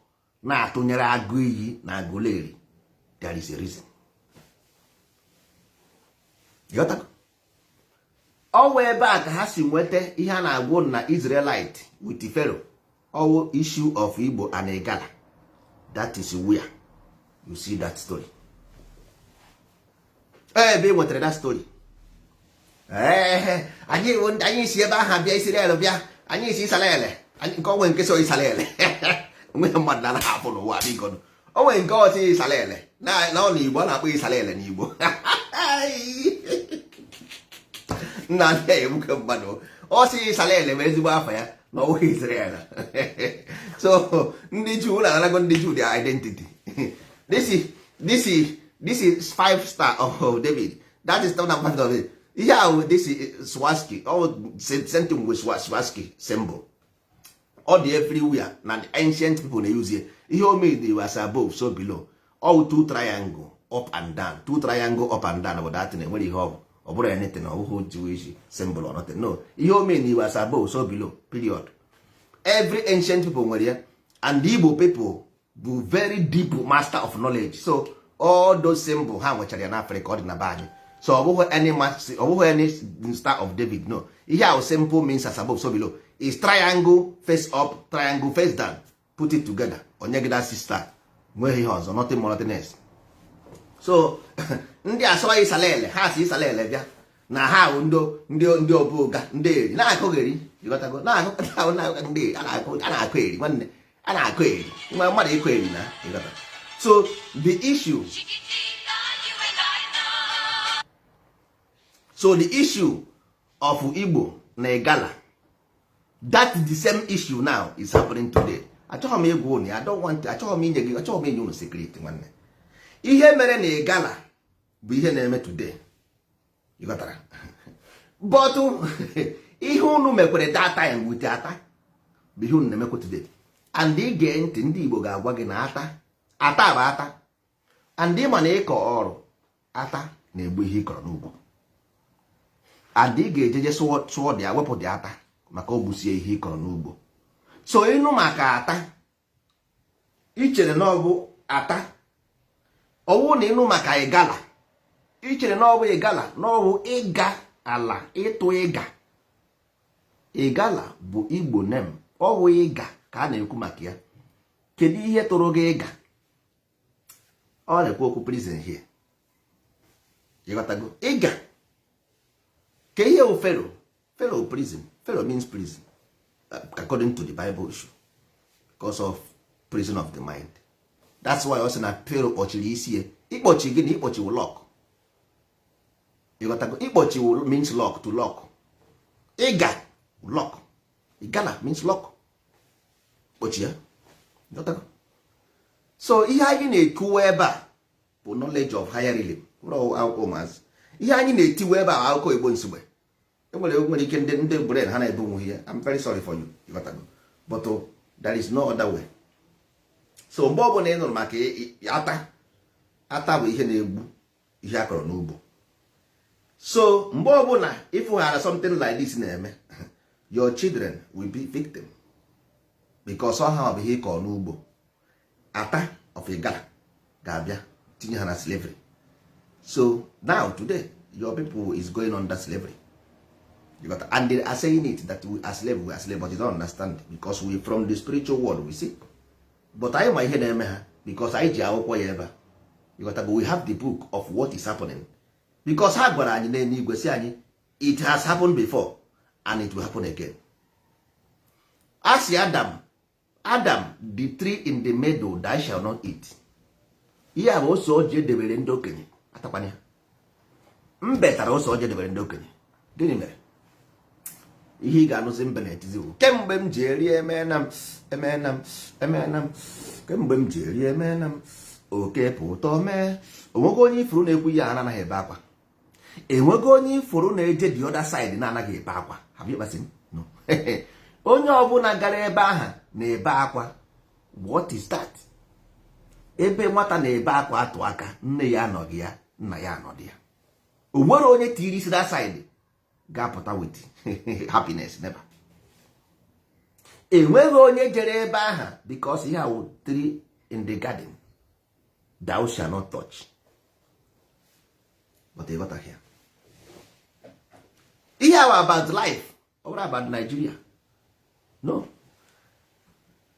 na-atụnyere agụ iyi na Aguleri. There is a reason. Ịghọtago? Ọwụ ebe a ka ha si nweta ihe a na-agwụ na Israelite with Pharaoh. Ọwụ issue of Igbo and Igala. That is where you see that story. Ebe ị nwetara that story. Ee, anyị anyị si ebe ahụ bịa, Israel bịa, anyị si Israel. Nke onwe nke so Israel onwe mmadụ na anaghị afụ n'ụwa, biko. Onwe nke ọsị Israel na ọ n'Igbo, a na-akpọ Israel n'Igbo. Nna ndị a egbuke mmadụ. Ọ sị Israel bụ ezigbo afọ ya na ọwụghị Israel. So ndị Juu na-anago ndị Juu their identity. This is five star of David. That is not five of David. Ihe ahụ, this is swastika. All same thing with swastika symbol. Ọ dị everywhere na the ancient people na-use ya. Ihe o made was above so below, all two triangle up and down, two triangle up and down bụ that thing. Enwere ihe ọ bụ, ọ bụrụ anything, ọ bụghị Jewish symbol or nothing, no. Ihe o made was above so below, period. Every ancient people nwere ya, and the Igbo people bụ very deep master of knowledge. So all those symbol ha nwechara ya n'Africa, ọ dị na be anyị. So ọ bụghị any ọ bụghị any star of David, no. Ihe ahụ simple means as above so below is triangle face up, triangle face down. Put it together, onye gị that star. Nweghị ihe ọzọ, nothing more, nothing else. So ndị asọrọ Israel, ha si Israel bịa na ha bụ ndị ọbụga, ndị eri na-akụgheri. Ịghọtago? Na-akụ ndị a na-akụ eri, nwanne, a na-akụ eri nwa mmadụ, ịkụ eri na ịghọta. So the issue, so the issue of Igbo na Igala, that the same issue now is happening today. Achọghị m ịgwa unu ya. I don't want, achọghị m inye gị, achọghị m inye unu secret, nwanne. Ihe mere na Igala bụ ihe na-eme today. Ịghọtara? But ihe unu mekwere that time with ata bụ ihe unu na-emekwa today. And ige ntị, ndị Igbo ga-agwa gị na ata, ata bụ ata. And ịma na ịkọ ọrụ ata na-egbu ihe ị kọrọ n'ugbo, and ị ga-ejeje sụọ dị ya, wepụ dị ata, maka o gbusie ihe ị kọrọ n'ugbo. So ịnụ maka ata, ichere na ọ bụ ata. Ọwụ na ịnụ maka Igala, ichere na ọ bụ Igala, na ọ bụ ịga ala, ịtụ ịga. Igala bụ Igbo name. Ọ bụ ịga ka a na-ekwu maka ya. Kedu ihe tụrụ gị ịga? Ọ na-ekwu okwu prison here. Ịghọtago? Ịga ka ihe wụ Pharaoh. Pharaoh prison. Pharaoh means prison according to the Bible issue, because of prison of the mind. That's why ọ sị na Pharaoh kpọchiri isi ya. Ịkpọchi gịnị? Ịkpọchi wụ lock. Ịghọtago? Ịkpọchi wụ means lock, to lock. Ịga lock. Ịgala means lock, kpọchi ya. Ịghọtago? So ihe anyị na-ekwuwa ebe a bụ knowledge of higher realm. Ụlọ akwụkwọ ụmụazị, ihe anyị na-etiwe ebe a, akụkọ Igbo nsogbe enwere ike ndị brain ha na-ebu onwe ya. I'm very sorry for you. Ịghọtago? But there is no other way. So mgbe ọbụla ị nụrụ maka ata, ata bụ ihe na-egbu ihe a kọrọ n'ugbo. So mgbe ọbụla ịfụghara something like this na-eme, your children will be victim, because ọ ha bụ ihe ịkọ n'ugbo. Ata of Igala ga-abịa tinye ha na slavery. So now today your people is going under slavery. You got, and they are saying it that we are slave, we are slave, but you don't understand, because we from the spiritual world we see. But anyị ma ihe na-eme ha, because anyị ji akwụkwọ ya ebe a. You got, but we have the book of what is happening, because ha gwara anyị n'eluigwe si anyị it has happened before and it will happen again. A sị Adam, "Adam, the tree in the middle thou shall not eat." Ihe a bụ ose ọjị edebere ndị okenye, atakwana ya. Mbe tara ose ọjị edebere ndị okenye. Gịnị mere? Ihe ị ga-anụzi mbe na-etizi bụ, "Kemgbe m ji eri, emeela m, emeela m, emeela m. Kemgbe m ji eri, emeela m oke pụtọ mee." Onwego onye ifuru na-ekwu ya anaghị ebe akwa? Enwego onye ifuru na-eje the other side na-anaghị ebe akwa? Have you ever seen? No. Onye ọbụla gara ebe ahụ na-ebe akwa. What is that? Ebe nwata na-ebe akwa atụ aka, nne ya anọghị ya, nna ya anọghị ya, o nwere onye tiri isi that side. Ga-apụta with happiness? Never. Enweghị onye jere ebe ahụ, because ihe awụ tree in the garden thou shall not touch. But ịghọtaghị ya. Ihe awụ about life, ọ bụrụ about Nigeria, no.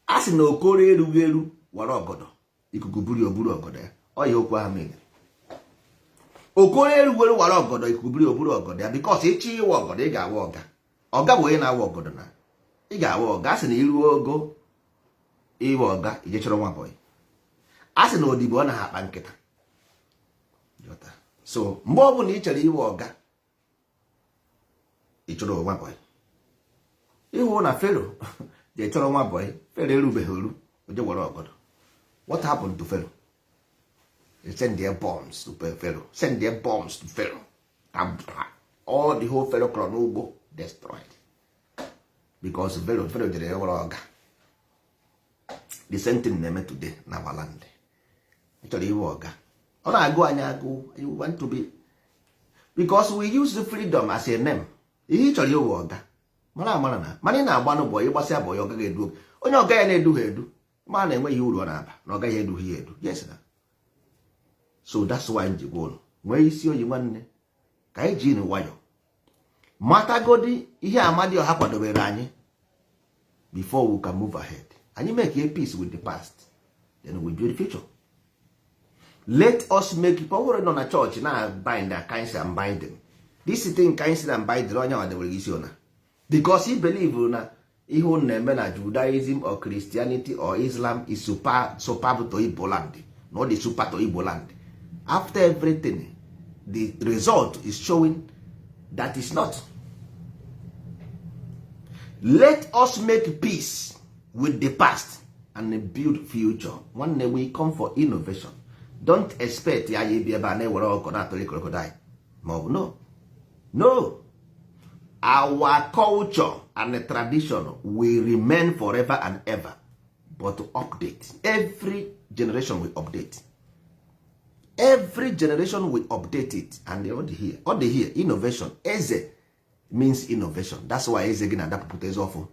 A sị na okoro erughị eru wara ọgọdọ, ikuku buru oburu ọgọdọ ya. Ọ ya okwu ahụ mere okoro erughị eru wara ọgọdọ, ikuku buru oburu ọgọdọ ya, because ịchọ ịwa ọgọdọ, ị ga-awa ọga. Ọga bụ onye na-awa ọgọdọ na ị ga-awa ọga. A sị na iruo ogo ịwa ọga, ije chọrọ nwa boy. A sị na odibo ọ naghị akpa nkịta. So mgbe ọ bụla ị chọrọ iwe ọga, ị chọrọ nwa boy. Ịhụ na Fero je chọrọ nwa boy. Fero erubeghị eru oje were ọgọdọ. What happened to Pharaoh? They send their bombs to Pharaoh, send their bombs to Pharaoh. All the whole Pharaoh kọrọ n'ugbo destroyed, because Pharaoh jere were ọga. The same thing na-eme today na our land. Ị chọrọ iwe ọga, ọ na-agụ anyị agụ. You want to be, because we use the freedom as a name. Ihe ị chọrọ iwe ọga, mara amara na mana ị na-agba n'ụbọ, ịgbasịa bọ ya, ọ gaghị edu onye ọga ya na-edu ha edu, ma na enweghị uru ọ na-aba na ọ gaghị edughị ya edu. Yes na. So that's why m ji gwa ụnụ, nwee isi oyi nwanne, ka anyị ji nwayọ matagodi ihe Amadioha kwadobere anyị before we can move ahead. Anyị make a peace with the past, then we build the future. Let us make. Ọ bụrụ nọ na chọọchị na bind a cancel and binding this thing, cancel and binding, onye nwa debere isi ụna, because he believe na ihe unu na-eme na Judaism or Christianity or Islam is super, super to Igbo land, not the super to Igbo land. After everything, the result is showing that is not. Let us make peace with the past and build future. Nwanne, we come for innovation. Don't expect ya ya ebi ebe a na-ewere ọkụ na-atụli crocodile ma ọ bụ no, no. Our culture and tradition will remain forever and ever, but to update, every generation will update, every generation will update it. And ọ dị here, ọ dị here. Innovation, eze means innovation. That's why eze gị na-adapụpụta eze ọfụ.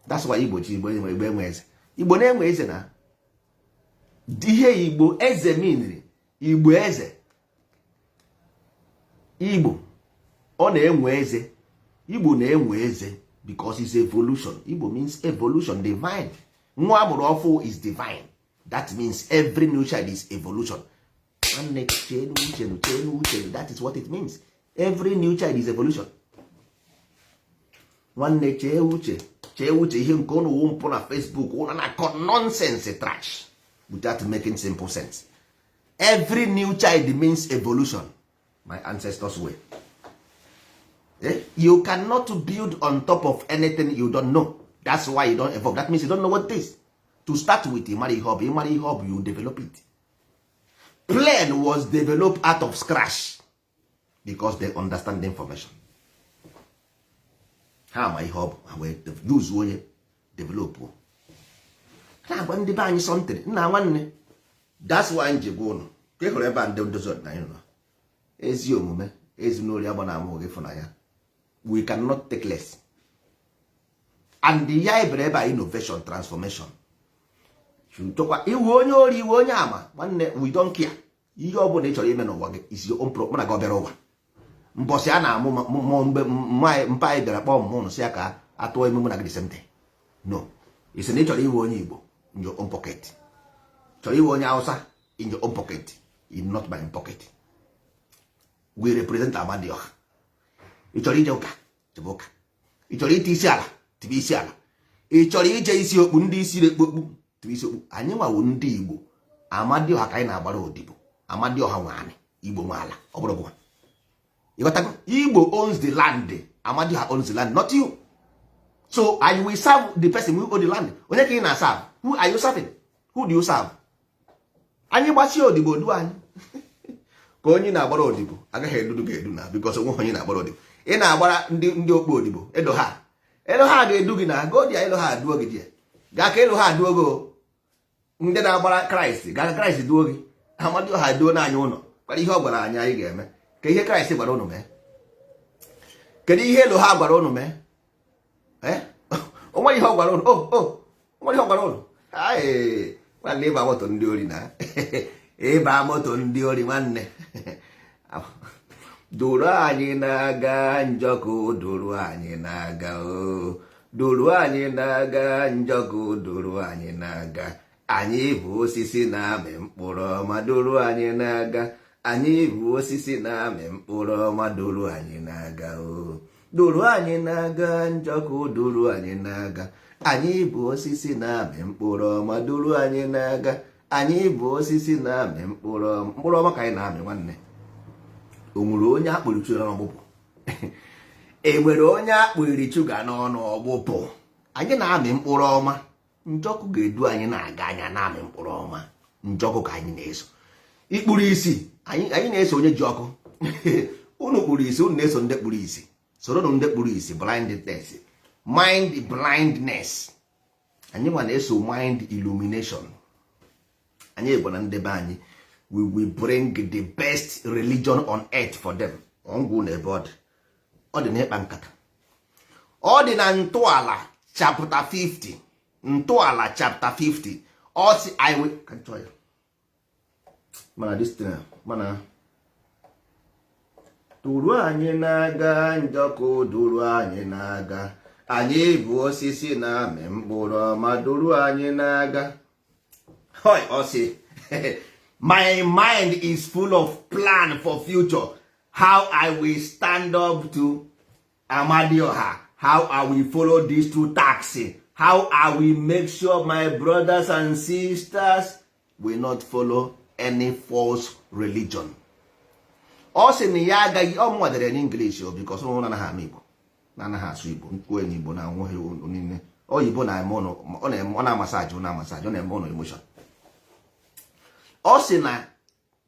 That's why Igbo chi Igbo enwe, Igbo enwe eze, Igbo na-enwe eze na ihe Igbo eze meanri Igbo eze. Igbo ọ na-enwe eze, Igbo na-enwe eze because it's evolution. Igbo means evolution, divine. Nwa amụrụ ọfụ is divine. That means every new child is evolution. Nwanne, chee n'uche, chee n'uche. That is what it means. Every new child is evolution. Nwanne, chee uche, chee uche. Ihe nke ụnụ wụ mpụ na Facebook, ụnụ na-akọ nonsense, trash, without making simple sense. Every new child means evolution, my ancestors way. Eh? You cannot build on top of anything you don't know. That's why you don't evolve. That means you don't know what it is to start with. Ịmara ihe ọ bụ, ịmara ihe ọ bụ, you develop it. Plane was developed out of scratch because they understand the information. Ha ma ihe ọ bụ, ha wee use onye develop. Na-agwa ndị be anyị something, nna nwanne. That's why m ji gwa ụnụ ka ị hụrụ ebe a, ndị ndozi ọdịnala nọ, ezi omume, ezinụlọ agba na amụ ịfụnanya. We cannot take less. And ya ebere ebe a, innovation, transformation. Chọkwa iwu onye ori, iwu onye ama, nwanne, we don't care. Ihe ọ bụla ị chọrọ ime n'ụwa gị is your own problem. Na gị ọ bịara ụwa mbọsị a na-amụ mụ, mgbe mpa anyị bịara kpọọ mmụ sị ya ka atụọ ime mụ na gị the same thing. No, isi na ị chọrọ iwe onye Igbo, in your own pocket. Chọrọ iwe onye Hausa, in your own pocket, in not my pocket. We represent Amadioha. Ị chọrọ ije ụka, jebe ụka. Ị chọrọ ite isi ala, tibe isi ala. Ị chọrọ ije isi okpu, ndị isi na-ekpu okpu, tibe isi okpu. Anyị nwawo ndị Igbo, Amadioha ka anyị na-agbara odibo. Amadioha nwe anị, Igbo nwe ala. Ọ bụrụ gụwa, ịghọtago? Igbo owns the land. Amadioha owns the land, not you. So I will serve the person who own the land. Onye ka ị na-serve? Who are you serving? Who do you serve? Anyị gbasie odibo du anyị ka onye na-agbara odibo agaghị edudu gị edu na, because onwe onye na-agbara odibo. Ị na-agbara ndị okpu odibo. Edo ha, elo ha ga-edu gị na godi. Elo ha duo gị, die gaa ka elu ha duo gị. Ndị na-agbara Kraịst gaa ka Kraịst duo gị. Amadioha duo n'anya ụlọ kwara ihe ọ gwara anyị anyị ga-eme. Ka ihe Kraịst gwara ụnụ mee. Kedu ihe elu ha gwara ụnụ mee? O nwere ihe ọ gwara ụnụ? O nwere ihe ọ gwara ụnụ? Nwanne, ịba moto ndị ori na ịba moto ndị ori. Nwanne, duru anyị na-aga. Njọkụ, duru anyị na-aga. O duru anyị na-aga. Njọkụ, duru anyị na-aga. Anyị bụ osisi na-amị mkpụrụ ọma. Duru anyị na-aga. Anyị bụ osisi na-amị mkpụrụ ọma. Duru anyị na-aga. O duru anyị na-aga. Njọkụ, duru anyị na-aga. Anyị bụ osisi na-amị mkpụrụ ọma. Duru anyị na-aga. Anyị bụ osisi na-amị mkpụrụ ọma. Mkpụrụ ọma ka anyị na-amị. Nwanne, o nwere onye akpụrụ shuga n'ọgbụpụ? E nwere onye akpụriri shuga n'ọnụ ọgbụpụ? Anyị na-amị mkpụrụ ọma. Njọkụ ga-edu anyị na-aga. Anya na-amị mkpụrụ ọma. Njọkụ ka anyị na-eso. Ikpuru isi, anyị na-eso onye ji ọkụ. Unu kpuru isi, unu na-eso ndị kpuru isi. Soronụ ndị kpuru isi. Blindness, mind blindness. Anyị nwa na-eso mind illumination. Anyị gwara ndị be anyị, we will bring the best religion on earth for them. Ọngwụ na ebe ọ dị, ọ dị n'ịkpa nkata, ọ dị na Ntọala chapter 50. Ntọala chapter 50, ọ sị I will ka m chọọ ya. Mana this thing, mana duru anyị na-aga. Njọkụ, duru anyị na-aga. Anyị bụ osisi na-amị mkpụrụ ọma. Duru anyị na-aga. Hoi, ọ sị, "My mind is full of plan for future, how I will stand up to Amadioha, how I will follow these two taxi, how I will make sure my brothers and sisters will not follow any false religion." Ọ sị na ya agaghị ọ mụnwadere n'English o, because ụnụ anaghị ama Igbo, na-anaghị asụ Igbo. Nkwuo n'Igbo na nweghị niile oyibo na-eme ụnụ, ọ na-amasaji ụnụ, amasaji, ọ na-eme ụnụ emotion. Ọ sị na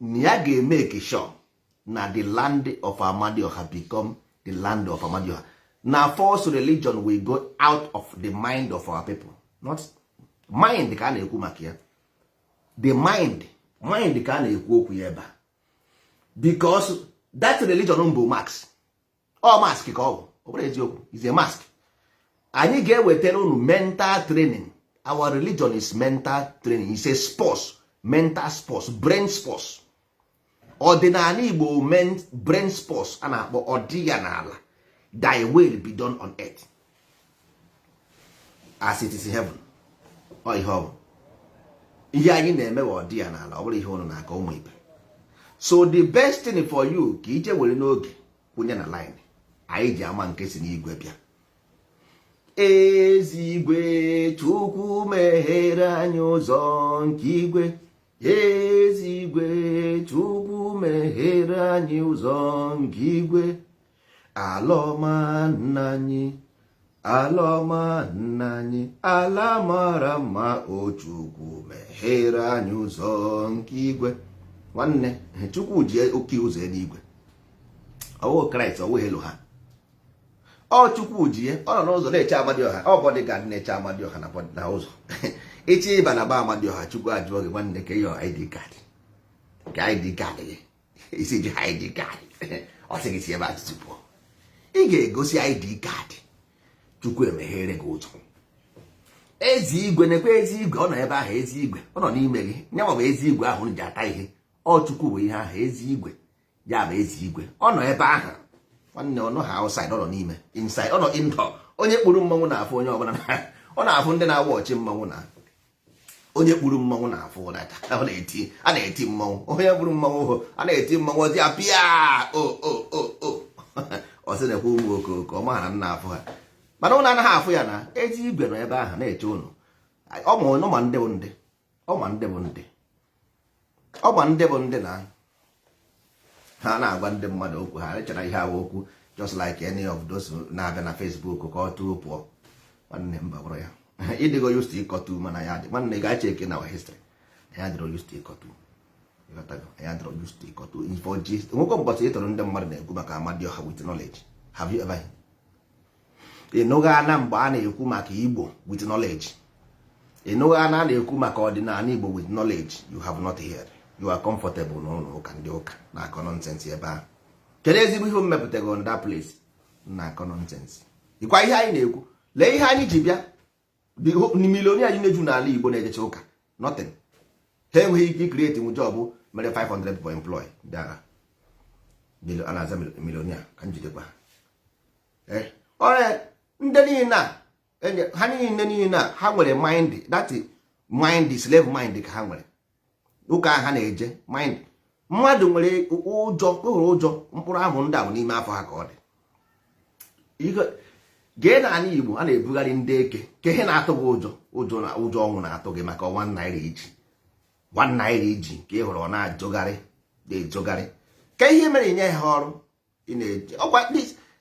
ya ga-emeke sure na the land of Amadioha become the land of Amadioha, na false religion will go out of the mind of our people. Not mind ka a na-ekwu maka ya, the mind, mind ka a na-ekwu okwu ya ebe a, because that religion bụ mask. Ọ mask ka ọ bụ, ọ bụrụ eziokwu is a mask. Anyị ga-ewetara unu mental training. Our religion is mental training, is a sports, mental sports, brain sports. Ọdịnala Igbo, brain sports a na-akpọ ọdị ya n'ala. Thy will be done on earth as it is in heaven. Ọ ihe ọ bụ ihe anyị na-eme bụ ọdị ya n'ala. Ọ bụrụ ihe ụnụ na-akọ, ụmụ ibe. So the best thing for you ka ije were n'oge kwụnye na line anyị ji ama nke si n'igwe bịa. Ezigwe Chukwu meghere anyị ụzọ nke igwe. Ezigwe Chukwu meghere anyị ụzọ nke igwe. Ala ọma nna anyị, ala ọma nna anyị, ala mara mma. O Chukwu meghere anyị ụzọ nke igwe. Nwanne, Chukwu ji oke ụzọ eluigwe. Ọwụ Kraịst, ọwụ helu ha. Ọ Chukwu ji ya. Ọ nọ n'ụzọ na-eche Amadioha. Ọ bodyguard na-eche Amadioha na ụzọ. Ịchị ịba na ba Amadioha, Chukwu ajụọ gị, "Nwanne, ka ihe ID card ka ID card gị?" Isi ji ID card, ọ sị gị si ebe a tutu pụọ. Ị ga-egosi ID card, Chukwu emeghere gị ụzọ. Ezi igwe na-ekwe, ezi igwe ọ nọ ebe ahụ. Ezi igwe ọ nọ n'ime gị. Nyanwa bụ ezi igwe ahụ ji ata ihe. Ọ Chukwu bụ ihe ahụ. Ezi igwe ya bụ ezi igwe, ọ nọ ebe ahụ. Nwanne, ọ nọ ha outside, ọ nọ n'ime, inside, ọ nọ indoor. Onye kpuru mmanwụ na-afụ onye ọbụla. Ọ na-afụ ndị na-awa ọchị mmanwụ na onye kpuru mmanwụ na-afụ. Ọ na-eti, a na-eti mmanwụ. Onye kpuru mmanwụ hụ a na-eti mmanwụ ozi ya pịa o o o o. Ọ sị na-ekwe ụmụ okoko ọ maara nna afụ ha, mana ụnụ anaghị afụ ya. Na ezi igwe nọ ebe ahụ na-eche ụnụ. Ọ ma ndị bụ ndị, ọ ma ndị bụ ndị, ọ ma ndị bụ ndị na ha na-agwa ndị mmadụ okwu. Ha echara ihe awa okwu just like any of those na-abịa na Facebook ka ọ tụọ pụọ. Nwanne, mba, bụrụ ya ịdịgo used to ịkọtu, mana ya dị. Nwanne, gaa check na our history, ya dịrọ used to ịkọtu. Ya dịrọ used to ịkọtu nwekọ mbọchị ị tụrụ ndị mmadụ na-ekwu maka Amadioha with knowledge. Have you ever ị nụghị na mgbe a na-ekwu maka Igbo with knowledge? Ị nụghị na a na-ekwu maka ọdịnala Igbo with knowledge? You have not heard. You are comfortable n'ụlọ ụka ndị ụka na-akọ nonsense ebe ahụ. Kedu ezigbo ihe mmepụtago on that place? Na-akọ nonsense. Ịkwa ihe anyị na-ekwu, lee ihe anyị ji bịa. Millionaire anyị na-eju n'ala Igbo na-ejecha ụka, nothing. Ha enweghị ike icreate nwu job mere 500 people employ. Ndị agha a na-aza millionaire ka m jidekwa ọrịa. Ndị niile a, ha niile a, ha nwere mind, that mind, slave mind ka ha nwere. Ụka ha na-eje, mind mmadụ nwere ụjọ, nwere ụjọ mkpụrụ ahụ. Ndị a bụ n'ime afọ ha ka ọ dị. Gee, n'ala Igbo a na-ebugharị ndị eke ka ihe na-atụ gị ụjọ, ụjọ na ụjọ ọnwụ na-atụ gị maka ₦1 iji, ₦1 iji ka ị hụrụ, ọ na-ajụgharị, na-ejogharị ka ihe mere inye ha ọrụ ị na-eji ọkwa.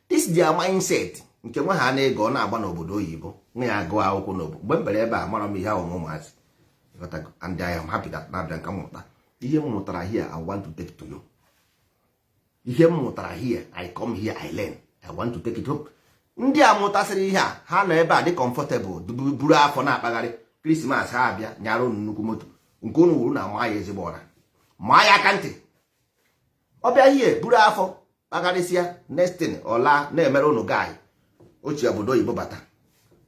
This their mindset nke nwa ha na-ego, ọ na-agba n'obodo oyibo, nwa ya agụ akwụkwọ n'obodo. Mgbe m bere ebe a, mara m ihe ahụ ụmụazị. And I am happy that na-abịa nka mmụta. Ihe m mụtara here, I want to take to you. Ihe m mụtara here, I come here, I learn, I want to take it home. Ndị a mụtasịrị ihe a, ha nọ ebe a dị comfortable, buru afọ na-akpagharị. Christmas ha abịa nyara unu nnukwu moto nke unu wuru na maa ya ezigbo ọra, maa ya aka ntị. Ọ bịa hie, buru afọ kpagharịsịa, nestin ọla na-emere unu guy ochie obodo oyibo bata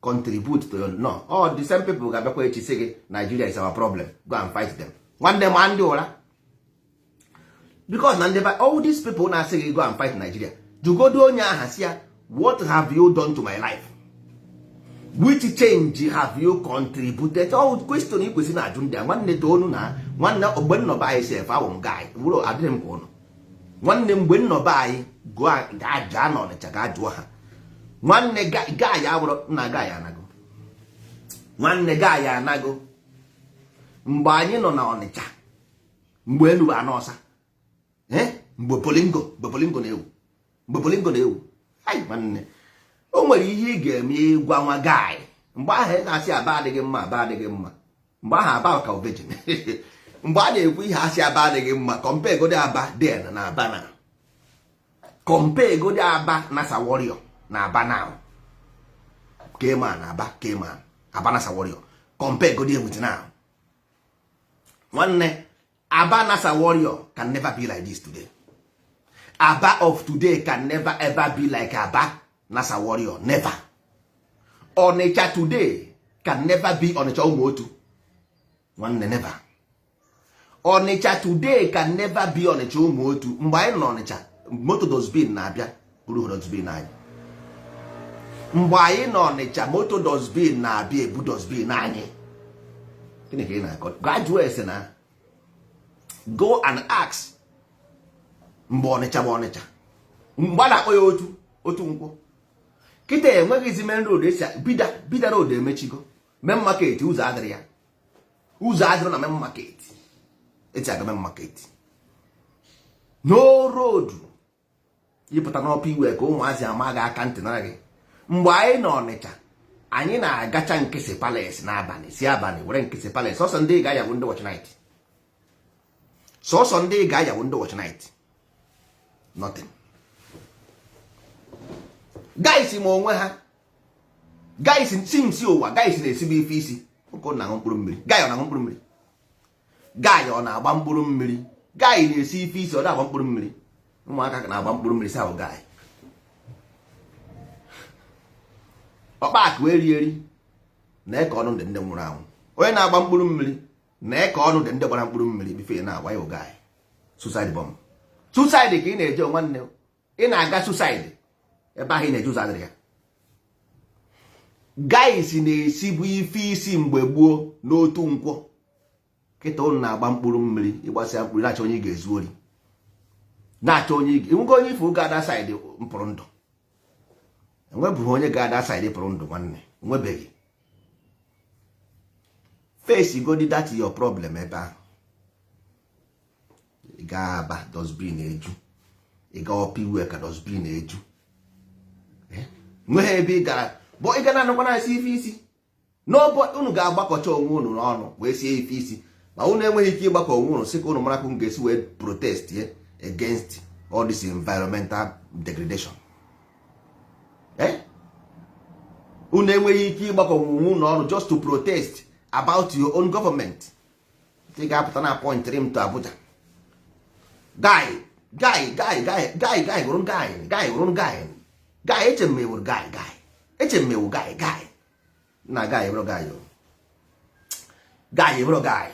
contribute to your no. All the same people ga-abịakwa echi sị gị, "Nigeria is our problem, go and fight them." Nwanne, ma ndị ụra, because na ndị all these people na-asị gị go and fight Nigeria, jugodo onye aha si ya, "What have you done to my life? Which change have you contributed?" All question ị kwesịrị na-ajụ ndị a. Nwanne, toonu na nwanne, mgbe nnọba anyị sef, awụ m guy wụrụ adịghị m ka ụnụ. Nwanne, mgbe nnọba anyị gaa na Ọnịcha, gaa jụọ ha. Nwanne, guy awụrụ nna guy anago. Nwanne, guy anago. Mgbe anyị nọ na Ọnịcha, mgbe elu bụ anọ ọsa, mgbe polingo, mgbe polingo na-ewu, mgbe polingo na-ewu. Nwanne, o nwere ihe ị ga-eme ịgwa nwa guy. Mgbe ahụ ị na-asị Aba adịghị mma, Aba adịghị mma. Mgbe ahụ Aba ka virgin. Mgbe a na-ekwu ihe, asị Aba adịghị mma. Compare godi Aba then na Aba na, compare godi Aba na Saworio na Aba now. Keman Aba, Keman Aba na Saworio, compare godi with now. Nwanne, Aba na Saworio can never be like this today. Aba of today can never ever be like Aba Nasa Warrior, never. Onitsha today can never be Onitsha Ụmụotu. Nwanne, never. Onitsha today can never be Onitsha Ụmụotu. Mgbe anyị nọ n'Ọnịcha, moto dustbin na-abịa buru dustbin anyị. Mgbe anyị nọ Ọnịcha, moto dustbin na-abịa ebu dustbin anyị. Gịnị ka ị na-akọ? Gaa jụọ ese na, go and ask. Mgbe Ọnịcha bụ Ọnịcha, mgbe a na-akpọ ya otu otu nkwụ, kịta enweghịzi main road esi bida. Bida road emechigo. Main market, ụzọ adịrị ya, ụzọ adịrị na main market eti aga main market, no road. Ịpụta n'ọpa iwe ka ụmụazị ama gị aka ntị nara gị. Mgbe anyị nọ Ọnịcha, anyị na-agacha Nkịsị Palace n'abalị, si abalị were Nkịsị Palace. Sọsọ ndị ga-ayabụ ndị watch night, sọsọ ndị ga-ayabụ ndị watch night, nothing. Guys, ma onwe ha, guys, simsi ụwa, guys na-esibu ife isi ụkọ na-aṅụ mkpụrụ mmiri. Guy, ọ na-aṅụ mkpụrụ mmiri? Guy, ọ na-agba mkpụrụ mmiri? Guy na-esi ife isi, ọ na-agba mkpụrụ mmiri. Ụmụaka na-agba mkpụrụ mmiri sa. Guy, ọkpa akụ eri eri na-eke ọnụ dị ndị nwụrụ anwụ. Onye na-agba mkpụrụ mmiri na-eke ọnụ dị ndị gbara mkpụrụ mmiri bife na-agba ya. Guy, suicide bomb, suicide ka ị na-eje. Nwanne, ị na-aga suicide ebe ahụ ị na-eje, ụzọ adịrị ya. Guys na-esibu ife isi mgbe gboo n'otu nkwọ. Kịta ụnụ na-agba mkpụrụ mmiri, ịgbasịa mkpụrụ, na-achọ onye ị ga-ezu ori, na-achọ onye ị enwego onye ife ga-ada side mpụrụ ndụ. Enwebụghị onye ga-ada side pụrụ ndụ. Nwanne, enwebeghị. Face godi that your problem ebe ahụ. Ị gaa Aba, dustbin eju. Ị gaa ọpa iwe ka dustbin eju. Nweghị ebe ị gara bụ ị ga na-anụkwa na-esi ife isi n'ọbụ. Unu ga-agbakọcha onwe unu n'ọnụ wee sie ife isi, ma unu enweghị ike ịgbakọ onwe unu sị ka unu mara ka unu ga-esi wee protest ye against all this environmental degradation. Unu enweghị ike ịgbakọ onwe unu n'ọnụ just to protest about your own government. Ị ga-apụta na point rim to Abuja. Guy, guy, guy, guy, guy, guy, hụrụ guy, guy, hụrụ guy. Guy, eche m ewuru guy, guy, eche m ewu guy, guy na guy bụrụ guy o, guy bụrụ guy,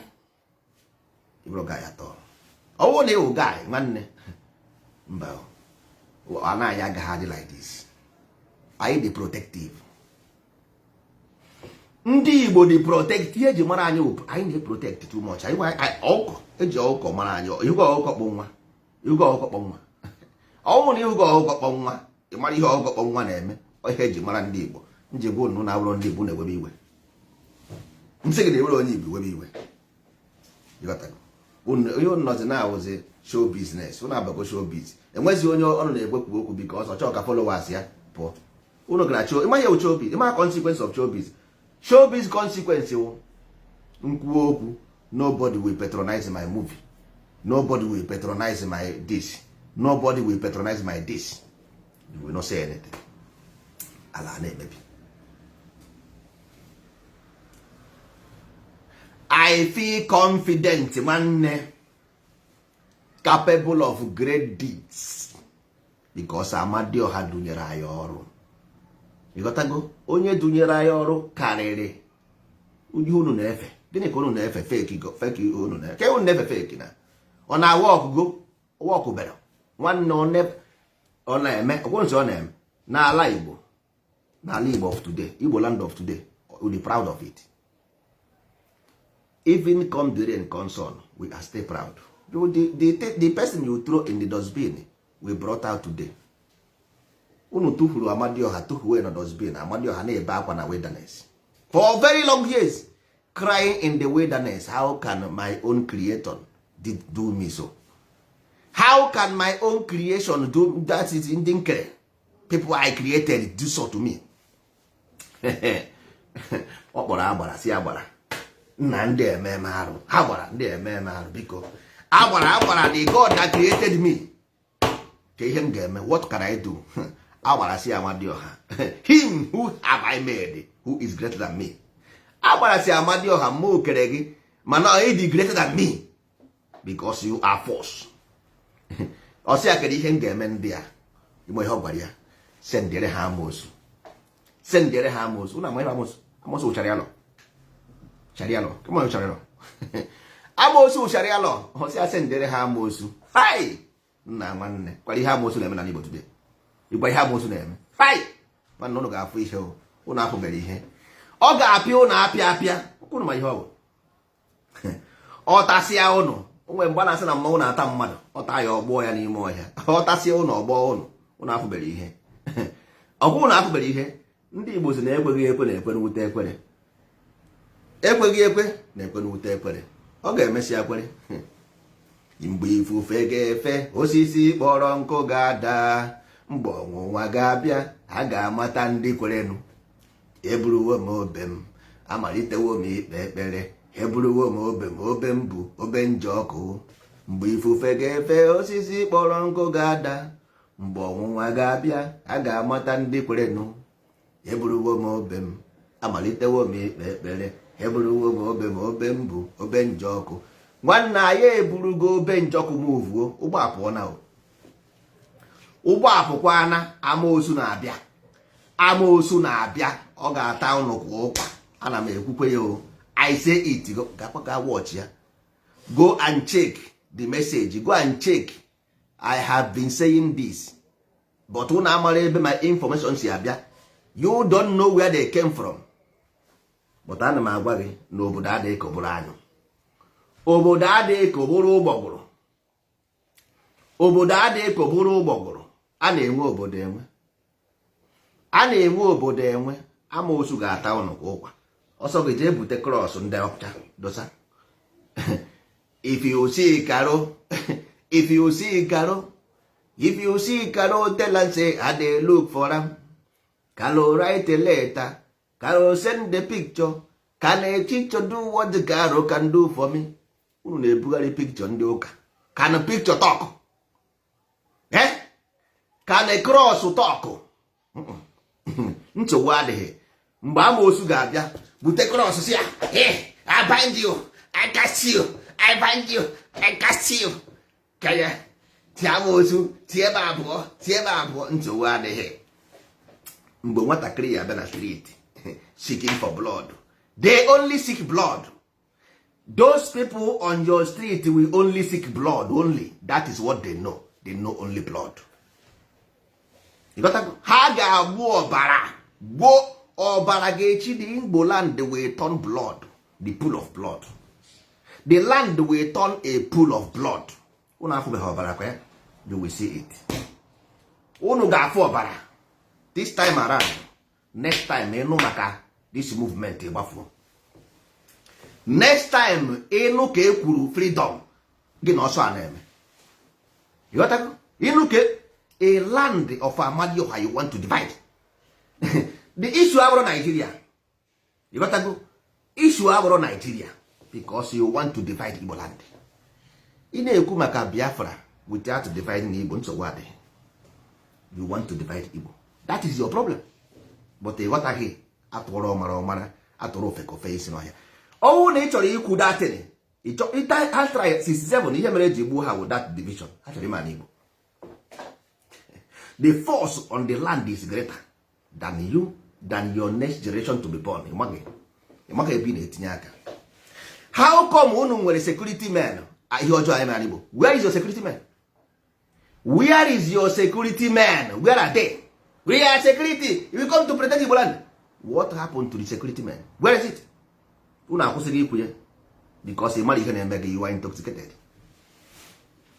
bụrụ guy atọ. Ọ bụrụ na ịwụ guy, nwanne, mba, anaghị agaghị adị like this. Anyị dị protective. Ndị Igbo dị protect. Ihe eji mara anyị bụ anyị na-protect too much. Anyị ọkụkọ, eji ọkụkọ mara anyị. Ihugo ọkụkọ kpụ nwa, ihugo ọkụkọ kpọ nwa. Ọnwụ na ihugo ọkụkọ kpọ nwa, ị mara ihe ọkụkọ kpọ nwa na-eme. Ihe eji mara ndị Igbo njegbu unu na abụrụ ndị Igbo na-ewebe iwe. Nsị gị na ewere onye Igbo webe iwe. Ihe unu nọzi na-awụzi show business. Unu abago show biz. Enweghị onye ọnụ na-ekwekwu okwu because ọ chọọ ka followers ya pụọ. Unu gara show. Ịma ihe showbiz? Ịma consequence of showbiz? Showbiz consequence wụ nkwuo okwu, nobody will patronize my movie, nobody will patronize my this, nobody will patronize my this. You will not say anything. Ala na-emebi. I feel confident, nwanne, capable of great deeds, because Amadioha dunyere anyị ọrụ. Ịghọtago? Onye dunyere anyị ọrụ karịrị ihe unu na-efe. Gịnị ka unu na-efe? Fake, fake unu na-efe. Ka unu na-efe fake na ọ na-awa ọkụgo wọkụ bere, nwanne. Ọ na-eme ọkwụnsị, ọ na-eme n'ala Igbo, n'ala Igbo of today, Igbo land of today. We be proud of it. Even come the rain, come sun, we are still proud. The person you throw in the dustbin, we brought out today. Unu tụfuru Amadioha, tụfuwe na dustbin. Amadioha na-ebe akwa na wilderness for very long years, crying in the wilderness, "How can my own creator did do me so? How can my own creation do that?" Is ndị nkere, people I created, do so to me. Ọ kpọrọ agbara, si agbara nna ndị ememe arụ ha, gbara ndị ememe arụ. Biko, agbara, agbara, the God that created me, ka ihe m ga-eme? What can I do? Agbara si Amadioha, "Him who have I made who is greater than me?" Agbara si Amadioha, mụ kere gị, mana ị dị greater than me because you are force. Ọ sị ya, kedu ihe m ga-eme ndị a? Ime ihe ọ gwara ya, sendere ha amoosu, sendere ha amoosu. Ụnụ ama ihe amoosu? Amoosu wụchara ya lọ, sharia law. Come on, sharia law. Amoosu, sharia law. Ọ sị ya sendere ha amoosu. Hai nna, nwanne, kwara ihe amoosu na-eme na Igbo today. Ịgwa ihe amoosu na-eme. Hai nwanne, ụnụ ga-afụ ihe o. Ụnụ afụbere ihe ọ ga-apịa ụnụ, apịa apịa ụnụ. Ma ihe ọ bụ, ọ tasịa ụnụ. Onwe mgbe a na-asị na mmanwụ na-ata mmadụ, ọ taa ya, ọgbọọ ya n'ime ọhịa. Ọ tasịa ụnụ, ọgbọ ụnụ. Ụnụ afụbere ihe ọgwụ. Ụnụ afụbere ihe. Ndị Igbo si na ekweghị ekwe na-ekwe n'wute ekwere, ekweghị ekwe na-ekwe n'wute ekwere. Ọ ga-emesịa kwere. Mgbe ifufe ga-efe, osisi kpọrọ nkụ ga-ada. Mgbe ọnwụnwa ga-abịa, a ga-amata ndị kwerenụ. Eburuwo m obe m, amalitewo m ikpe ekpere. Eburuwo m obe m, obe m bụ obe njọ ọkụ. Mgbe ifufe ga-efe, osisi kpọrọ nkụ ga-ada. Mgbe ọnwụnwa ga-abịa, a ga-amata ndị kwerenụ. Eburuwo m obe m, amalitewo m ikpe ekpere. Eburuwo m obe m, obe m bụ obe njọ ọkụ. Nwanne anyị, eburugo obe njọkụ m uvuo. Ụgbọ apụọ na ụgbọ apụkwana. Amoosu na-abịa, amoosu na-abịa. Ọ ga-ata ụnụ kwa ụkwa. Ana m ekwukwe ya o. I say it. Gakwa ga watch ya. Go and check the message, go and check. I have been saying this, but unu amara ebe my information si abịa. You don't know where they came from, but ana m agwa gị na obodo adịghị ka obodo anyụ, obodo adịghị ka oburu ụgbọgụrụ, obodo adịghị ka oburu ụgbọgụrụ. A na-enwe obodo enwe, a na-enwe obodo enwe. Amoosu ga-ata ụnụ kwa ụkwa. Ọsọ gị jee bute cross ndị ọcha dosa. If you see Caro, if you see Caro, if you see Caro, tell am say I dey look for am. Caro write a letter, Caro send the picture. Can a picture do what the Caro can do for me? Unu na-ebugharị picture ndị ụka. Can picture talk? Eh? Can a cross talk? Nsogbu adịghị. Mgbe amoosu ga-abịa bute cross, si ya, "Hey, I bind you, I cast you, I bind you, I cast you." Ka ya tie amoosu, tie ebe abụọ, tie ebe abụọ. Nsogbu adịghị. Mgbe nwatakịrị ya abịa na street seeking for blood, they only seek blood. Those people on your street will only seek blood only. That is what they know. They know only blood. You got to- ha ga-agbu ọbara, gbuo ọbara ga-echi. The Igbo land will turn blood, the pool of blood. The land will turn a pool of blood. Unu afụbeghị ọbara kwa ya? You will see it. Unu ga-afụ ọbara this time around. Next time ịnụ maka this movement, ịgbafuo. Next time ịnụ ka e kwuru freedom gị na ọsọ a na-eme. Ịghọtago? Ịnụ ka a land of Amadioha you want to divide. The issue abụrụ Nigeria. Ịghọtago? Issue abụrụ Nigeria because you want to divide Igbo land. Ị na-ekwu maka Biafra without dividing Igbo, nsogbu adịghị. You want to divide Igbo, that is your problem. But ị ghọtaghị. Atụrụ ọmara ọmara, atụrụ ofe ka ofe isi n'ọhịa. Ọnwụ na ị chọrọ ikwu datin ha try 67, ihe mere eji gbuo ha wụ that division ha chọrọ ime ala Igbo. The force on the land is greater than you, than your next generation to be born. Ịmaghị, ịmaghị ebe ị na-etinye aka. How come unu nwere security men? Ihe ọjọọ anyị mere Igbo. Where is your security men? Where is your security men? Where are they? We are security, we come to protect Igbo land. What happened to the security men? Where is it? Unu akwụsịghị ikwu ya because ị mara ihe na-eme gị. You are intoxicated,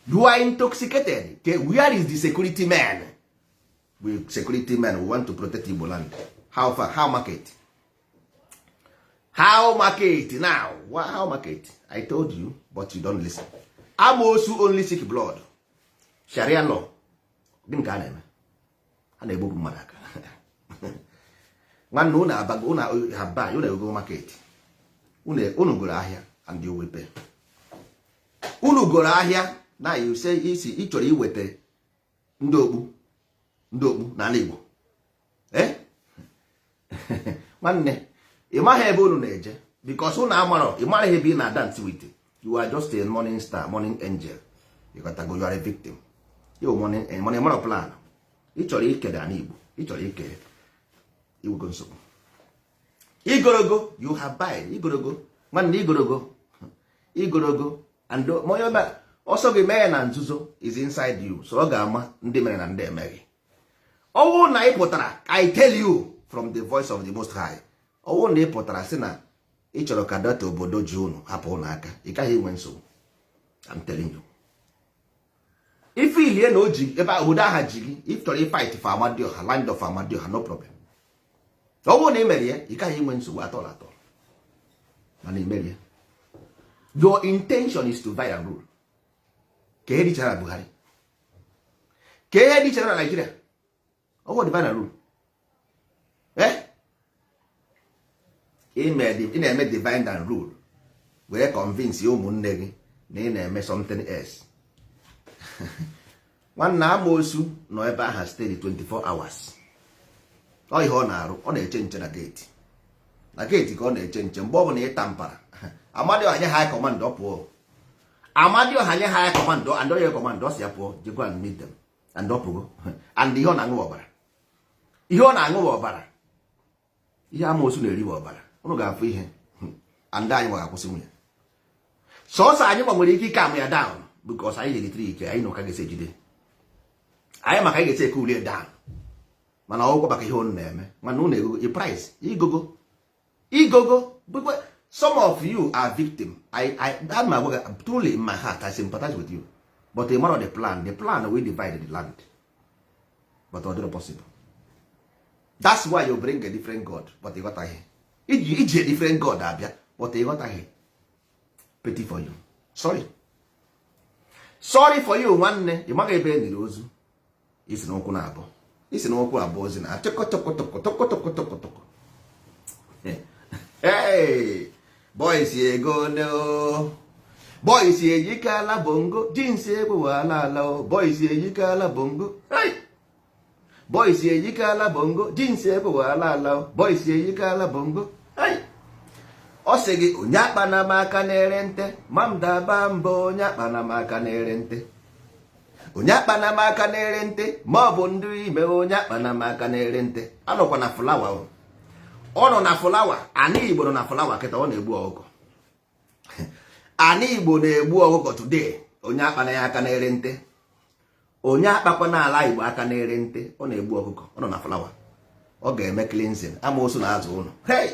you are intoxicated. Okay, where is the security men? We security men, we want to protect Igbo land. How far? How market? How market now? How market? I told you, but you don't listen. Amoosu only seek blood. Sharia law, gịnị ka a na-eme? A na-egbupụ mmadụ aka. Nwanne, unu abago, unu haba, unu ego market. Unu goro ahịa and you will pay. Unu goro ahịa na you say isi ị chọrọ iweta ndị okpu, ndị okpu n'ala Igbo. Eh, nwanne, ị maghị ebe unu na-eje because unu amarọ. Ị maraghị ebe ị na-dance with. You are just a morning star, morning angel. You got to go. You are a victim. You morning morning mara plan. Ị chọrọ ikede ala Igbo, ị chọrọ ike iwego nsogbu. Igorogo, you have buy igorogo. Nwanne, igorogo, igorogo. And onye ọsọ gị mee ya na nzuzo is inside you, so ọ ga-ama ndị mere na ndị emeghị. Ọwụ na ị pụtara, I tell you from the voice of the Most High, ọwụ na ị pụtara sị na ị chọrọ ka data obodo ji unu hapụ unu aka, ị gaghị enwe nsogbu. I'm telling you. Ife ilie na o ji ebe obodo aha ji gị, if chọrọ fight for Amadioha, land of Amadioha, no problem. Ọ bụrụ na ị mere ya, ị gaghị enwe nsogbu atọl atọl. Mana ị mere ya, your intention is to divide and rule. Ka ihe dị iche na Buhari, ka ihe dị iche na Nigeria, ọ bụ divide and rule. Eh, ị na-eme divide and rule were convince ụmụnne gị na ị na-eme something else. Nwanne, amoosu nọ ebe aha steady 24 hours. Ọ ihe ọ na-arụ, ọ na-eche nche na gate, na gate ka ọ na-eche nche. Mgbe ọ bụla ịta mpara, Amadioha nye ha command, ọ pụọ. Amadioha nye ha command and onye command, ọ si ya pụọ, je go and meet them, and ọ pụgo. And ihe ọ na-aṅụ bụ ọbara, ihe ọ na-aṅụ bụ ọbara, ihe amoosu na-eri bụ ọbara. Ụnụ ga-afụ ihe. And anyị nwa ga-akwụsị nwunye sọsọ anyị nwa nwere ike ike amụ ya down because anyị jiri ike anyị na ụka ga-esi ejide anyị maka anyị ga-esi eke ulie down. Mana ọgwụkwọ maka ihe unu na-eme, mana unu egogo i price igogo, igogo. Some of you are victim. I I'm agwa gị, truly in my heart I sympathize with you, but a matter the plan, the plan we divide the land, but ọ dịrọ possible. That's why you bring a different god, but ịghọtaghị. Iji a different god abịa, but ịghọtaghị. Pity for you. Sorry, sorry for you. Nwanne, ị maghị ebe e niri ozu isi n'ụkwụ na abụọ, isi n'ụkwụ abụọ ozi na tụkọtụkọtụkọtụkọtụkọtụkọ. Hey, boys ego no, boys eyikala bongo jeans, egwewala ala o. Boys eyikala bongo. Hey, boys eyikala bongo jeans, egwewala ala o. Boys eyikala bongo. Hey, ọ sị gị onye akpa na m aka na-ere nte ma m daba mbọ, onye akpa na m aka na-ere nte. Onye akpana m aka na-ere nte, ma ọ bụ ndị ime. Onye akpana m aka na-ere nte anọkwa na flower. Ọ nọ na flower. Ana Igbo nọ na flower kịta. Ọ na-egbu ọkụkọ. Ana Igbo na-egbu ọkụkọ today. Onye akpana ya aka na-ere nte, onye akpakwa n'ala Igbo aka na-ere nte, ọ na-egbu ọkụkọ. Ọ nọ na flower. Ọ ga-eme cleansing. Amoosu na azụ ụlọ. Hey,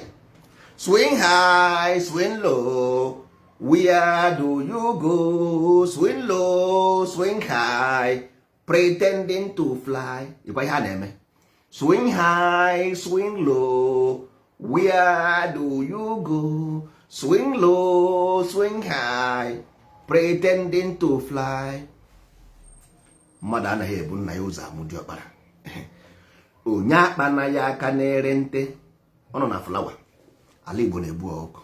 swing high, swing low, where do you go? Swing low, swing high, pretending to fly. Ịkwa ihe a na-eme: swing high, swing low, where do you go? Swing low, swing high, pretending to fly. Mmadụ anaghị ebu nna ya ụzọ amụ diọkpara. Onye akpana ya aka na-ere nte, ọ nọ na flower. Ala Igbo na-egbu ọkụkọ.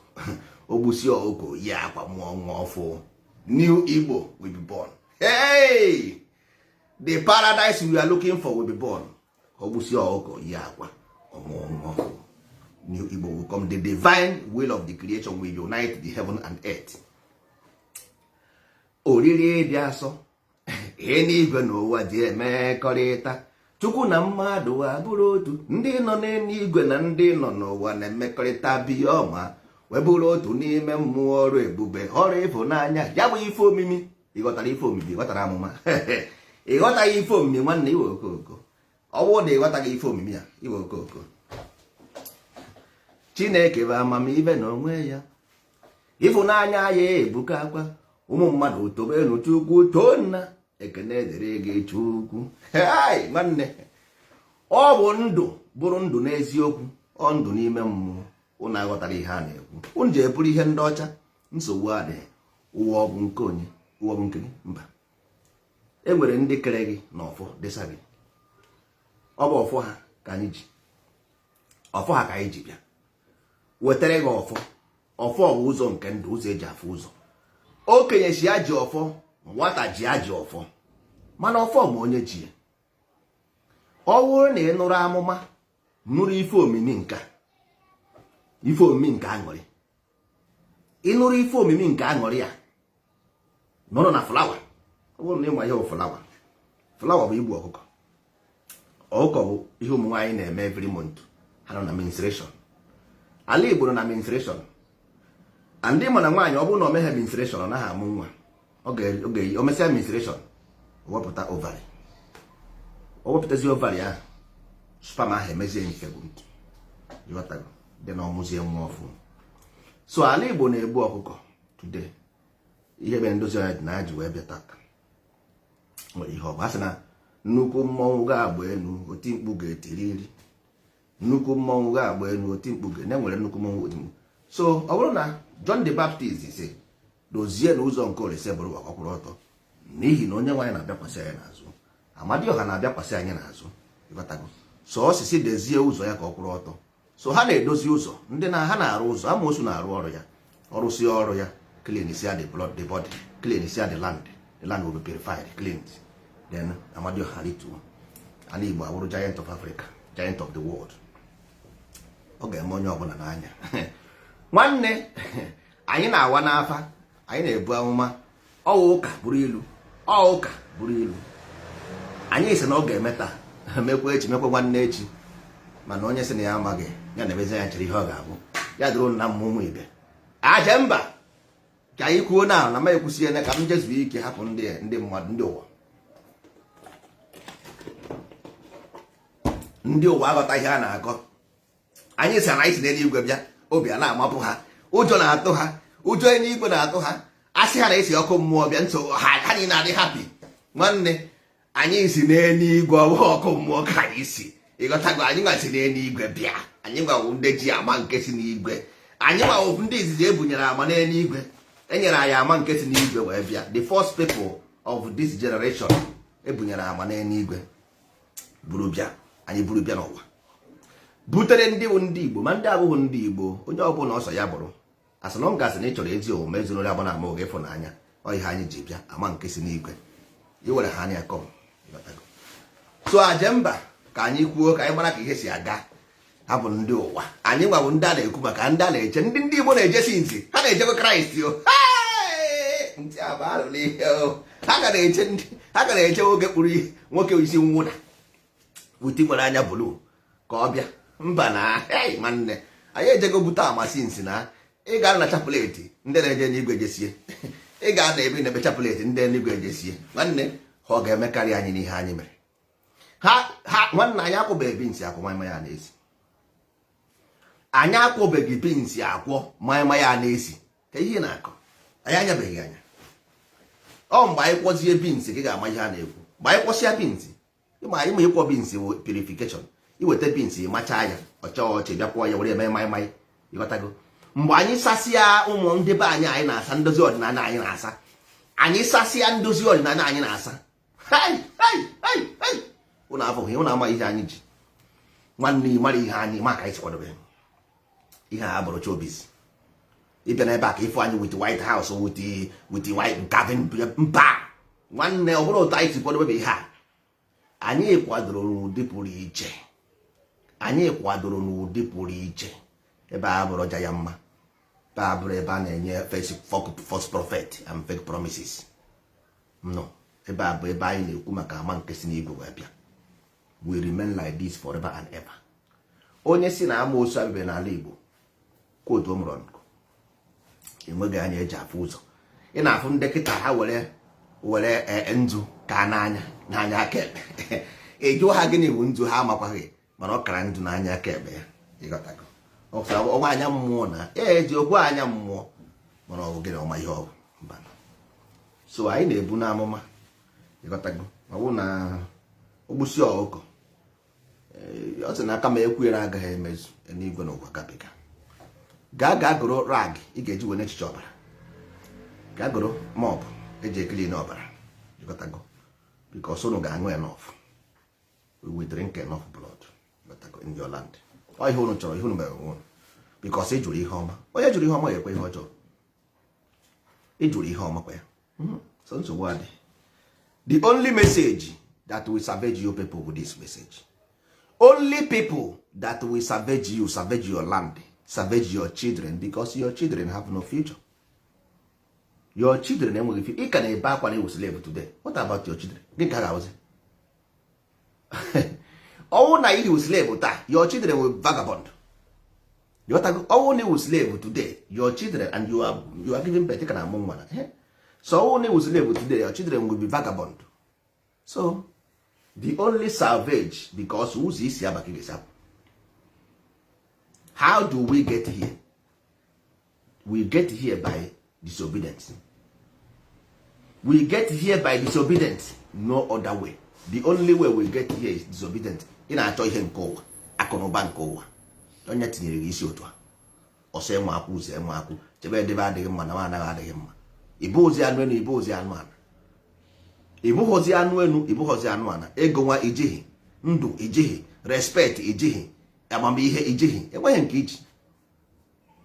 Ogbusi ọkụkọ, yi akwa, mụọ nwa ọfụ. New Igbo will be born. Hey, the paradise we are looking for will be born. Ogbusi ọkụkọ, yi akwa, ọmụọ nwa ọfụ. New Igbo will come. The divine will of the creation will unite the heaven and earth. Oriri dị asọ, eluigwe n'ụwa ji emekọrịta. Chukwu na mmadụ abụrụ otu. Ndị nọ n'eluigwe na ndị nọ n'ụwa na-emekọrịta biọma, wee bụrụ otu n'ime mmụọ. Ọrụ ebube, ọrụ ịfụnanya ya bụ ife omimi. Ịghọtara ife omimi? Ịghọtara amụma? Ịghọtaghị ife omimi, nwanne, iwe okooko. Ọ bụrụ na ịghọtaghị ife omimi a, iwe okooko. Chineke bụ amamihe n'onwe ya. Ịfụnanya ya ebuka akwa. Ụmụ mmadụ, tobenu Chukwu, too nna. Ekene dịrị gị, Chukwu. Nwanne, ọ bụ ndụ bụrụ ndụ n'eziokwu. Ọ ndụ n'ime mmụọ. Ụnụ aghọtara ihe a na-ekwu? Unu ji eburu ihe ndị ọcha. Nsogbu adịghị. Ụwa ọ bụ nke onye? Ụwa bụ nke gị? Mba. E nwere ndị kere gị na ọfọ desa gị. Ọ bụ ọfọ ha ka anyị ji, ọfọ ha ka anyị ji bịa wetara gị ọfọ. Ọfọ bụ ụzọ nke ndụ, ụzọ eji afụ ụzọ. Okenye si aji ọfọ, nwata ji aji ọfọ, mana ọfọ ma onye ji ya. Ọ bụrụ na ị nụrụ amụma, nụrụ ife omimi nke ife omimi nke aṅụrị, ị nụrụ ife omimi nke aṅụrị a nọrọ na flower. Ọ bụrụ na ịnwa ihe bụ flower, flower bụ igbu ọkụkọ. Ọkụkọ bụ ihe ụmụ nwaanyị na-eme every month. Ha nọ na menstruation. Ala Igbo nọ na menstruation. Ndị ma na nwaanyị, ọ bụrụ na o meghe menstruation, ọ naghị amụ nwa. Ọ ga-eyi, o mesịa menstruation, o wepụta ovary. O wepụtazi ovary ahụ, sperm ahụ emezie mfegbu ịghọtago dị na ọmụzie nwa ọfụ. So ala Igbo na-egbu ọkụkọ today. Ihe mere ndozi ọnya dị na ji wee bịa tata nwere ihe ọ bụ. A sị na nnukwu mmọnwụ ga-agba elu, oti mkpu ga-etiriri. Nnukwu mmọnwụ ga-agba elu, oti mkpu ga na-enwere nnukwu mmọnwụ, oti mkpu. So ọ bụrụ na John the Baptist si dozie na ụzọ nke Olise bụrụ ọkwụrụ ọtọ, n'ihi na onye nwaanyị na-abịakwasị anyị n'azụ, Amadioha na-abịakwasị anyị n'azụ, ịghọtago? So osisi dezie ụzọ ya ka ọ kwụrụ ọtọ. So ha na-edozi ụzọ. Ndị na ha na-arụ ụzọ, amoosu na-arụ ọrụ ya. Ọrụsịa ọrụ ya, clean sia the blood, the body, clean sia the land, the land will be purified, cleansed. Then Amadioha rituo, ala Igbo abụrụ giant of Africa, giant of the world. Ọ ga-eme onye ọbụla n'anya. Nwanne, anyị na-awa n'afa, anyị na-ebu amụma. Ọwa ụka bụrụ ilu, ọ ụka bụrụ ilu. Anyị sị na ọ ga-eme taa, mekwa echi, mekwa nwanne echi. Mana onye sị na ya amaghị ya na-emezi anya chere ihe ọ ga-abụ ya dụrụ nna m. Ụmụ ibe, aje mba, ka anyị kwuo na ma ekwusiene ka m jezuo ike, hapụ ndị mmadụ, ndị ụwa. Ndị ụwa aghọta ihe a na-akọ. Anyị sị na anyị si n'eluigwe bịa, obi a na-amapụ ha, ụjọ na-atụ ha, ụjọ eluigwe na-atụ ha. Asị ha na esi ọkụ mmụọ bịa, nso ha, ha niile adị happy. Nwanne, anyị si n'eluigwe, ọ bụghị ọkụ mmụọ ka anyị si. Ịghọtago? Anyị nwa si n'eluigwe bịa. Anyị nwawo ndị ji ama nke si n'igwe. Anyị nwawo ndị izizi ebunyere ama n'eluigwe. Enyere anyị ama nke si n'igwe wee bịa. The first people of this generation ebunyere ama n'eluigwe buru bịa. Anyị buru bịa n'ụwa, butere ndị bụ ndị Igbo, ma ndị abụghị ndị Igbo, onye ọbụla ọsọ ya bụrụ, as long as na ị chọrọ ezi omume, ezinụlọ agba na ama oge ịfụnanya. Ọ ihe anyị ji bịa, ama nke si n'igwe iwere ha anya kọm. So aje mba, ka anyị kwuo, ka anyị mara ka ihe si aga. Ha bụ ndị ụwa. Anyị nwa bụ ndị a na-ekwu maka ndị a na-eche. Ndị Igbo na-ejesi nzi, ha na-ejekwa Kraịst o. Ntị abụ arụrụ ihe o. Ha ga na-eche nwoke kpụrụ ihe, nwoke isi nwụda witi nwere anya blue ka ọ bịa. Mba na, hey, nwanne, anyị ejego bute amasinsi na ị ga na chaplet ndị na-eje n'igwe jesie. Ị ga na ebe na-ebe chaplet ndị n'igwe jesie. Nwanne, ha ọ ga-emekarị anyị n'ihe anyị mere ha. Ha, nwanne, anyị akwụbeghị beans akwọ manya ya na-esi. Anyị akwụbeghị beans akwọ manya ya na-esi. Ka ihe na-akọ anyị anyabeghị anya. Ọ mgbe anyị kwọzie beans ka ị ga-ama ihe a na-ekwu. Mgbe anyị kwọsịa beans, ịma anyị ma ịkwọ beans bụ purification. Iweta beans, ịmachaa ya ọcha ọchị, bịa kwọọ ya were eme maịmaị. Ịghọtago? Mgbe anyị sasịa ụmụ ndị be anyị, anyị na-asa ndozi ọdịnala, anyị na-asa, anyị sasịa ndozi ọdịnala anyị na-asa. Hai, hai, hai, hai! Ụnụ afụghị, ụnụ ama ihe anyị ji. Nwanne, ị mara ihe anyị ma ka anyị si kwadobe ihe a bụrụ showbiz. Ịbịa n'ebe a ka ịfụ anyị with White House, with white cabin, mba nwanne, ọ bụrụ otu anyị si kwadobe bụ ihe a. Anyị kwadoro n'ụdị pụrụ iche. Anyị kwadoro n'ụdị pụrụ iche. Ebe a bụrụ ọja ya mma, ebe a bụrụ ebe a na-enye false prophet and fake promises. No, ebe a bụ ebe anyị na-ekwu maka ama nke si n'igwe wee bịa. We remain like this forever and ever. Onye si na amoosu abịa n'ala Igbo, quote omron, enweghị anya eji afụ ụzọ. Ị na-afụ ndị kịta ha were were nzu ka n'anya n'anya aka ekpe. Ị jụọ ha gịnị bụ nzu, ha amakwaghị, mana ọ kara nzu n'anya aka ekpe ya. Ịghọtago? Ọnwa anya mmụọ na eji okwu anya mmụọ, mana ọ bụ gịnị ọma ihe ọ bụ? Mba. So anyị na-ebu n'amụma. Ịghọtago? Ọ bụ na ogbusi ọkụkọ, ọ sị na aka ma ekwuere agaghị emezu n'igwe n'ụwa gabiga. Gaa gaa goro rag ị ga-eji wee n'echiche ọbara. Gaa goro mop eji ekili n'ọbara. Ịghọtago? Because unu ga-aṅụ enough. We will drink enough blood. Ịghọtago? In your land. Ọ ihe unu chọrọ, ihe unu mere onwe unu, because ị jụrụ ihe ọma. Onye jụrụ ihe ọma ga-ekwe ihe ọjọọ. Ị jụrụ ihe ọma kwa ya. So nsogbu adị. The only message that will salvage you people with this message, only people that will salvage you, salvage your land, salvage your children, because your children have no future. Your children enweghị future. Ị ka na-ebe akwa na iwu slave today. What about your children? Gị ka ga-awụzi ọnwụ na iwu slave taa, your children will vagabond. Ịghọtago? Ọnwụ na iwu slave today, your children, and you are giving birth, ka na-amụ nwa na, so ọnwụ na iwu slave today, your children will be vagabond. So the only salvage, because ụzọ isi aba ka ị ga-esi apụ. How do we get here? We get here by disobedience. We get here by disobedience, no other way. The only way we get here is disobedient. Ị na-achọ ihe nke ụwa, akụnụba nke ụwa, onye tinyere gị isi otu a ọsọ enwe akwụ ụzọ enwe akwụ chebe edebe adịghị mma na m anaghị adịghị mma. Ịbụ ozi anụ enu, ịbụ ozi anụ ala, ịbụghọzi anụ enu, ịbụghọzi anụ ala. Ego nwa ijighị, ndụ ijighị, respect ijighị, amamihe ijighị, enweghị nke iji.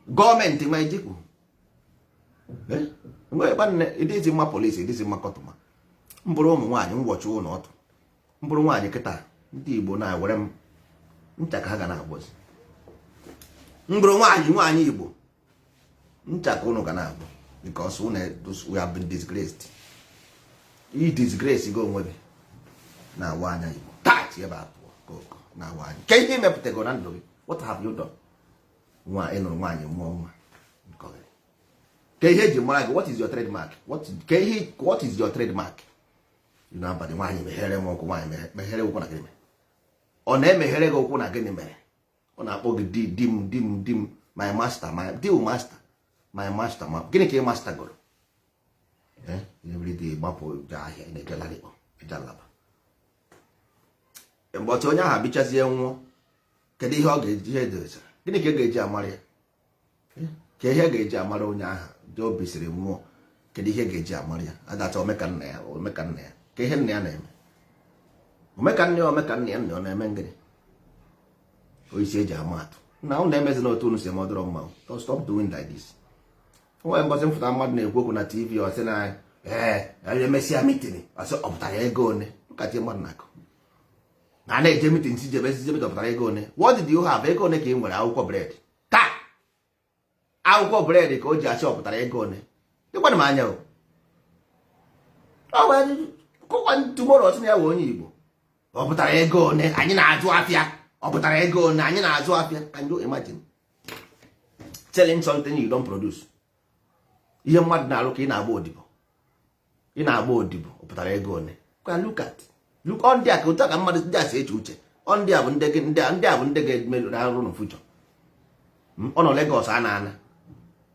Gọọmenti nwa ijikwu enweghị. Nwanne, ịdịzi mma polisi, ịdịzi mma kọtụma. Mbụrụ ụmụ nwaanyị ngwọchi ụlọ ọtụ, mbụrụ nwaanyị kịta, ndị Igbo na-ewere m ncha ka ha ga na-agbọzi. Mbụrụ nwaanyị, nwaanyị Igbo, ncha ka ụnụ ga na-agbọ, because ụnụ, we have been disgraced. I disgrace gị onwe gị na-awa anya Igbo tat ebe a pụọ koko na-awa anya. Ke ihe imepụtago na ndụ gị? What have you done? Nwa ịnụrụ nwaanyị, mụọ nwa, ke ihe eji mara gị? What is your trademark? What, ke ihe, what is your trademark? N'abalị, nwaanyị meghere m ụkwụ, nwaanyị meghere ụkwụ na gịnị mere? Ọ na-emeghere gị ụkwụ na gịnị mere? Ọ na-akpọ gị di, di m, di m, di m, my master, my deal master, my master. Ma gịnị ka ị master goro? Everyday gbapụ je ahịa, na-eje Ladipo, eje Alaba. Mgbe otu onye ahụ bichazie nwụọ, kedu ihe ọ ga-eji ihe edozara? Gịnị ka ị ga-eji amara ya? Ka ihe ga-eji amara onye ahụ dị o bisiri nwụọ, kedu ihe ga-eji amara ya? Adacha omeka nna ya, omeka nna ya, ka ihe nna ya na-eme, omeka nna ya, omeka nna ya, nna ọ na-eme ngịnị? Oisi eji ama atụ na unu na-emezi na otu unu si eme ọdọrọ mma. Don't stop doing like this. Onwe mbọsị mfụta mmadụ na-ekwu okwu na TV, ọ sị na ee, emesịa meeting, ọsị ọ pụtara ego one nkati mmadụ na-akụ na na-eje meeting, si jebe si jebe, pụtara ego one. What did you have? Ego one ka ị nwere? Akwụkwọ bread taa, akwụkwọ bread ka o ji asị ọ pụtara ego one. Ịgwana m anya o. Ọ tomorrow sị na ya wụ onye Igbo. Ọ pụtara ego one anyị na-azụ afịa? Ọ pụtara ego one anyị na-azụ afịa? Can you imagine selling something you don't produce? Ihe mmadụ na-arụ ka ị na-agba odibo, ị na-agba odibo. Ọ pụtara ego one? Ka look at, look on ndị a, ka otu a ka mmadụ ndị a si eche uche. Ọ ndị a bụ ndị ndị a bụ ndị ga-eme arụ na future. Ọ nọ Lagos a na-ana,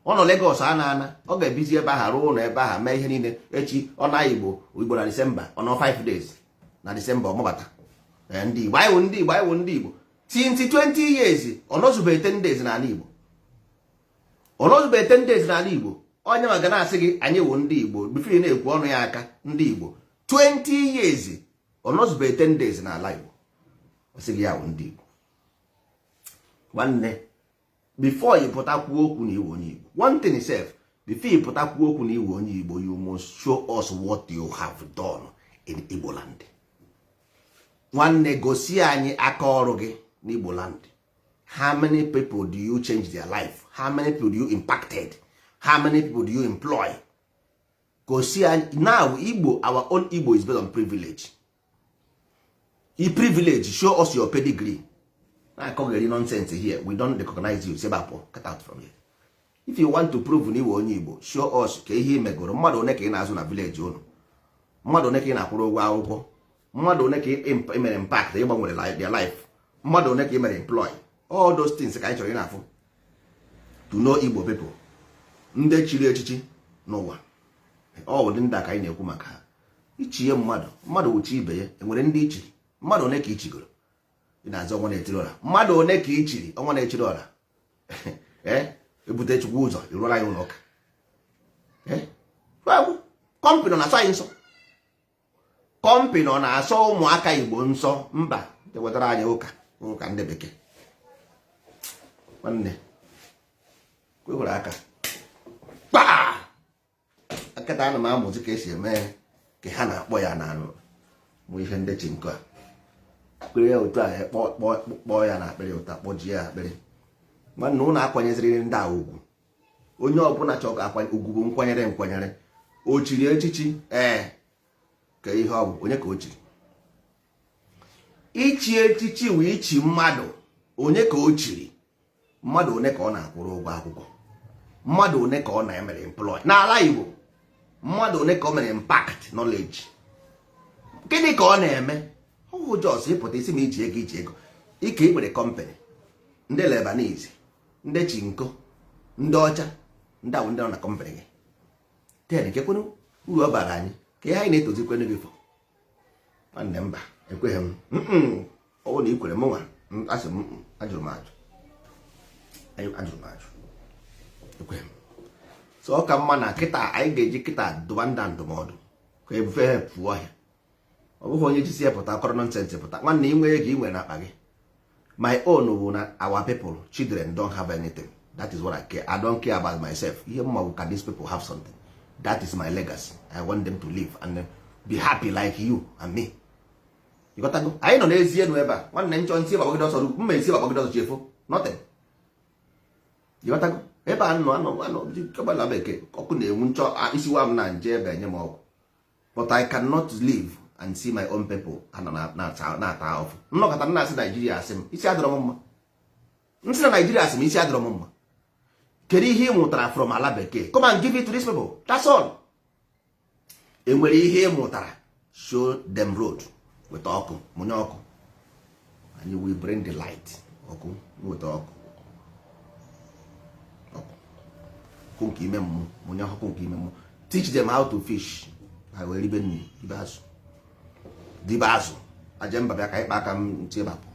ọ nọ Lagos a na-ana, ọ ga-ebizi ebe ahụ, rụọ ụlọ ebe ahụ, mee ihe niile. Echi ọ na Igbo, Igbo na Disemba, ọ nọ 5 days na Disemba, ọmabata ndị Igbo. Anyị wụ ndị Igbo, anyị wụ ndị Igbo. Since 20 years, ọ nọzubeghị 10 days n'ala Igbo, ọ nọzubeghị 10 days n'ala Igbo. Onye ma ga na-asị gị anyị wụ ndị Igbo before ị na-ekwu ọnụ ya aka ndị Igbo. 20 years, ọ nọzubeghị 10 days n'ala Igbo, ọ sị gị ya wụ ndị Igbo. Nwanne, before ị pụta kwuo okwu na iwe onye Igbo, one thing sef, before ị pụta kwuo okwu na iwe onye Igbo, you must show us what you have done in Igbo land. Nwanne, gosi anyị aka ọrụ gị n'Igbo land. How many people do you change their life? How many people do you impacted? How many people do you employ? Gosi anyị. Now Igbo, our own Igbo is based on privilege. I privilege, show us your pedigree. Na-akọgheri nonsense here, we don't recognize you. Sebe apụ, get out from here. If you want to prove na iwe onye Igbo, show us ka ihe ị megoro. Mmadụ one ka ị na-azụ na village unu? Mmadụ one ka ị na-akwụrụ ụgwọ akwụkwọ? Mmadụ one ka ị mere impact, ị gbanwere their life? Mmadụ one ka ị mere employ? All those things ka anyị chọrọ ị na-afụ to know Igbo people. Ndị chiri echichi n'ụwa, ọ bụ ndị a ka anyị na-ekwu maka ha. Ichie mmadụ, mmadụ wuchi ibe ya. Enwere ndị ichiri? Mmadụ one ka ichigoro? Ị na-azọ ọnwa na-etiri ọra. Mmadụ one ka i chiri ọnwa na-echiri ọra? Ee, ebute Chukwu ụzọ, ịrụọla anyị ụlọ ụka. Company na-asọ anyị nsọ, company ọ na-asọ ụmụaka Igbo nsọ. Mba, wetara anyị ụka, ụka ndị bekee. Nwanne, kwewere aka kpaa akịta. Ana m amụzi ka esi eme ka ha na-akpọ ya na anụ mụ ihe ndị chi nke a kpere ya otu a, kpọọ ya na akpịrị ụta, kpọjie ya akpịrị. Nwanne, ụnụ akwanyeziri ndị a ugwu. Onye ọbụla chọrọ ka akwanye ugwu bụ nkwanyere, nkwanyere. O chiri echichi? Ee, ka ihe ọ bụ, onye ka o chiri? Ichi echichi wee ichi mmadụ, onye ka o chiri? Mmadụ one ka ọ na-akwụrụ ụgwọ akwụkwọ? Mmadụ one ka ọ na-emere employ n'ala Igbo? Mmadụ one ka o mere impact knowledge? Gịnị ka ọ na-eme? Ọhụ just ịpụta isi ma iji ego, iji ego ike ị nwere company. Ndị Lebanese, ndị Chinko, ndị ọcha, ndị awụ ndị nọ na company gị. Ten kekwenụ uru ọ bara anyị ka ihe anyị na-etozikwenu gị fọ? Nwanne, mba, ekweghị m. Ọ bụrụ na ị kwere m nwa, asị m ajụrụ m ajụ, ajụrụ m ajụ, ekweghị m. So ọ ka mma na kịta anyị ga-eji kịta dụba nda ndụmọdụ ka ebufe ha pụọ ọhịa. Ọ bụghị onye jisi ya pụta kọrọ nonsense pụta. Nwanne, ị nwere ego, ị nwere n'akpa gị. My own bụ na our people, children don't have anything. That is what I care. I don't care about myself. Ihe mma bụ ka these people have something. That is my legacy. I want them to live and be happy like you and me. Ịghọtago? Anyị nọ n'ezi enu ebe a. Nwanne, nchọ ntị gbagide ọsọ, mma esi gbagide ọsọ chefo nothing. Ịghọtago? Ebe a nọ anọ anọ kọgbala bekee, ọkụ na-enwu nchọ isi wa m na nje ebe enye m ọgwụ, but I cannot live and see my own people anọ na-ata ahụhụ. Nnọkọta nna asị Naijiria, asị m isi adịrọ m mma. Nsị na Naijiria, asị m isi adịrọ m mma. Kedu ihe ị mụtara from ala bekee? Come and give it to these people, that's all. Enwere ihe ị mụtara? Show them road. Weta ọkụ, mụnye ọkụ. Anyị will bring the light. Ọkụ, weta ọkụ, ọkụ, ọkụ nke ime mmụọ. Mụnye ọkụ nke ime mmụọ. Teach them how to fish. Ha wee ribe nri, ribe azụ, dibe azụ. Aje mba, bịa ka ịkpa aka m ntị ịbapụ.